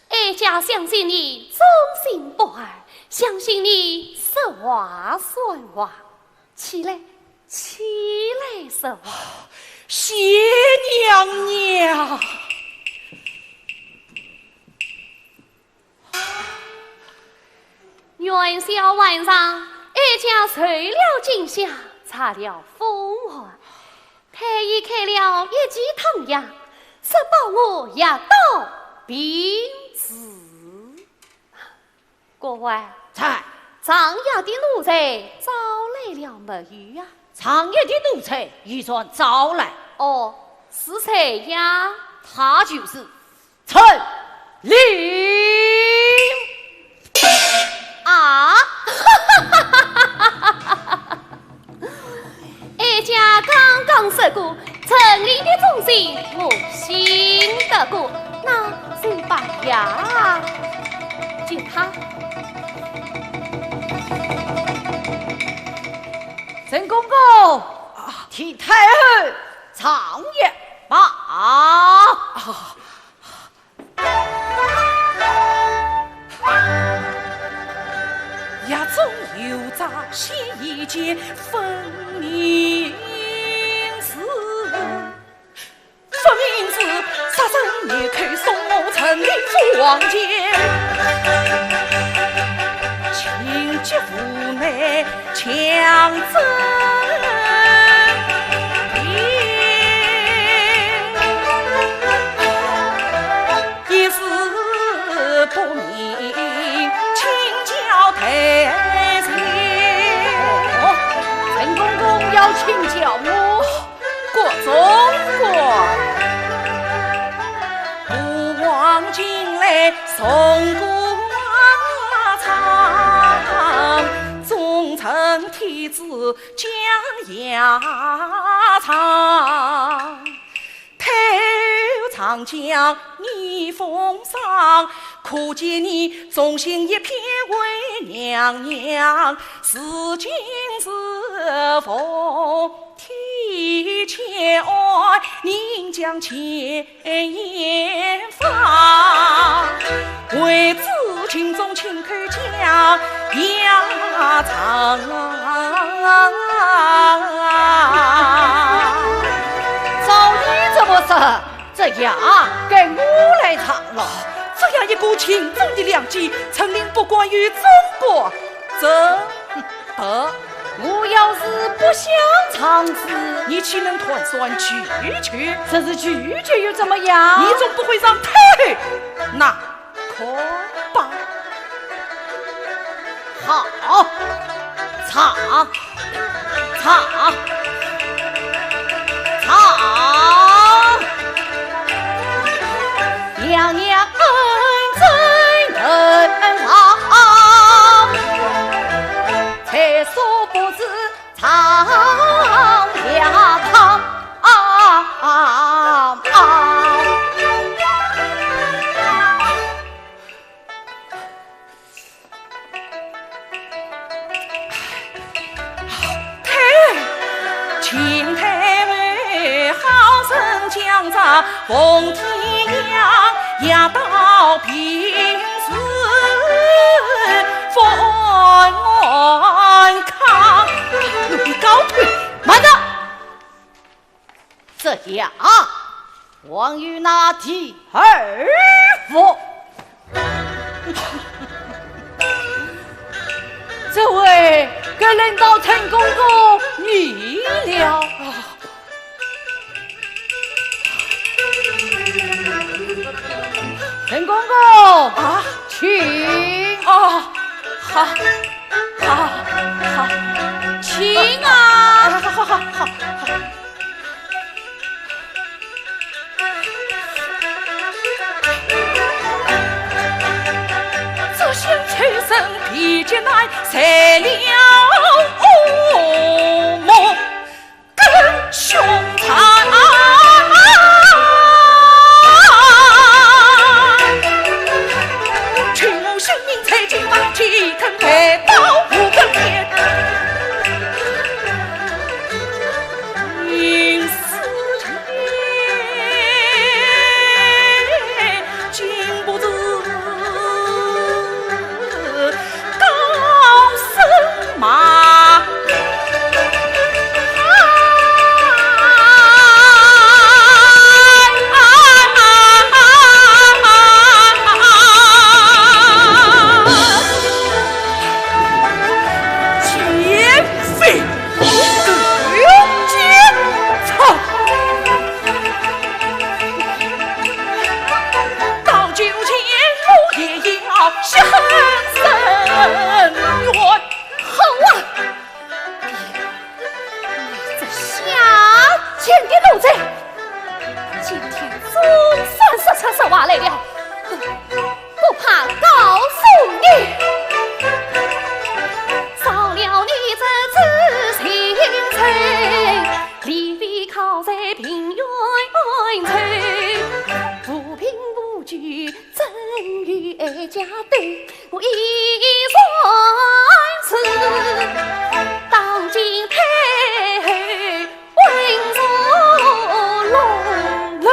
哀家相信你忠心不二，相信你说话算话。起来，起来说话。谢娘娘。 元宵晚上，哀家受了惊吓，着了风寒，太医开了一剂汤药，说保我药到病除。郭槐。在。藏药的奴才找来了没有啊？藏药的奴才已然找来。哦，是谁呀？他就是 陈琳。啊！哀家刚刚说过，陈琳的忠心我信得过，那就把药给他。陈公公，替太后藏药吧。啊， 药中有诈，先一箭分明是，分明是杀人灭口，送我陈琳方前，情急无奈 强争赢，一时不明，请教太师。哦，陈公公要请教我。郭总管。吾王近来送过马场，忠臣 天子降下场，太后长江你封赏，可见你忠心一片为娘娘，如今是奉天千万人将前言放，为子情重亲口讲呀唱啊。照你这么说，这呀该我来唱了。这样一个情重的良机，陈琳不敢有争过。这 得，我要是不想唱诗，你岂能断算拒绝？这是拒绝又怎么样？你总不会让太后难堪吧？好，唱，唱，唱。娘娘恩准能唱， 才说不知唱呀唱。太后，请太后好生讲着奉天娘，夜到平时勿安康。奴婢告退。慢着！ 这呀，还有那第二幅。这回该轮到陈公公你了。陈公公啊，请。啊，好，好，好，请啊。啊，好，好，好，好。 这厢秋声比劫难，碎了恶梦更凶残。群魔凶名在京外，岂肯回到无根天？ 临死前，禁不住高声骂。奸 贼，狗奸贼！到九天我也要雪恨深渊。好啊！你这下贱的奴才，今天总算说出实话来了。 不怕告诉你，饶了你这痴情仇，理非靠在平冤仇，无凭无据怎与哀家斗？我已算是当今太后稳坐龙楼。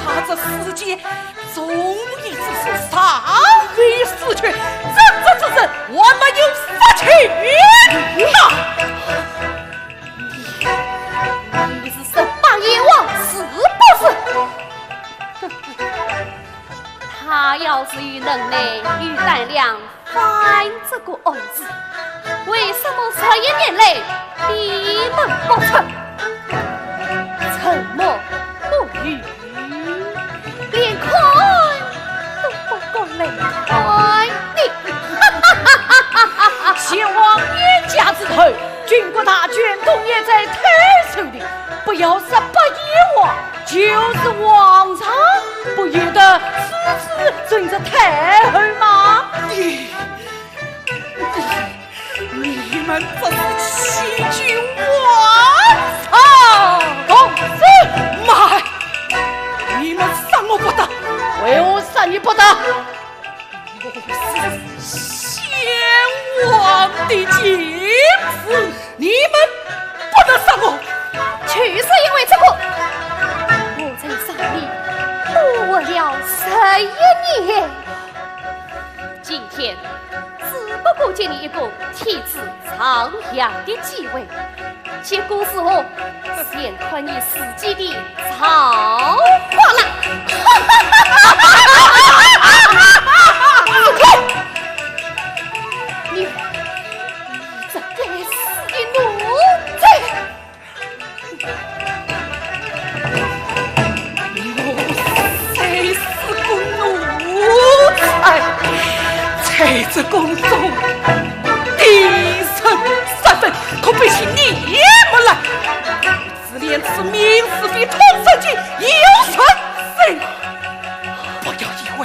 恐怕这世间总已只是尚未死去，真正之人还没有杀气呢。 你，你是十八贤王是不是？他要是有能耐、有胆量办这个案子，为什么十一年来闭门不出，沉默不语？ 连看都不敢来看你。贤王冤家之仇，巾帼大权同样在太后手里，不要十八贤王，就是皇上，不由得处处准着太后吗？你，你，你们这你不得！我是先王的亲事，你们不能杀我！就是因为这个，我才让你多活了十一年。今天只不过给你一个替子 徜徉的机会，结果如何？全看你自己的造化了。你，你这该死的奴才！ 我虽是个奴才，在这宫中低人三分，可比起你们来，自怜自命是非通神经，有谁谁？不要以为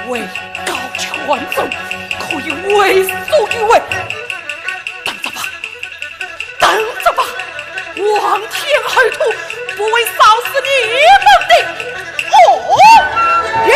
位高权重，可以为所欲为。等着吧， 等着吧，皇天厚土不会少死你们的。哦，耶！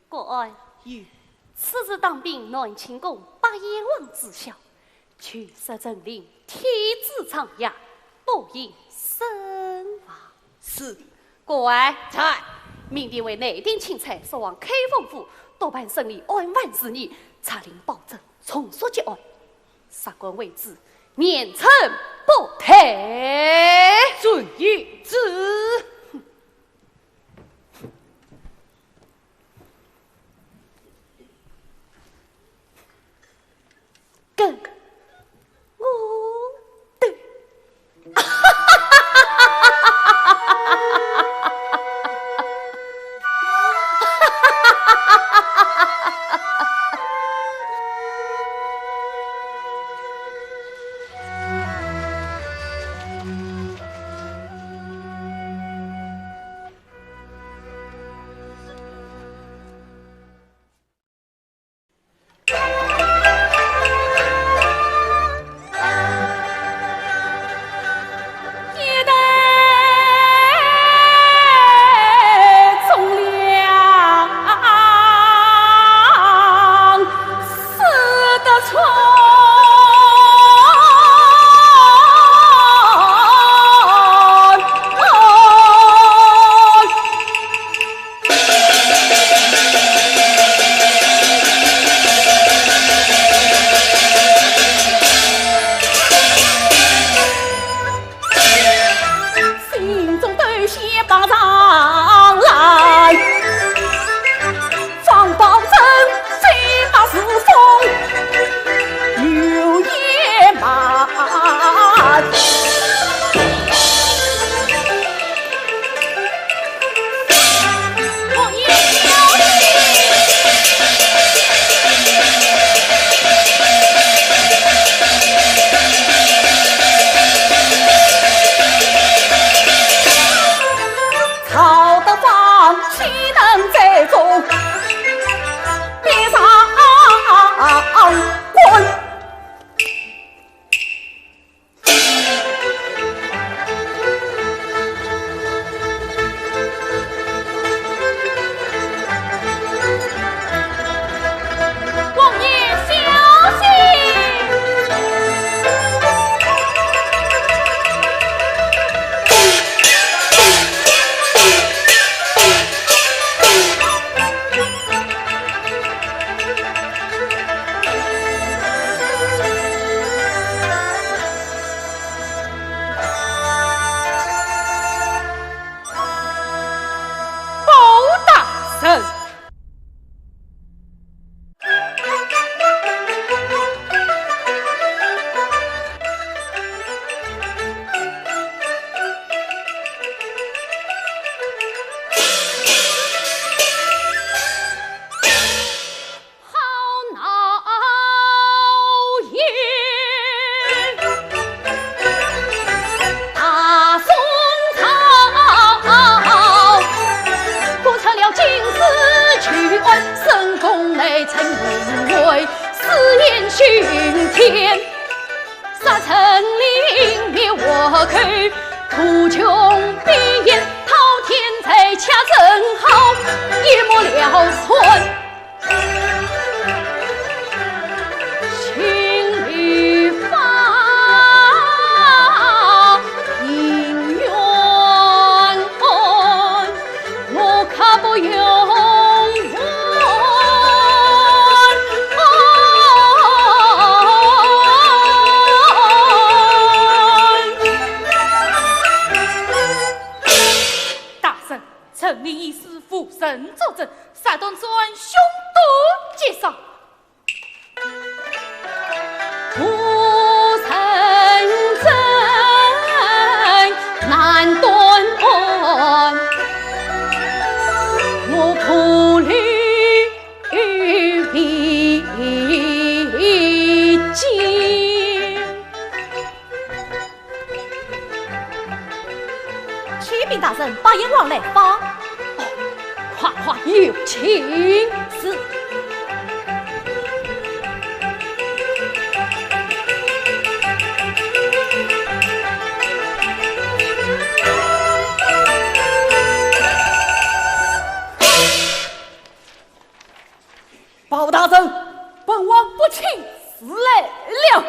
国安。有。此事当禀南清宫八贤王知晓，就说陈琳天资昌雅，不幸身亡。是。国安。在。明定为内廷钦差，速往开封府，督办审理案犯事宜，查令保证，从速结案。杀官为止，严惩不贷。遵旨。 跟我走。四眼巡天，杀陈琳灭倭寇，图穷匕首，滔天罪，却成号，一目了然。心里发心冤，我可不用完。大人，陈琳一死，无人作证，杀断此案，凶断吉伤。 无人证，难断案，我徒留笔迹。 启禀大人，八贤王来访。哦，快快有请。是。报大人，本王不请自来了。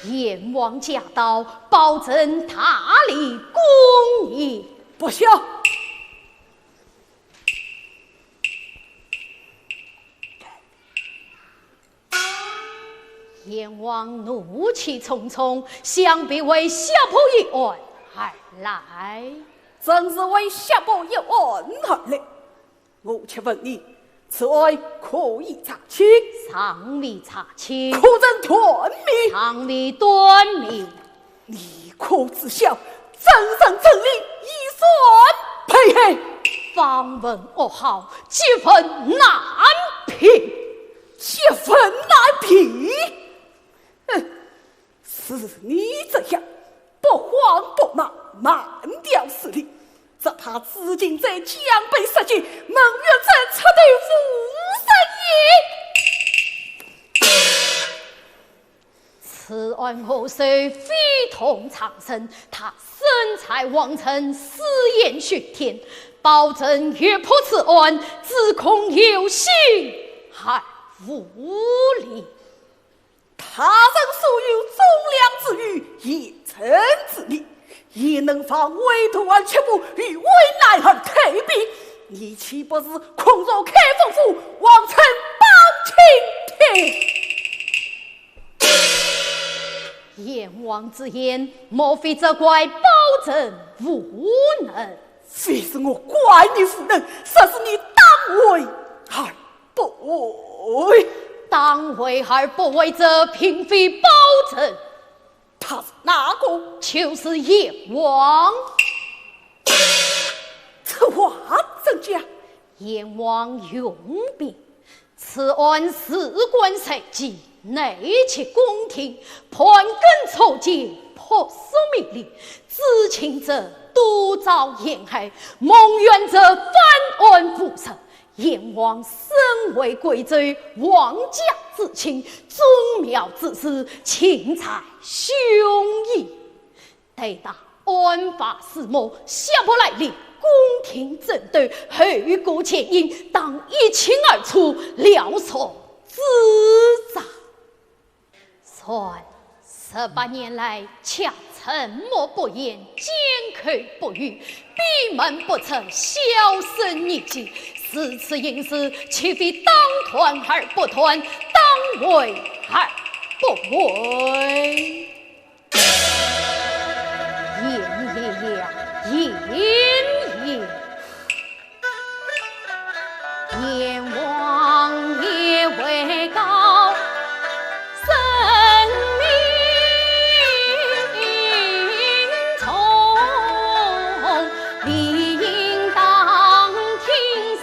贤王驾到，包拯大礼恭迎。不孝。贤王怒气冲冲，想必为夏伯义案而来。正是为夏伯义案而来。 我且问你，此案可以查清？尚未查清。可曾断明？尚未断明。你可知晓，真正真理已然被害。方文恶豪，积愤难平。积愤难平？哼， 似你这样不慌不忙、慢条斯理，只怕至今在江北杀机，蒙冤者出头无人也。此案我虽非同常人，他身在皇城，四眼巡天，包拯欲破此案，只恐有心而无力。 他人所有忠良之语、贤臣之命，焉能防微徒而却步，与危难而退避？你岂不是空手开封府，妄称包青天？贤王之言，莫非责怪包拯无能？非是我怪你无能，实是你当为而 不为。当为而不为者，并非包拯。他是哪个？就是阎王。此话怎讲？阎王容禀，此案事关社稷，内戚宫廷，盘根错节，扑朔迷离，知情者多遭陷害，蒙冤者翻案无策。 阎王身为贵州皇家之卿，宗庙之主，情在胸臆。待打案发始末，夏伯来历，宫廷争斗，后果牵引，当一清二楚，了然自招。 传十八年来，却沉默不言，缄口不语，闭门不出，销声匿迹。如此行事，岂非当断而不断，当为而不为？严也严，严也严。 阎王也位高神明重，理应当听从。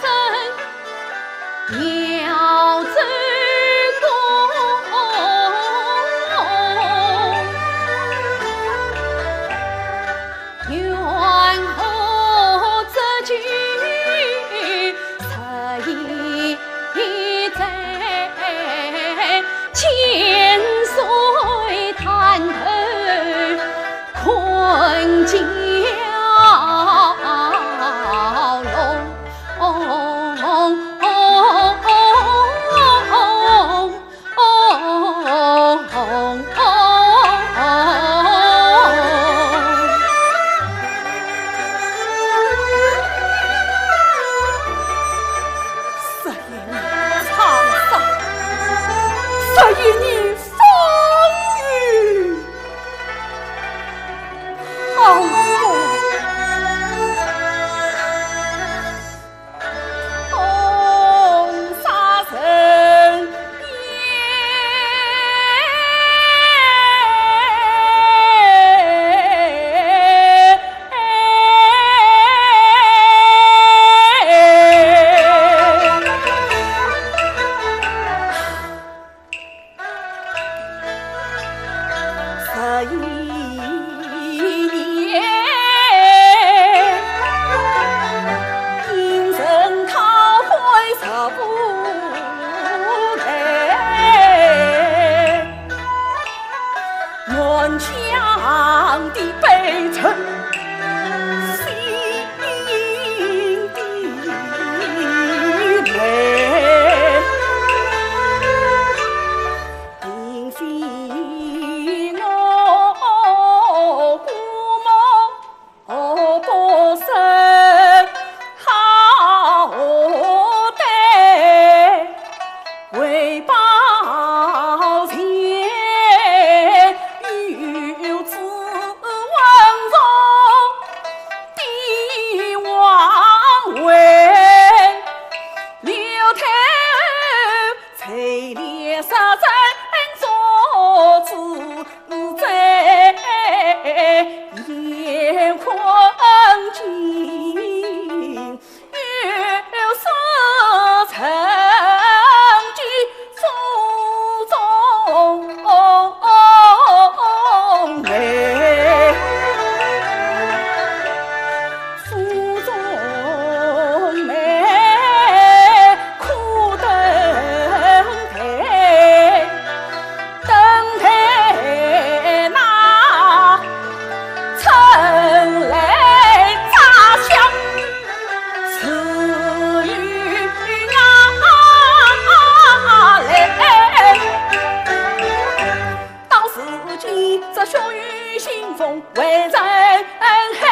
为人嘿，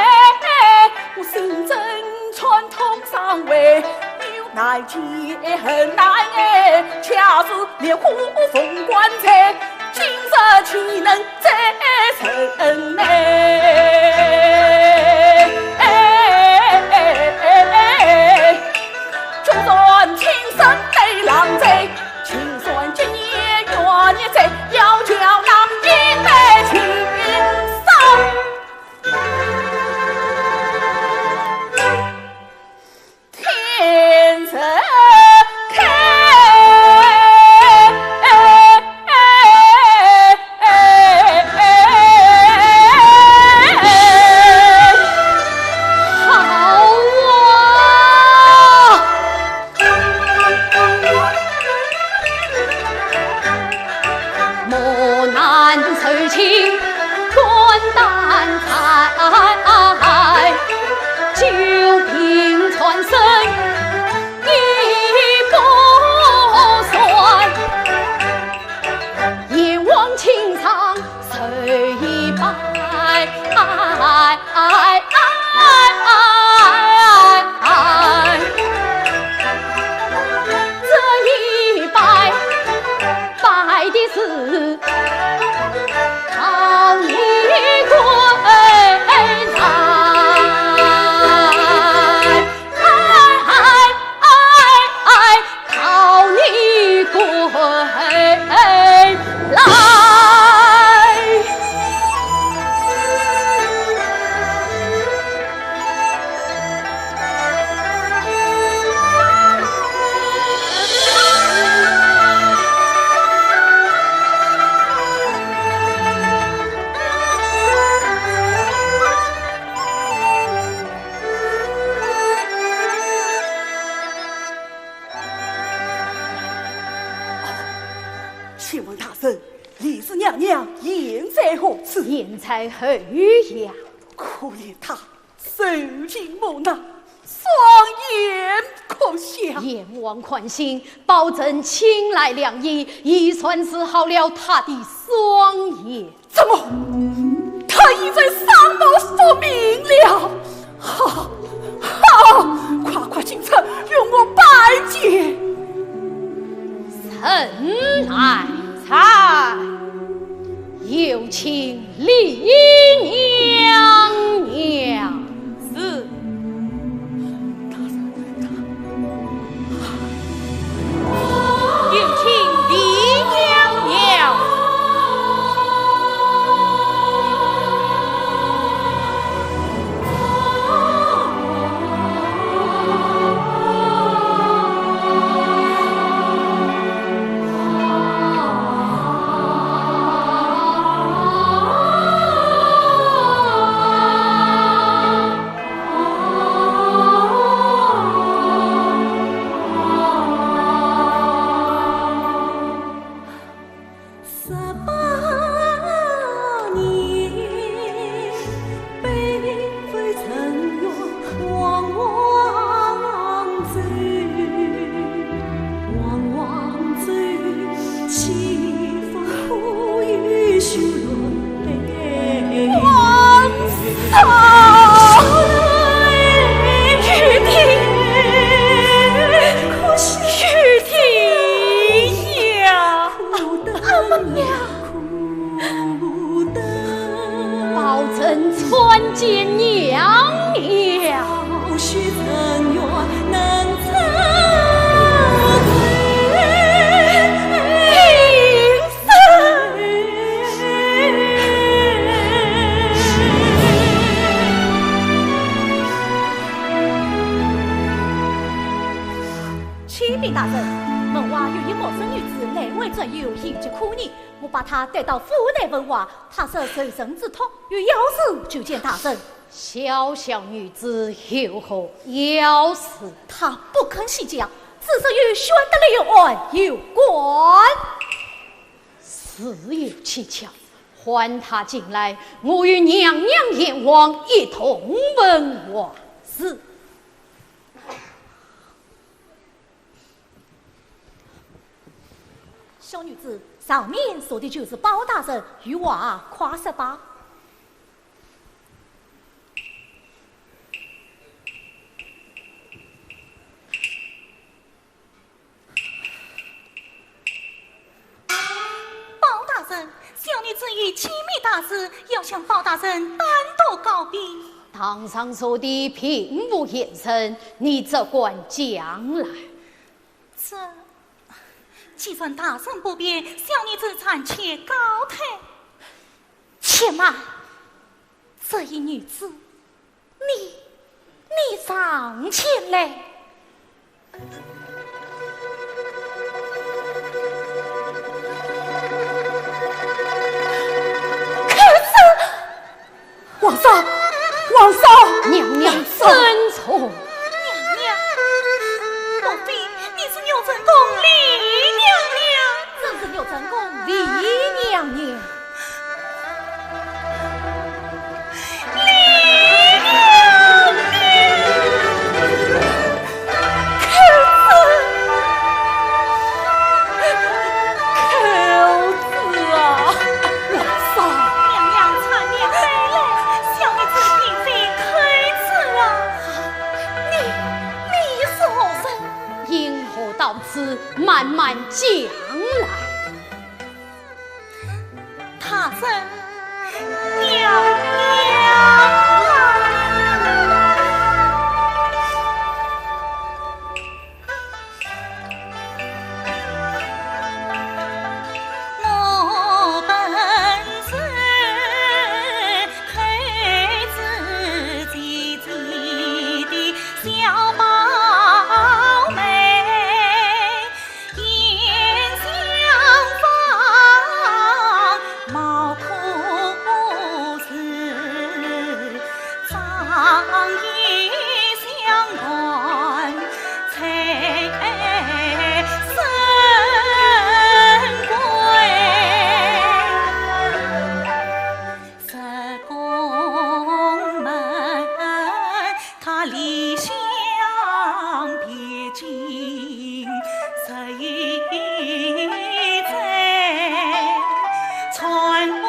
我心中穿痛伤悲，有难解恨难挨，恰似烈火封棺材，今日岂能再忍耐？就算亲身被狼追， 就算今夜月夜在，要叫那一代情深天日开。好啊！ 磨难受尽肝胆猜，旧病缠身一不散。阎王请上受一拜，哎哎哎哎哎，这一拜拜的是好你个人。 哎哎哎哎，讨你归来。 请问大人，李氏娘娘现在何处？现在后院。可怜她受尽磨难，双眼哭瞎。阎王宽心，包拯请来良医，已算治好了她的双眼。 怎么？她已在山外复命了？好，好，快快进城与我拜见。臣来参，有请李娘娘。是。 有请李娘娘。 王嫂！玉婷，玉婷呀！阿姆呀！包拯参见娘娘。 启禀大人，门外有一陌生女子来回转悠，行迹可疑，我把她带到府内问话，她说受人之托，有要事求见大人。 小小女子有何要事？她不肯细讲，只说与宣德楼案有关。事有蹊跷，唤她进来，我与娘娘、阎王一同问话。是。 小女子，上面坐的就是包大人，有话快说吧。机密大事，要向包大人单独告禀。堂上坐的并无闲人，你只管讲来。这，既然大人不便，小女子暂且告退。且慢，这一女子，你，你上前来。 皇上，皇上，娘娘，皇上。遵从。娘娘，莫非你是玉宸宫李娘娘？正是玉宸宫李娘娘。李娘娘！ 寇珠，寇珠啊！皇上。娘娘，茶免备来，小女子并非寇珠啊。你，你是何人？因何到此？慢慢讲来。 大人，娘娘。我本是太子姐姐的小胞妹。 眼相望，貌可是，长得相般，才甚贵。入宫门，她理想别径。 谁在传我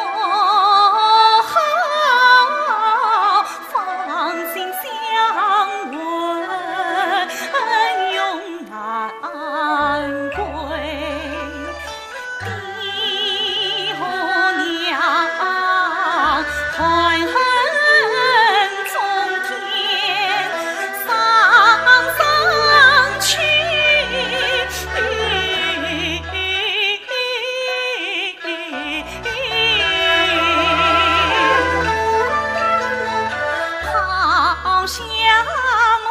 好，芳心相问，永难归。 的和娘，怀恨冲天，上上去。抛下我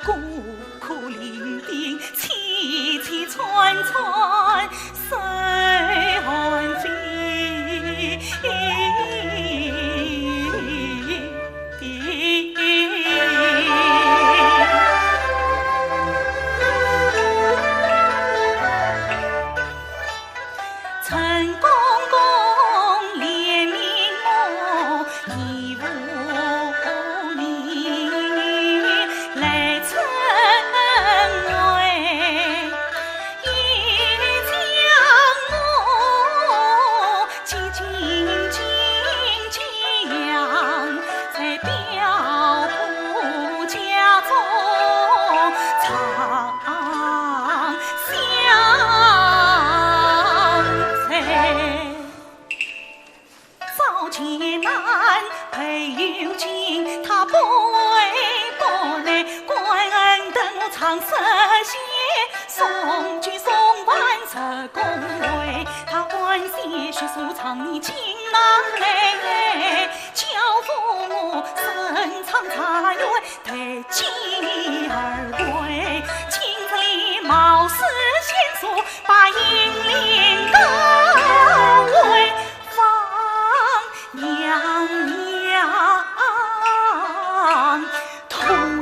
孤苦伶仃，凄凄惨惨 谁寒飞？陈公公怜悯我， 义无力来伸冤，已将我紧紧紧紧养在貂婆家中，常相随。 早解难备又惊，她不为不累，官恩等我常实现，送酒送饭入宫阏，她欢喜叙述常年情难耐，交付我深藏茶园， 待继而归。今日里冒死献策，把英灵告慰，望娘娘图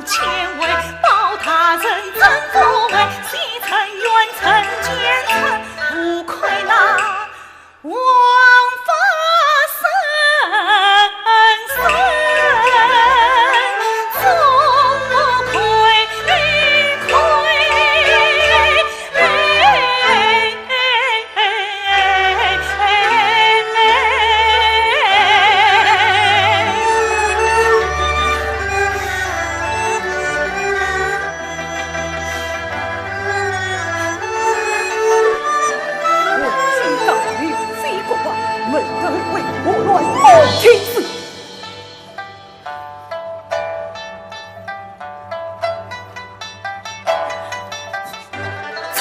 千惠，包大人真不为，惜臣远臣奸臣，无愧那 王法圣圣，众目睽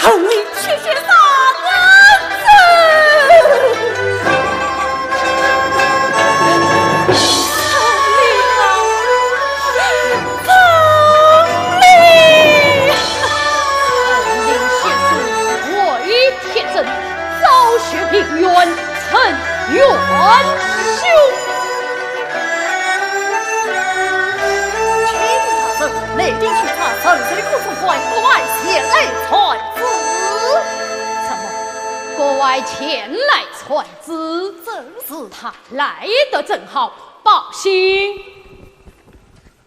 恩礼谢谢大人。恩礼啊，恩礼。恩礼谢谢，为天尊，昭雪平原，沉冤枉。 请大人内廷巡查，陈氏的各总管，各案前来传旨。什么？各案前来传旨？正是。他来得正好，报信。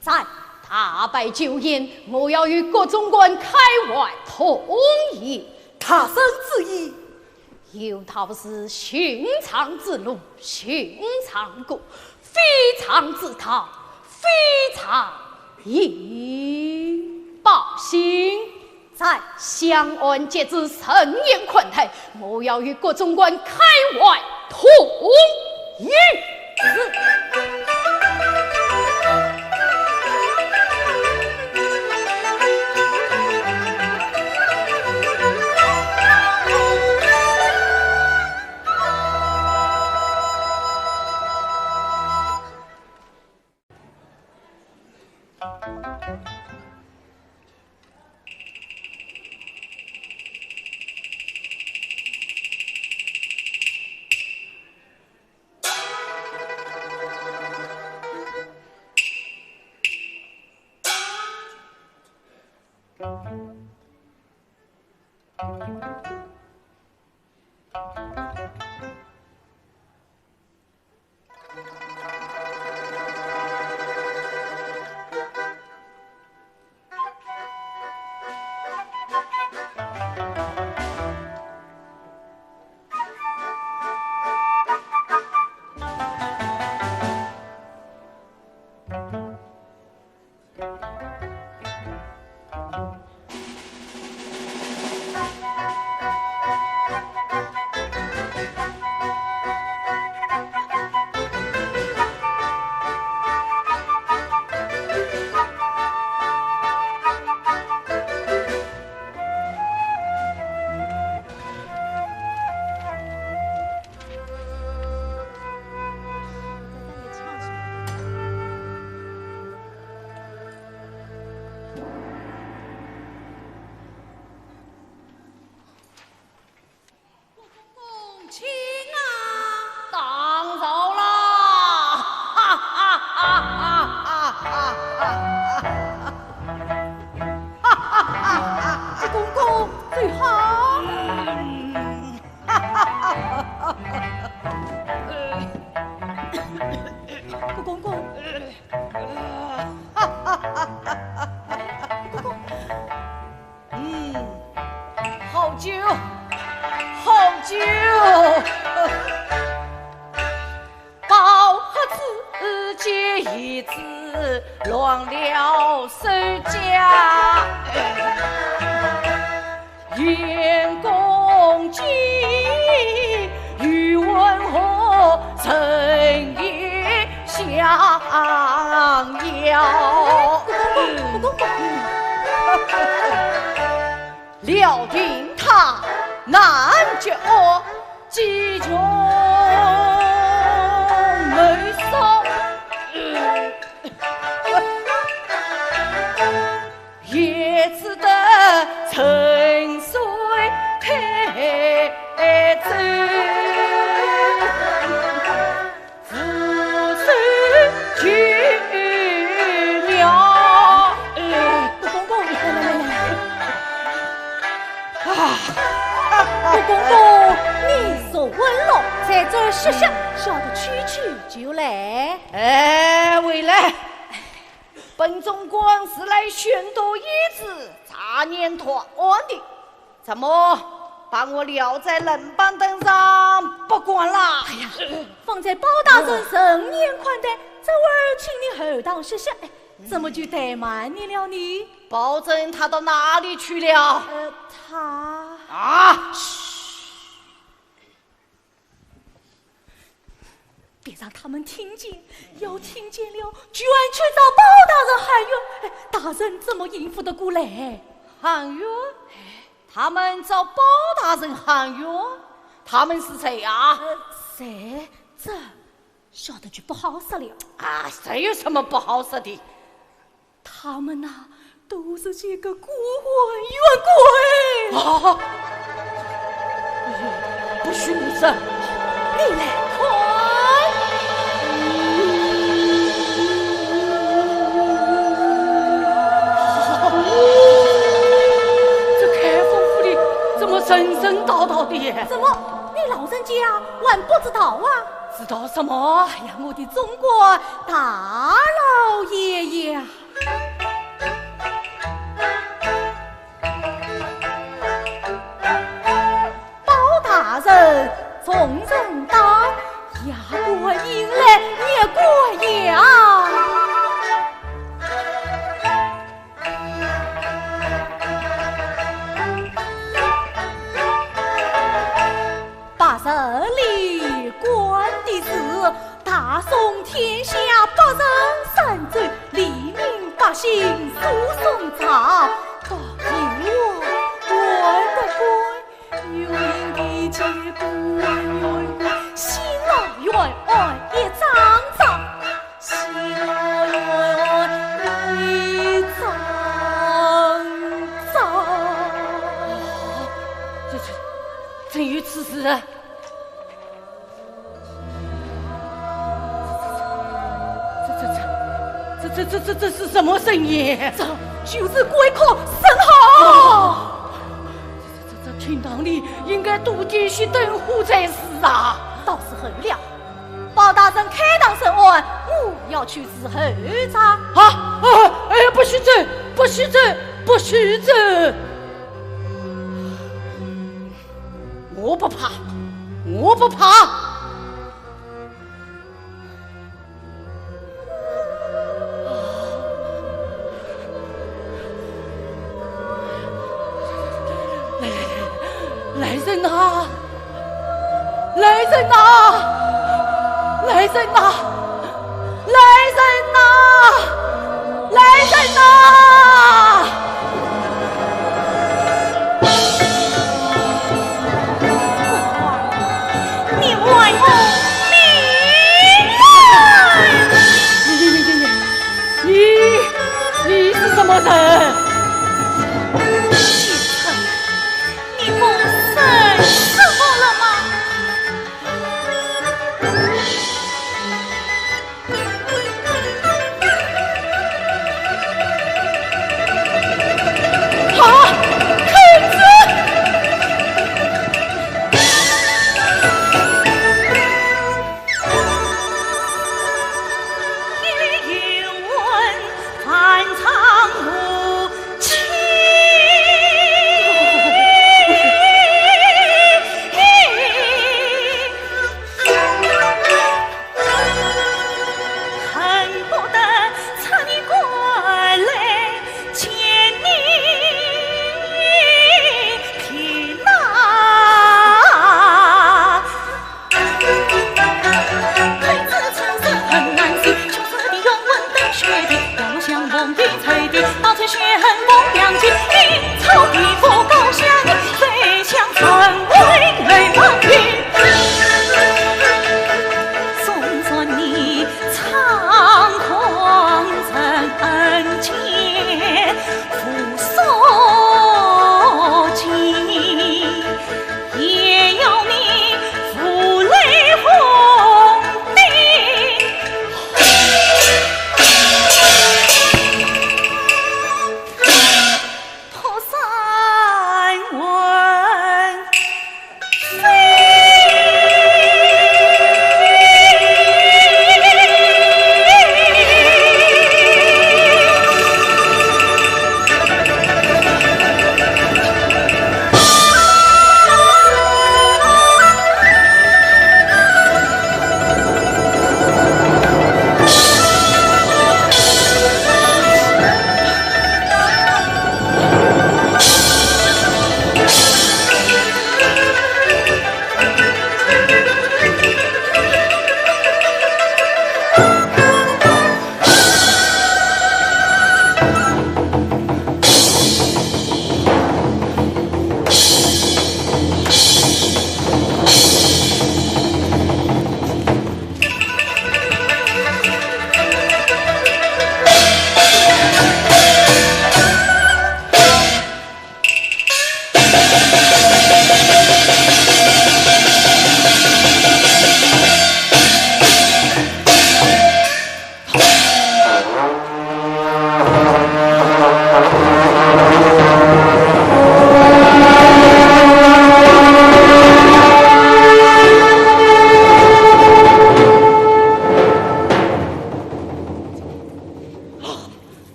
在。大摆酒宴，我要与各总管开怀痛饮。大人旨意。 有道是寻常之路，寻常过，非常之道，非常也。报信。在。相案接旨，盛宴款待，我要与各总管开怀痛饮。是。请啊！当朝啦！哈哈哈哈哈哈哈哈哈！哈哈哈哈！公公最好。嗯。哈哈哈哈哈哈！公公。哈哈哈哈哈哈！公公。 嗯，好酒，好酒。公公，来来来来来。啊，公公，你坐稳了，在这儿歇歇，小的去去就来。哎，回来。本总管是来宣读一纸查验断案的。 怎么，把我撂在冷板凳上不管啦？哎呀，方才包大人盛宴款待，这会儿请你后堂歇歇，哎，怎么就怠慢你了呢？包拯他到哪里去了？呃，他……啊！嘘！ 别让他们听见，要听见了，就要去找包大人喊冤。哎，大人怎么应付得过来？喊冤？哎，他们找包大人喊冤，他们是谁啊？呃，谁？这晓得就不好说了。啊，这有什么不好说的？他们呐，都是这个孤魂怨鬼。啊！哎呦，不许你说！你来看。 这开封府里怎么神神叨叨的？怎么，你老人家还不知道啊？知道什么？哎呀，我的总管大老爷呀！ 包大人，众人到，夜观迎来月观扬。八十里官的事，大宋天下百姓三州，黎民百姓诉讼状，到底我官的官， 有名的结果冤冤，喜怒冤冤一桩桩，喜怒冤冤一桩桩。这，这，真有此事啊？ 这，这，这，这，这，这，这，这是什么声音？这就是鬼哭神嚎。哦，这，这，这，这厅堂里应该多点些灯火才是啊。倒是好了，包大人开堂审案，我要去伺候着。啊，啊，哎呀，不许走，不许走，不许走！我不怕，我不怕。 来，来，来，来人呐！来人呐！来人呐！来人呐！来人呐！ 你还我命啊！你，你，你，你，你，你是什么人？你不是说过了吗？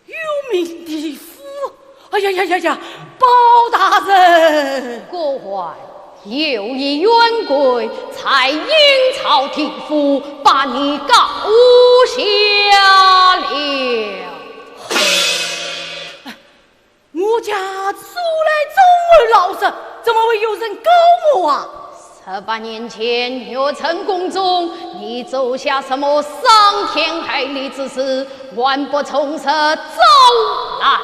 有名的夫，哎呀呀呀呀，包大人！郭槐，有一冤鬼在阴曹地府把你告下了。我家素来忠厚老实，怎么会有人告我啊？十八年前，玉宸宫中，你做下什么伤天害理之事，还不从实招来？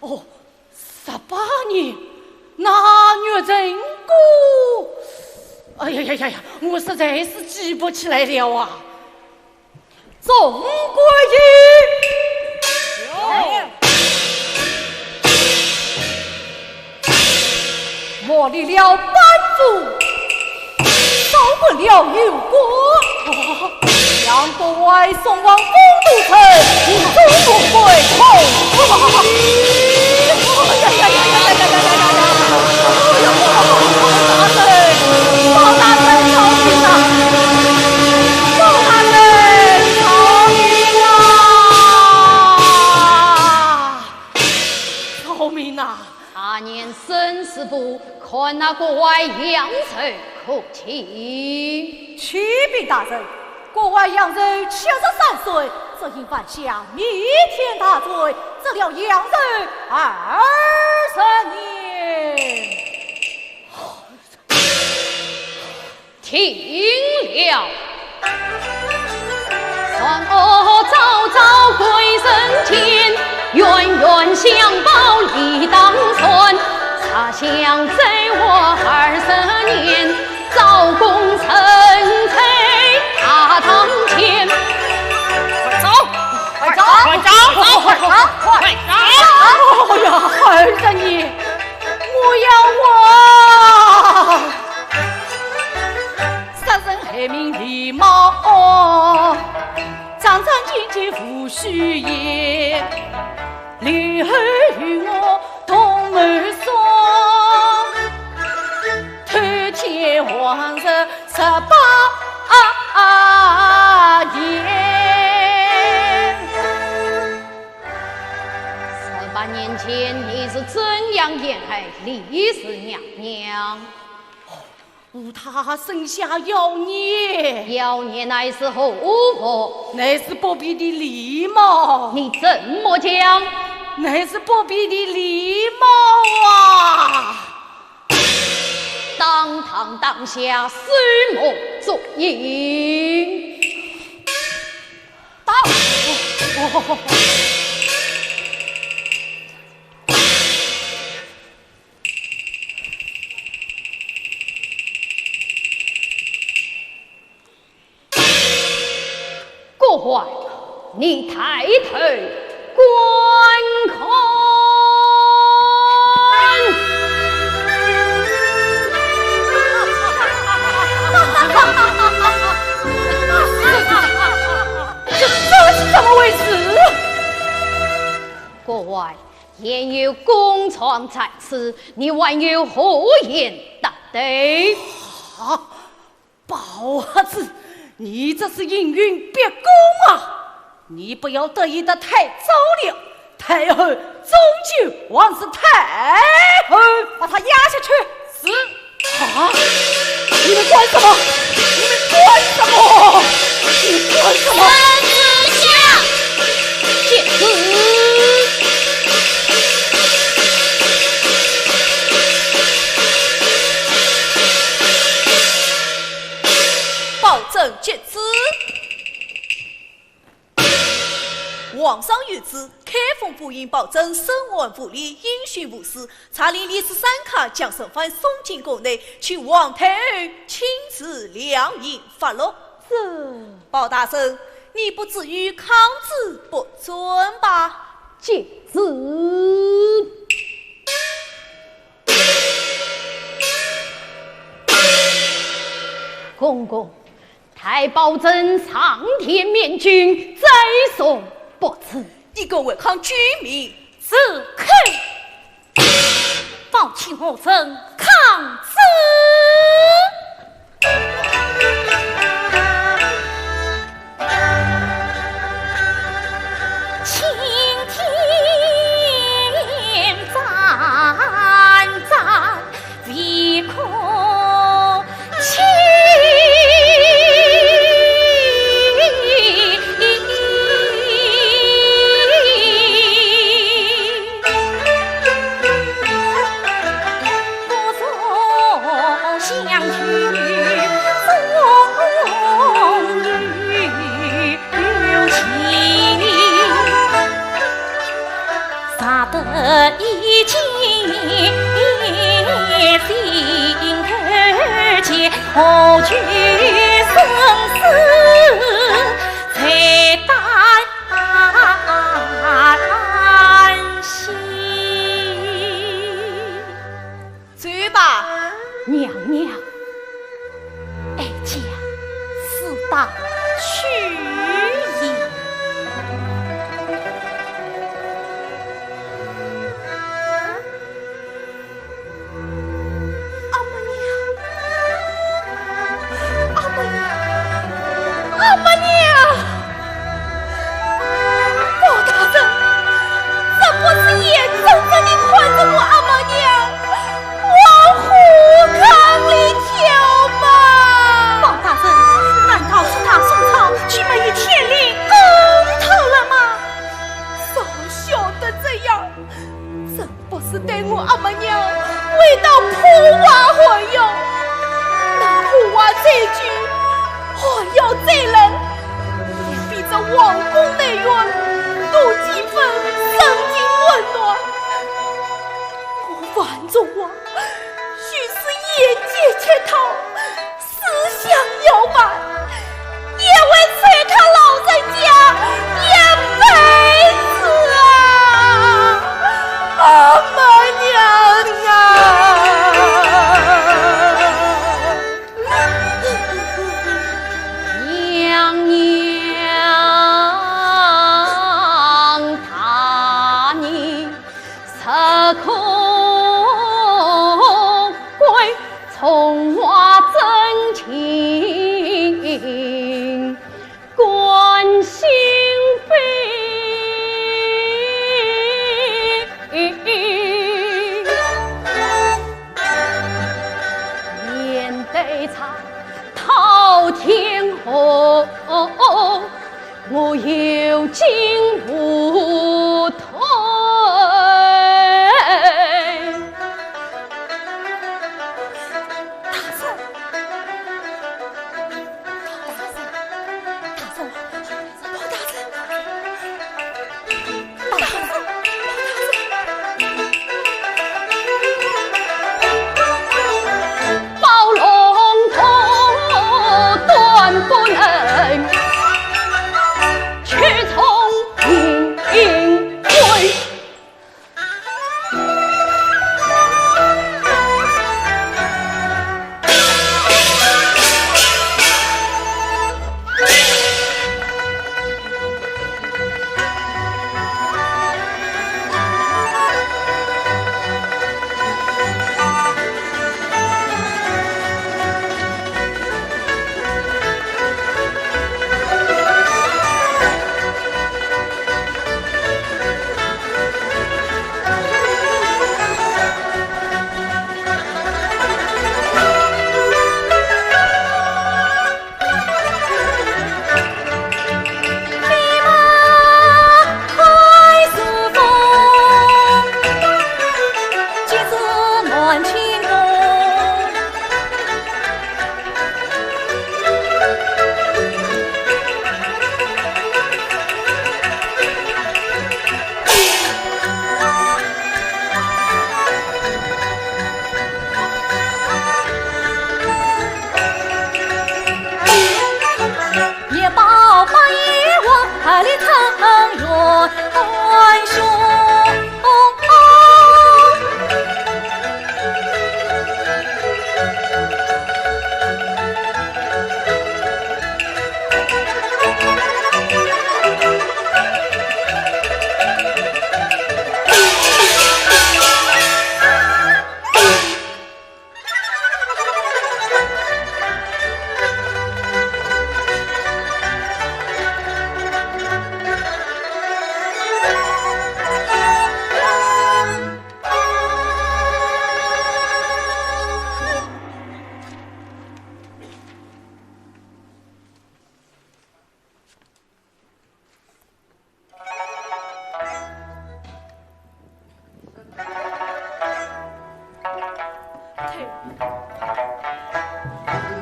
哦，十八年，那玉宸宫……哎呀呀呀呀，我实在是记不起来了啊。 总管爷，有。磨砺了班主，烧滚了油锅，将郭槐送往丰都城，以忠义为报。哎呀呀呀呀呀呀呀呀呀呀！哎呦，包大人，包大人，饶命啊！ 包大人，饶命啊！饶命啊！查验生死簿，看那郭槐阳寿可期。启禀大人，郭槐阳寿七十三岁，只因犯下弥天大罪，折了阳寿二十年。 听了。算我早早归人间，冤冤相报理当算。茶香醉我二十年，招供成罪大堂前。快走，快走，快走，快走，快走！哎呀，二十年，我要活！ 杀人害命李茂安，张张健健无虚言，刘后与我同谋算，偷天换日十八年。十八年前，你是怎样陷害李氏娘娘？ 误他生下妖孽。妖孽乃是何物？乃是不比的李茂。你怎么讲？乃是不比的李茂啊！当堂当下，水墨作影。打！郭槐，你抬头观看。这，这是怎么回事？郭槐， 现有公状在此，你还有何言答对？啊，包瞎子，你这是应允逼供啊！你不要得意得太早了，太后终究还是太后。把他押下去。是。 啊！你们干什么？你们干什么？你们干什么？三十下，见字。包拯接旨。 皇上谕旨，开封府尹包拯深谙府礼，音讯无私， 查令李氏三家将陈蕃送进宫内，请皇太后亲自量刑发落。是。包大人，你不至于抗旨不准吧？遵旨。公公，待包拯上殿面君，再说不迟。你敢违抗君命？住口！ 包卿何曾抗旨？青天斩斩未可 走吧。娘娘。哀家自当去也。 阿姆娘，阿姆娘，阿姆娘！包大人，这不是眼睁睁地看着我阿姆娘往火坑里跳吗？包大人，难道是大宋朝就没有天理公道了吗？早晓得这样， 怎不是待我阿姆娘喂到破瓦寒药，那破瓦再久，寒药再冷，也比这皇宫内院多几分人情温暖。我樊仲华，须是沿街乞讨， 思想摇摆，也为छोटा老人家一辈子啊！阿姆娘啊！娘娘大人， 实可贵，从华真情冠心病。面对着滔天河， 我有进无退。大人，大人，大人，大人。 包龙头断不能，却从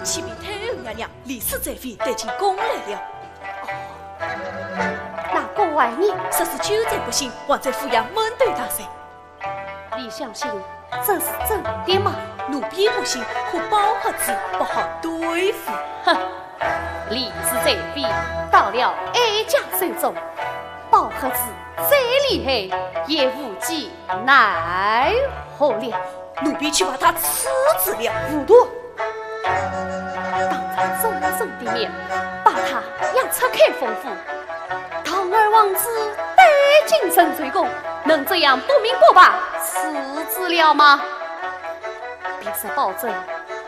启禀太后娘娘，李氏在妃带进宫来了。哦，那郭槐呢？说是久战不醒，还在府衙闷头大睡。你相信这是真的吗？奴婢不信，可包合子不好对付。哼，李氏在妃到了哀家手中，包合子再厉害也无计 奈何了。奴婢去把他处置了。糊涂！当着众人的面，把他押出开封府。堂而皇之，带进深水宫，能这样不明不白处置了吗？别说包拯，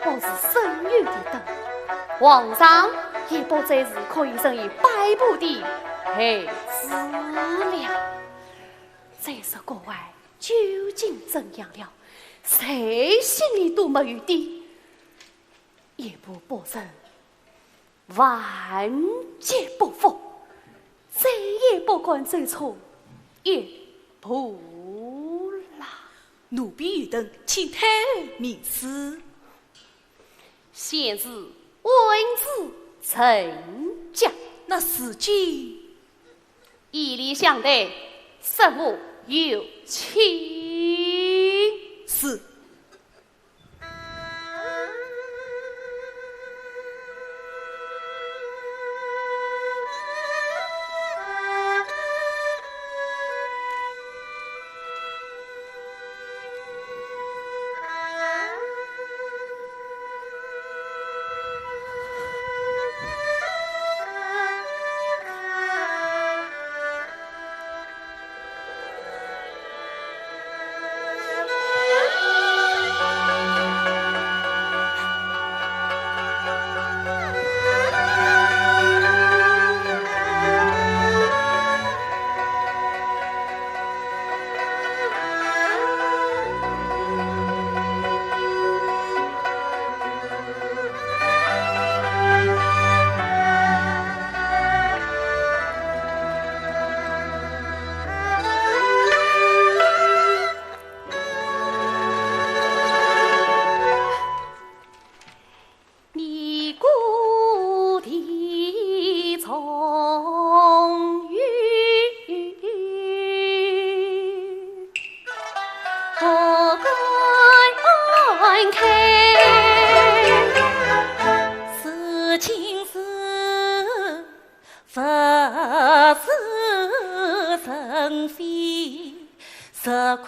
我是省油的灯，皇上也不再是可以任意摆布的孩子了。 再说郭槐究竟怎样了？谁心里都没有底，也不不忍，万劫不复，再也不敢走错一步了。奴婢有等，请太后明示。先是问之丞相。那如今？ 以礼相待，恕我有请。是。你故地重游，不敢开。如今是物是人非，实可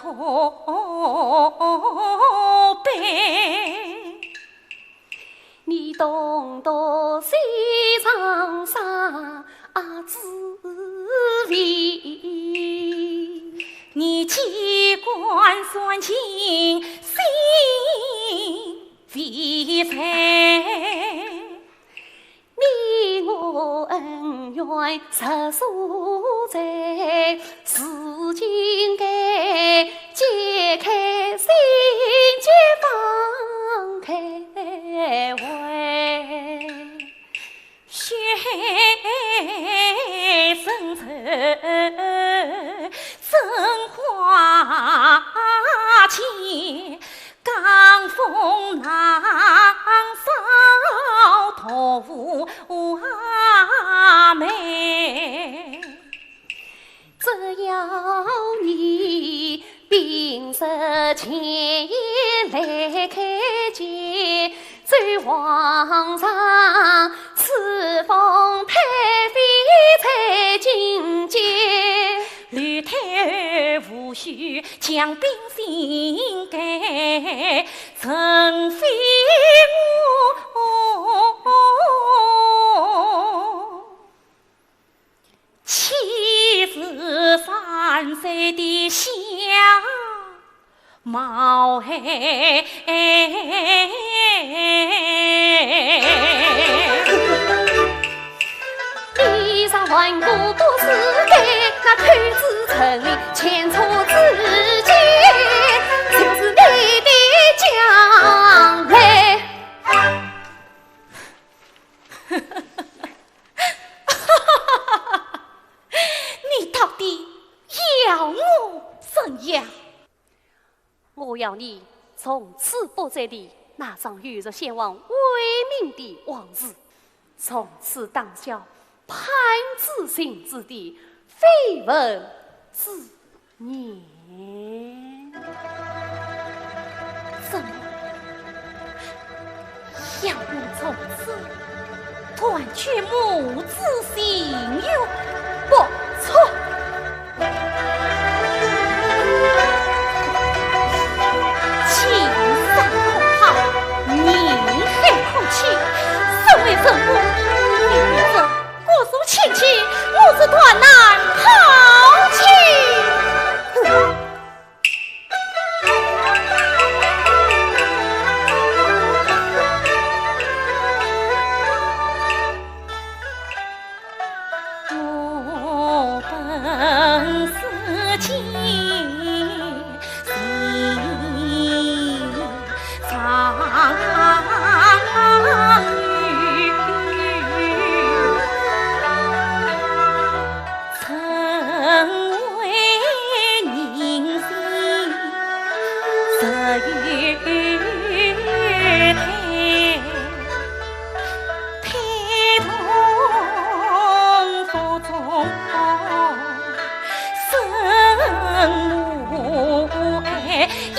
悲。 你东躲西藏啥滋味？你机关算尽心非在。你我恩怨实所在，如今该解开心结放开怀。 血深仇，真花前，江风冷扫，徒无画眉。 只要你平日前来开解，奏皇上，此封太妃在京见，将兵sinke，曾非我。岂是山水的相貌哎。衣裳纨绔不是给，那口子城里牵错之间，就是你的将来。你到底要我怎样？我要你从此不再提那场与日先王为民的往事，从此打消攀子情之地，绯闻之念。怎么，要我从此断绝母子情缘？不错。青山可抛，银海可去，身为人母，你与人骨肉亲情，我是断难抛弃。我本是情长于 曾为人心，十月胎，胎动腹中，生母爱，一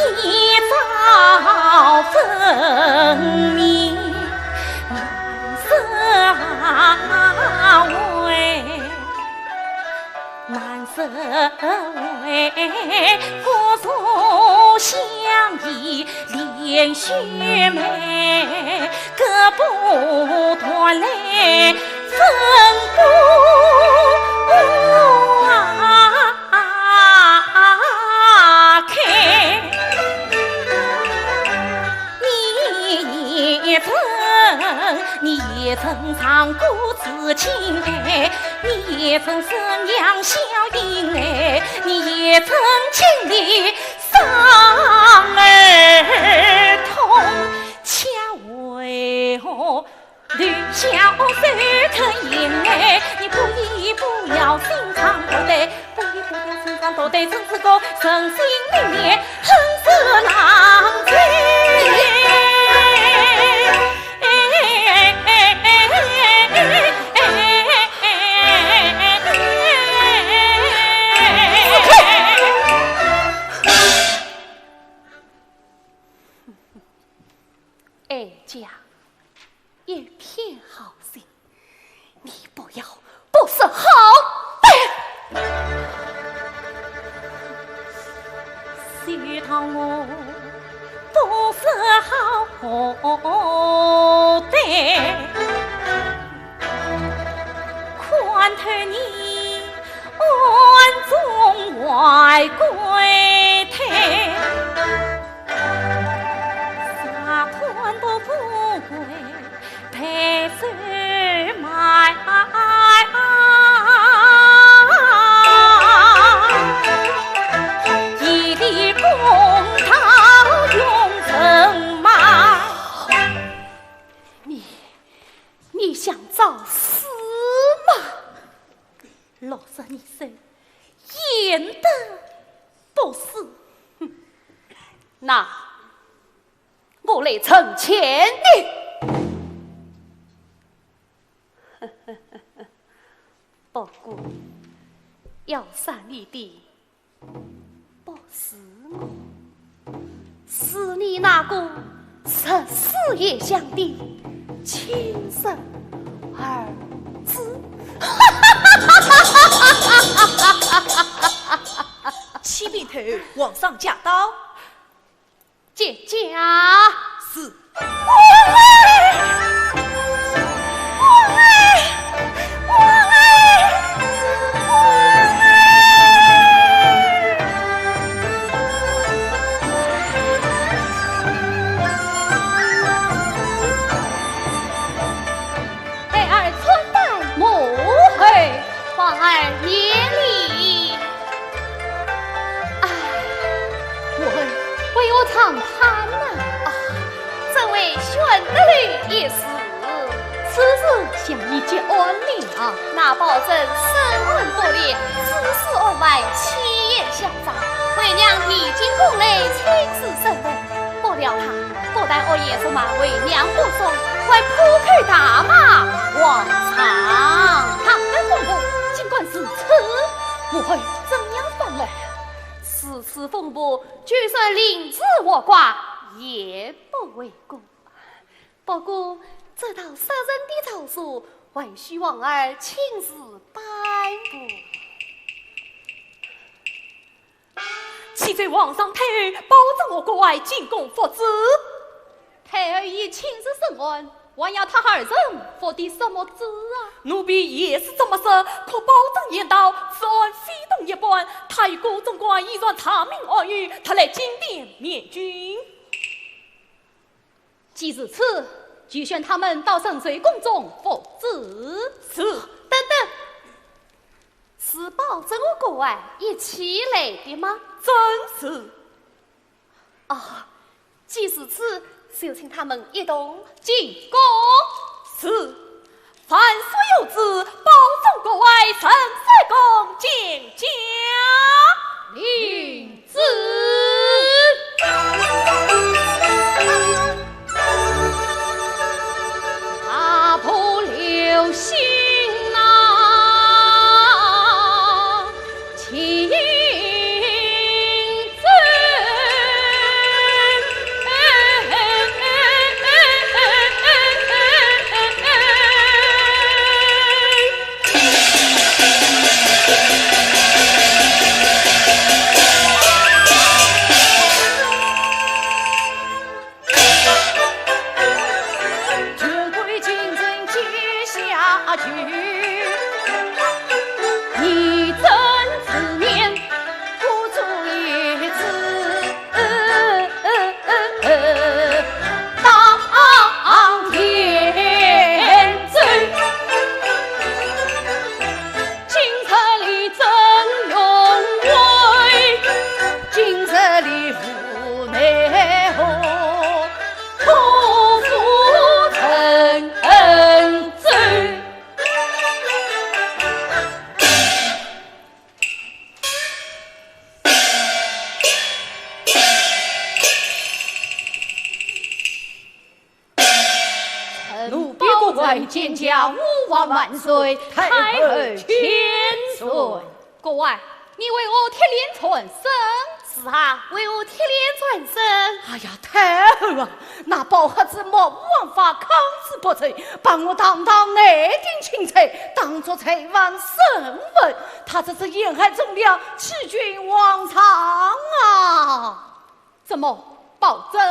朝分明，难舍为。 难舍为，骨肉相依连须眉，割不断来分不开。 你也曾，你也曾尝过知情爱，你也曾生养小婴儿，你也曾经历伤儿痛，却为何 留下我受疼影哎，你不依不饶心肠多歹，不依不饶心肠多歹，真是个人心泯灭，恨死浪子。哀家 一片好心，你不要不识好歹。休道我不识好歹，看透你暗中怀鬼胎。 啥看到富贵抬手卖，一粒公道用人卖。你，你想找死吗？ 六十二岁，焉得不死？哼，那我来成全你。不过，要杀你的 不是我，是你那个十四爷乡的亲生儿子。点头，皇上驾到。见驾。是。孩儿参拜母后。皇儿免礼。唉，母后，为何长叹呢？啊，这位宣德楼一事。此事向你结案了。那包拯深谙不练，自恃安稳，欺言相诈，为娘已经供来亲自审问。 不料他不但恶言辱骂为娘不忠，还破口大骂皇上。唐班公公，竟敢如此！母后，怎样翻来？此次风波，就算凌迟活剐，也不为过。不过，这道杀人的诏书，还需皇儿亲自颁布。 启奏皇上，太后，包拯我国外进宫复旨。太后已亲自审案，还要他二人复的什么旨啊？奴婢也是这么说，可包拯言道，此案非同一般，他与各总管已然查明案由，特来进殿面君。 既如此，就宣他们到顺水宫中复旨。是。等等，是包拯和郭槐一起来的吗？正是。哦，既如此，就请他们一同进宫。是。 凡事有旨，包拯郭槐，顺水宫见驾。领旨。踏破流星呐， 权贵京城阶下囚，你怎知面不足以知当天罪。 今日里真荣威，今日里无奈何，可负沉舟。 奴婢郭槐见驾，吾皇万岁，太后千岁。郭槐，你为何铁链缠身？是啊，为何铁链缠身？哎呀，太后啊，那包黑子目无王法，抗旨不奏，把我堂堂内廷钦差当作罪犯审问，他这是陷害忠良，欺君罔上啊！ 怎么，包拯，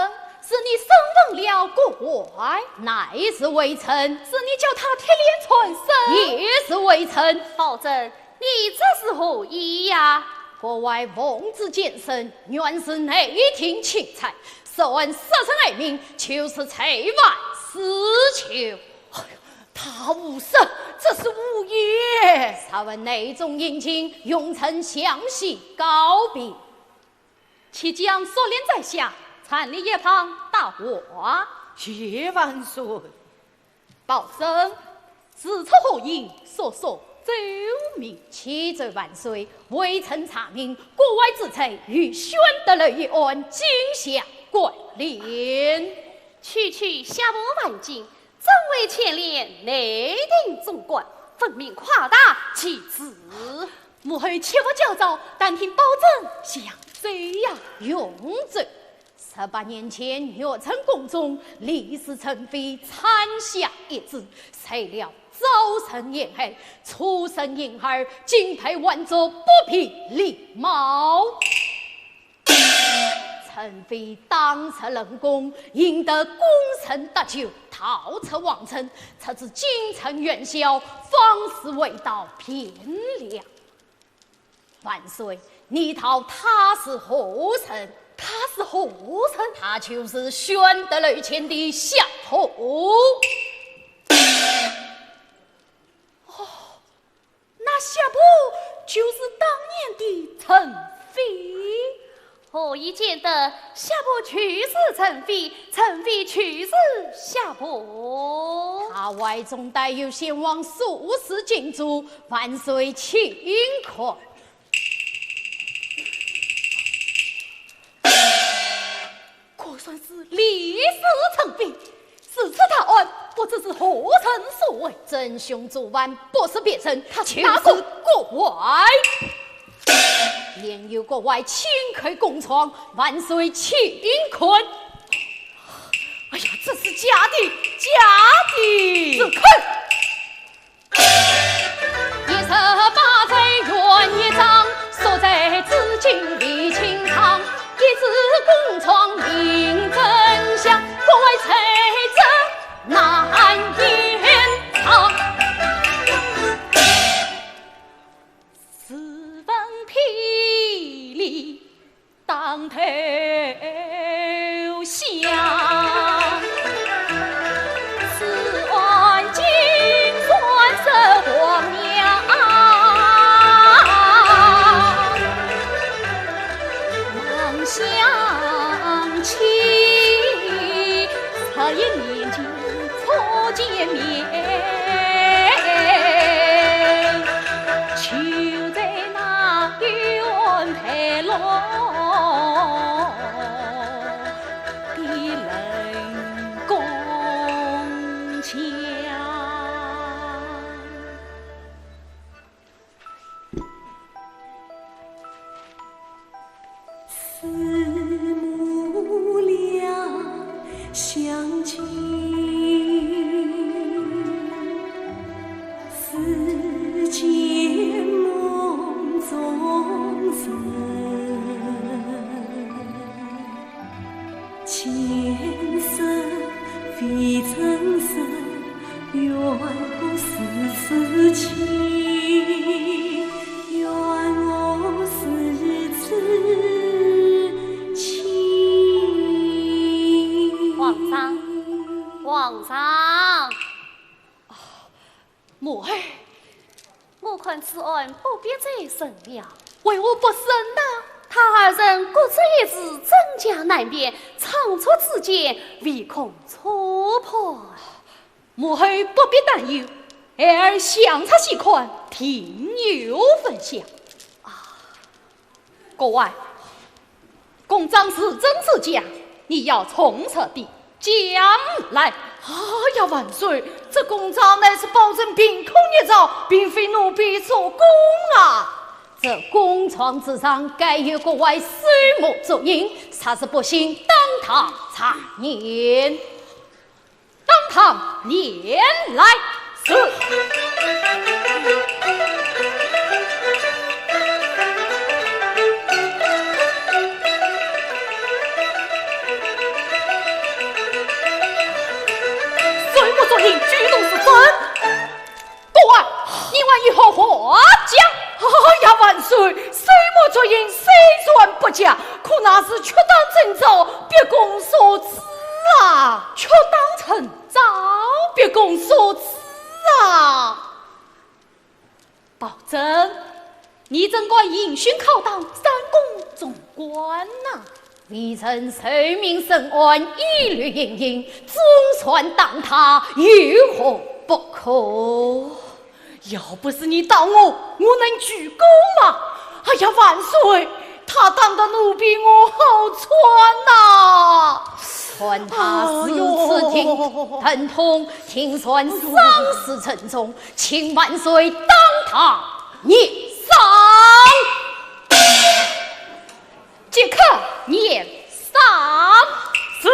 是你审问了郭槐？乃是微臣。是你叫他铁链缠身？也是微臣。包拯，你这是何意呀？郭槐奉旨监身，原是内廷钦差，涉案杀身害命，就是罪犯死囚。哎呀，他胡说，这是胡言。查问内中刑情，容臣详细告禀。 且将索链摘下，暂立一旁答话。谢万岁。包拯，事出何因，速速奏明。启奏万岁，微臣查明，郭槐之罪与宣德楼一案，竟向官联。区区下部万金，怎会牵连内廷总管？分明夸大其词。 母后切勿焦躁，但听包拯详奏呀。容奏。十八年前，玉宸宫中，李氏宸妃产下一子，受了早生言害，初生婴儿竟被唤作不平礼貌。陈妃当值冷宫，赢得功成大就，逃出皇城，直至京城元宵，方始回到汴梁。万岁，你道她是何人？她是何人？她就是宣德楼前的夏荷。哦，那夏荷就是当年的陈妃。何以见得夏荷就是陈妃，陈妃就是夏荷？她怀中带有先王所赐金珠，万岁请看。 可算是李氏陈妃，如此大案，不知是何人所为？真凶作案不是别人，她就是郭槐。现有郭槐亲口供状，万岁请看。哎呀，这是假的，假的！住口！ 一十八岁元一张，所在紫禁李清堂，一纸公状名真相，郭槐罪证难言长。自问霹雳 当头响。此案竟然是皇娘望乡亲，十一年前 初见面，就在那御苑牌楼的冷宫墙。 四目两相接，似见梦中人。前世未曾识， 缘何如此痴，缘何如此痴。皇上，皇上。啊，母后。 我看此案不必再审了。为何不审呢？他二人各执一词，真假难辨，仓促之间，唯恐错判。母后不必担忧，孩儿详察细看，定有分晓。啊， 郭槐，公章是真是假，你要从实地讲来。哎呀，万岁，这公章乃是宝臣凭空捏造，并非奴婢所供啊。这公状之上，该有郭槐手墨足印，实是不信，当堂查验。 当堂念来。是。手墨足印，举动是真。 郭槐，你还有何话讲？哎呀，万岁，手墨足印虽然不假，可那是曲档征召，逼供所赐啊。曲档征召？逼供所赐啊。宝珍，你怎敢刑讯拷打三公总管呐？ 微臣受命审案，一律严刑，总算打他，有何不可？要不是你打我，我能鞠躬吗？哎呀，万岁，他打得奴婢我好喘呐！看他如此疼，哎呦，疼痛，定然伤势沉重，请万岁当堂验伤。 即刻验伤。是。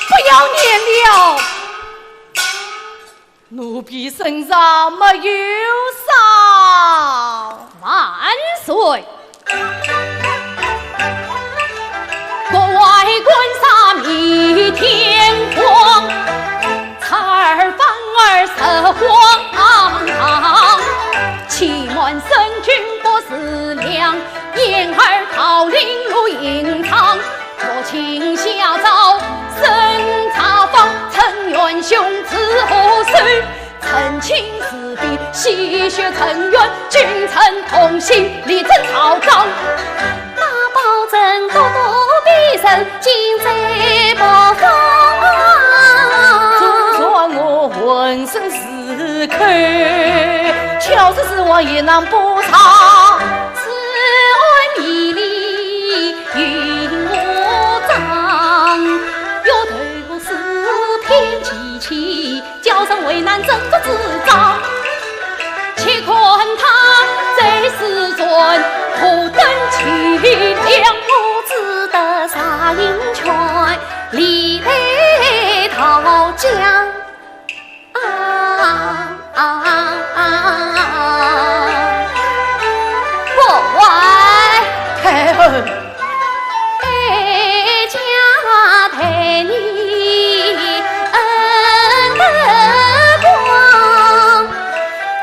不要验了。肚皮身上没有伤。万岁！国外官杀满天光，采耳访耳色慌忙，欺瞒圣君不自量，掩耳盗铃录音档，托请下诏审查访，陈元雄之后首， 澄清是非，洗雪陈元，君臣同心，力争曹彰。大宝臣咄咄逼人，紧追不放。纵然我浑身是口，巧是死亡也难不偿。此案迷离与我彰，要投我四品其七， 叫人为难怎作主张。且看他在世间何等气量，我只得杀人权，理得逃江。啊啊啊啊！国外太后。 哀家待你恩德光，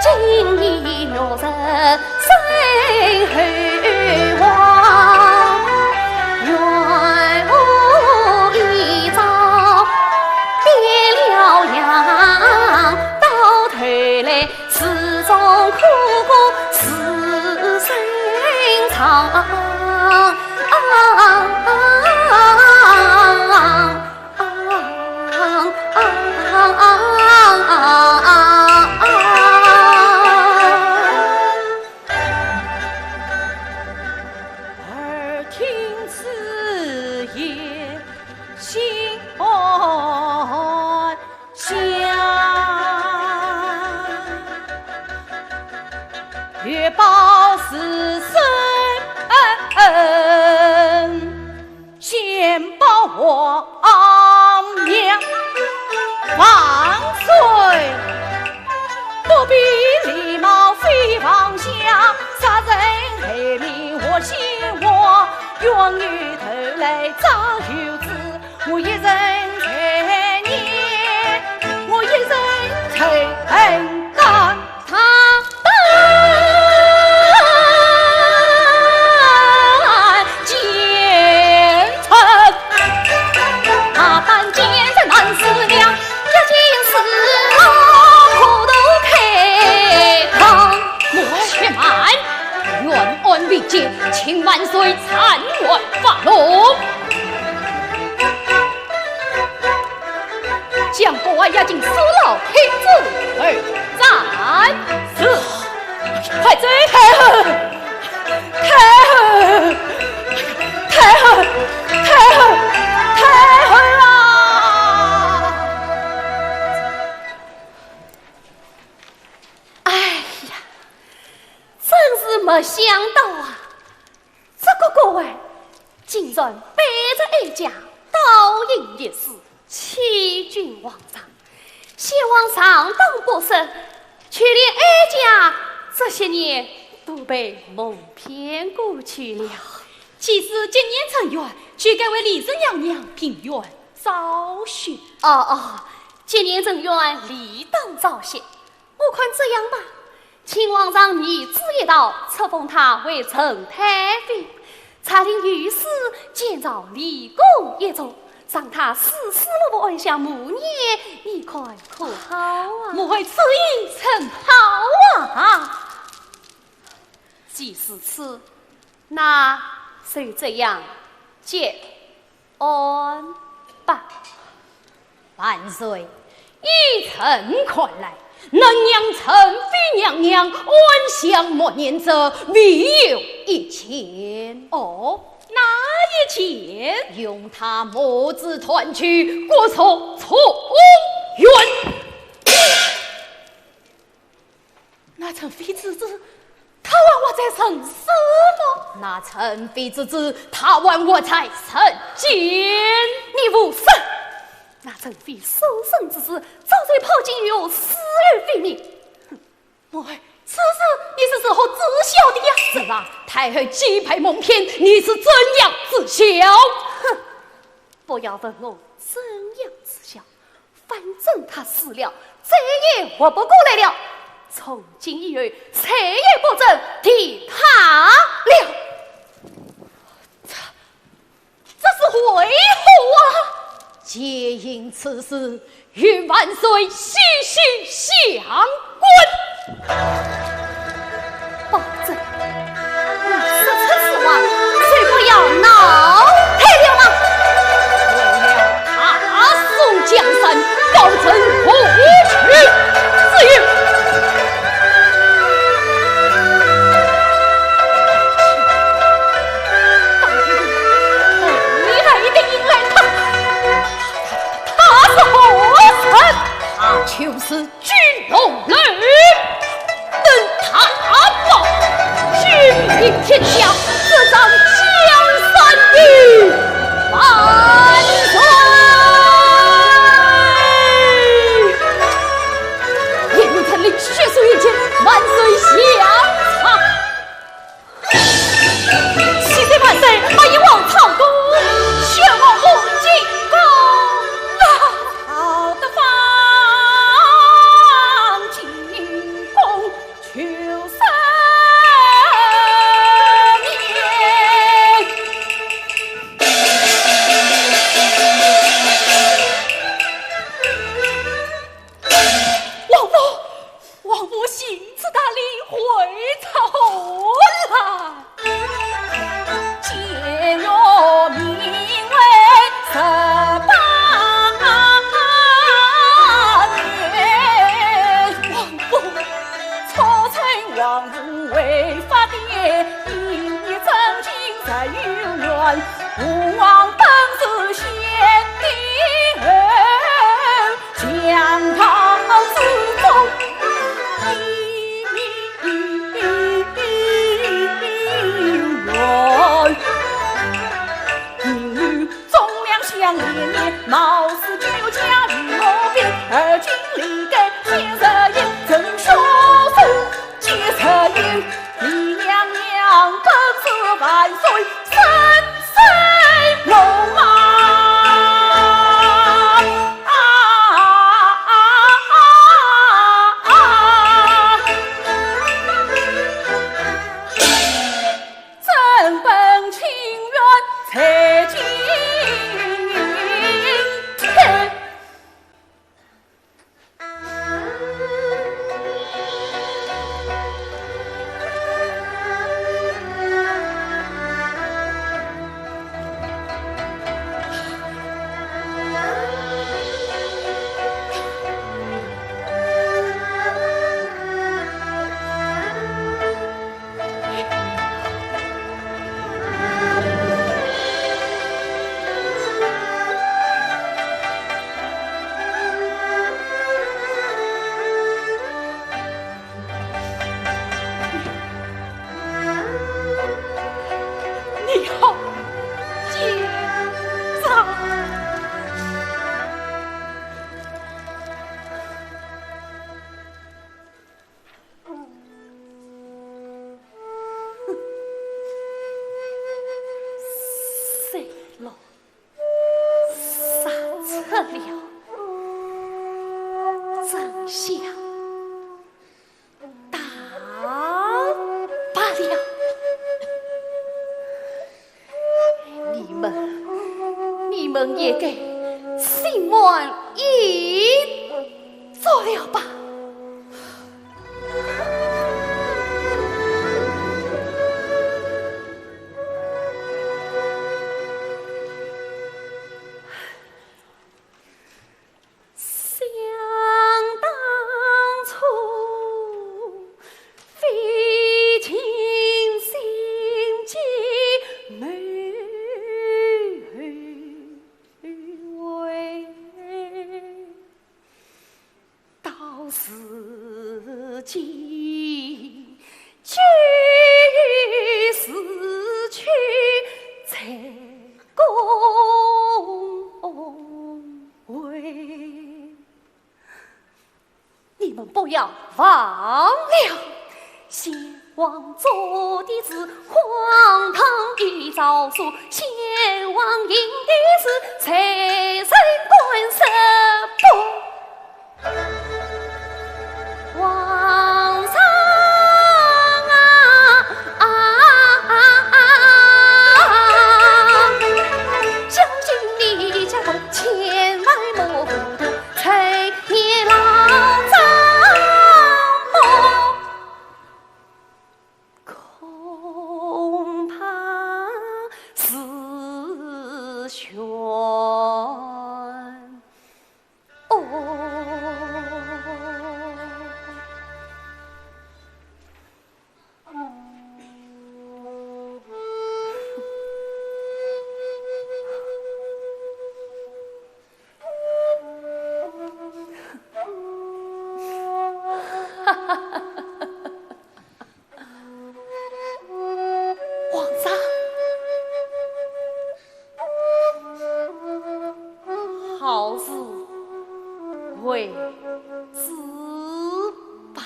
今已六十岁后亡，愿我一朝变了样，到头来 始终苦过自身长。耳听此言，心安 想，欲报子孙恩，先报王娘。万岁！不比狸猫飞黄香，杀人害命祸心祸，冤有头来债有主。 我一人在念，我一人在担。他本奸臣，他本奸臣难思量，一经思考，苦毒开汤。且慢，冤案未结，请万岁暂缓发怒。 将关押进司牢，听旨而斩。是。快走！太后！太后！太后！太后！太后啊！哎呀，真是没想到啊！ 这个国外竟然背着哀家倒行逆施，欺君罔上，先王上当不赦，却连哀家这些年都被蒙骗过去了。既是今年正月，就该为李氏娘娘平冤昭雪。哦哦，今年正月理当昭雪。 我看这样吧，请皇上御旨一道，册封她为陈太妃，查令御史监照李宫一族，让她时时落户安享暮年，你看可好啊？母后此意甚好啊！既是此，那就这样结 安吧。万岁，依臣看来，能让陈妃娘娘安享暮年者，唯有一件。哦，哪一件？容她母子团聚，国色重圆。 那陈妃之子，她还活在人世吗？那陈妃之子，她还活在人间。你胡说！那陈妃受伤之事，早在宝金院死而复明。哼，母后，此事你是如何知晓的呀？是啊，太后既被蒙骗，你是怎样知晓？哼，不要问我怎样知晓，反正她死了，再也活不过来了。从今以后，再也不准提她了。这，这是为何啊？皆因此事与万岁息息相关。宝桢，你说出此话，就不要闹开了吗？为了大宋江山，保证无缺之有。大人，未来的迎来他，他是何人？他就是 金龙楼，登大宝，君临天下，执掌江山的万岁。鄢懋令血书一纸，万岁相查。 启奏万岁，八贤王曹公，宣王后进宫了。曹德芳进宫求赦免。王母， 王母行刺大礼，回朝何来？解元名为十八年。王母，初称王母为发典，一日正经十有余，吾王本是先帝后， 讲道之中，一命缘。因为忠良相连，貌似九江与我比，而今历代先人也曾说书。 皆是因李娘娘本是万岁生死龙啊！正本清源在今天。 你好奸诈！ 水落石出了，真相大白了。 你们，你们也该心满意足了吧？想当初， 费尽心机谋划，到如今，既已死去，才功回不要忘了。先王做的是荒唐的诏书，先王行的是罪人官司不。皇上啊，啊，啊，啊，小心你家中千万莫糊涂， 催你老丈夫，恐怕是悬。哦。 皇上，好自为之吧。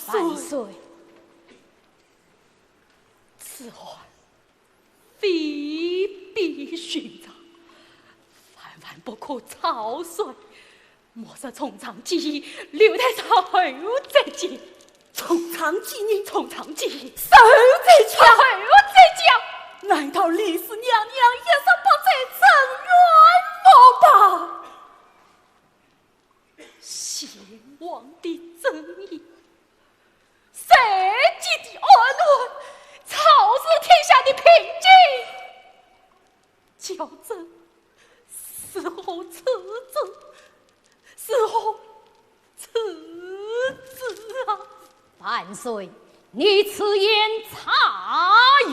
万岁！万岁！此案非比寻常，万万不可草率。 莫说从长计议，留待日后再计。从长计议？从长计议，日后再讲。日后再讲。难道李氏娘娘也是不在状元房吧？先王的旨意，社稷的安稳，才是天下的平静。 叫朕如何处置？如何处置啊？万岁，你此言差矣。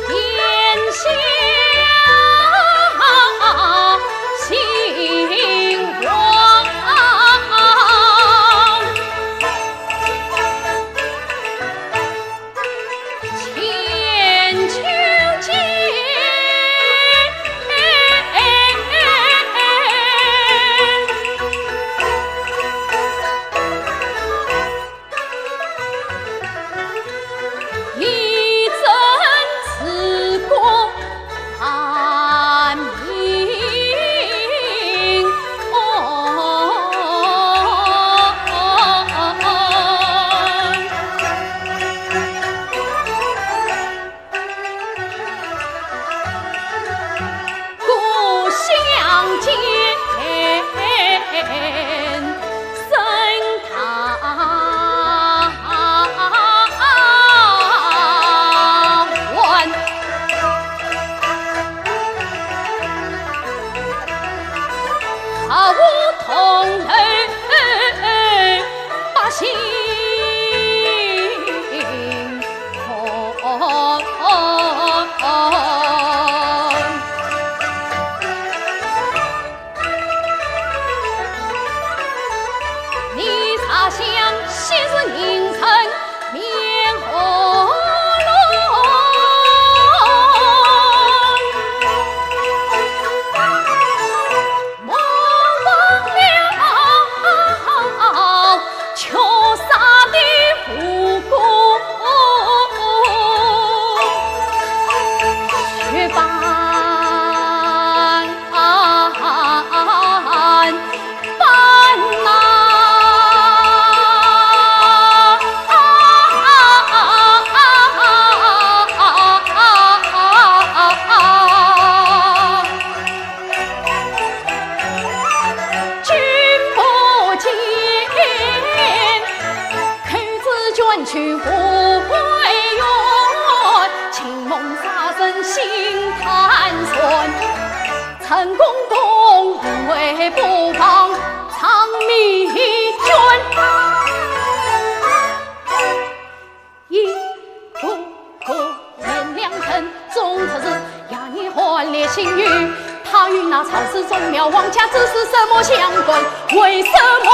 天下兴亡，千秋间。 以朕之功，万民安。故乡间声叹。 何无同流百姓同欢。你茶香昔日凝成 面红轮，莫忘了求杀的武功，雪白。 般呐。君不见， 口之捐躯无悔愿，情梦杀身心断酸。陈公公无悔不报长命捐。一他与那朝世宗庙王家之事什么相关？为什么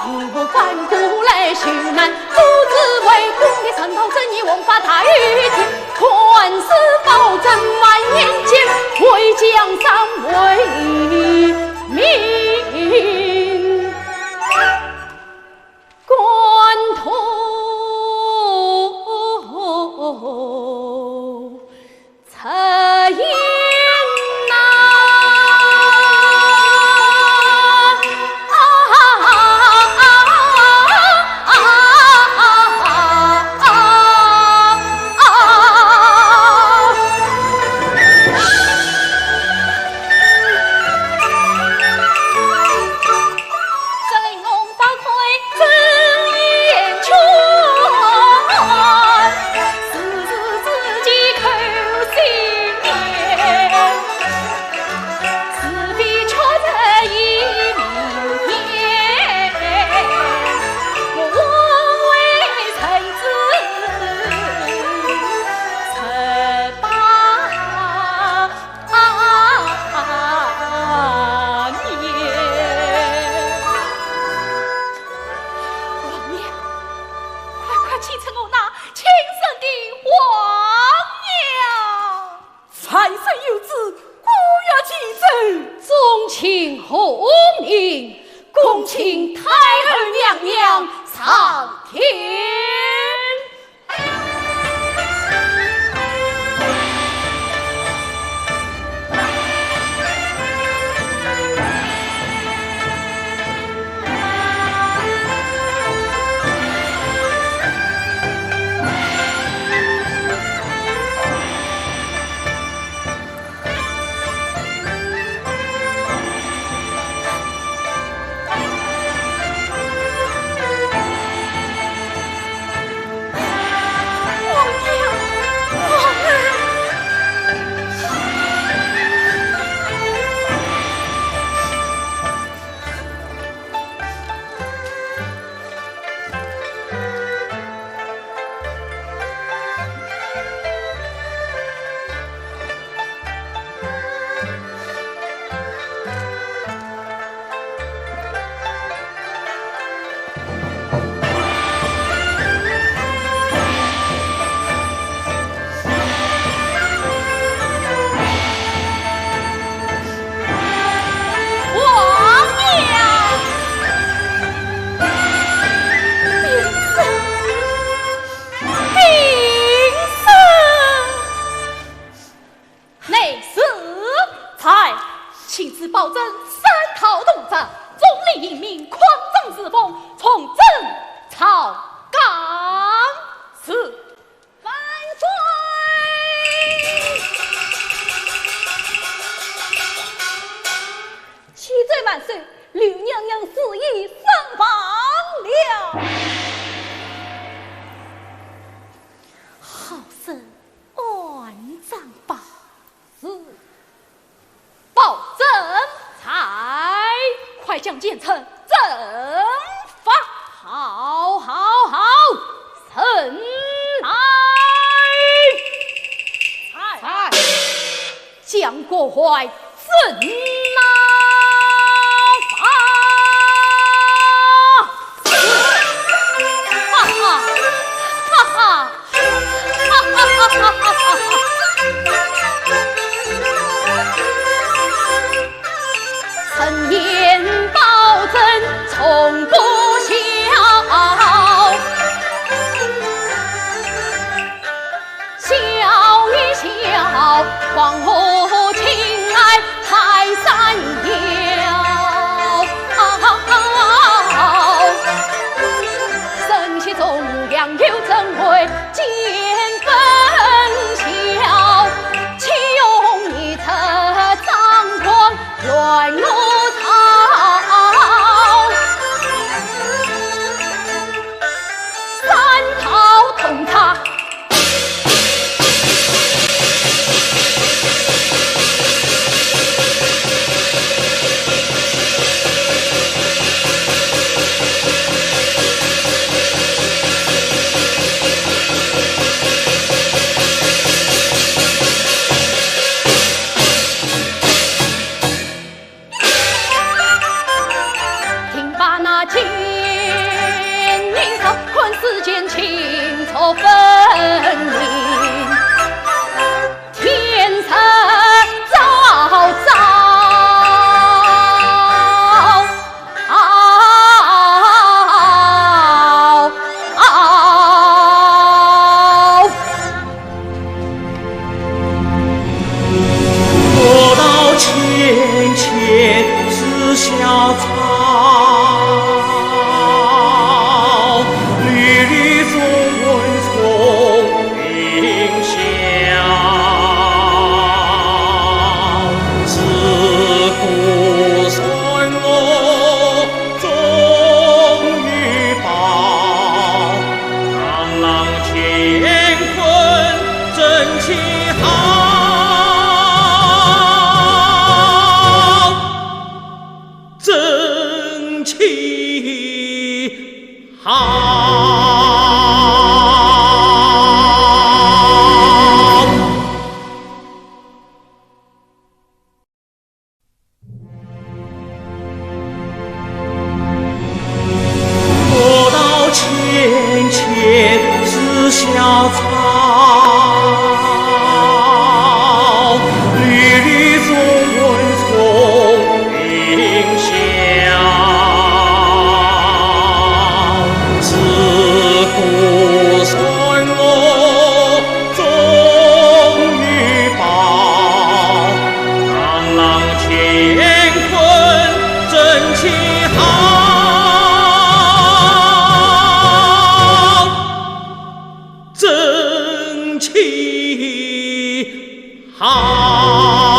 我反过来受难？不知为公的陈道真，你王法大于天，官司暴政万年间，为江山为民。官途 出言呐。王爷，快快启奏我那亲生的皇娘！万岁有旨，姑爷启奏。宗亲何名？恭请太后娘娘上殿。 王爷！禀报！禀报！ 内侍。在。请旨保准三套铜章，总理英明，匡正四方，重整朝纲。是。万岁！启奏万岁，刘娘娘死于丧房了。好生 安葬吧。是。保准在。快将奸臣正法。好，好，好，臣来。在。在。将郭槐 正法。哈哈，哈哈，哈哈哈哈哈哈。陈年保准从不消。 笑一笑，黄河清来泰山摇。神仙忠良又怎会见分晓？岂容你这张狂 乱我朝。气好。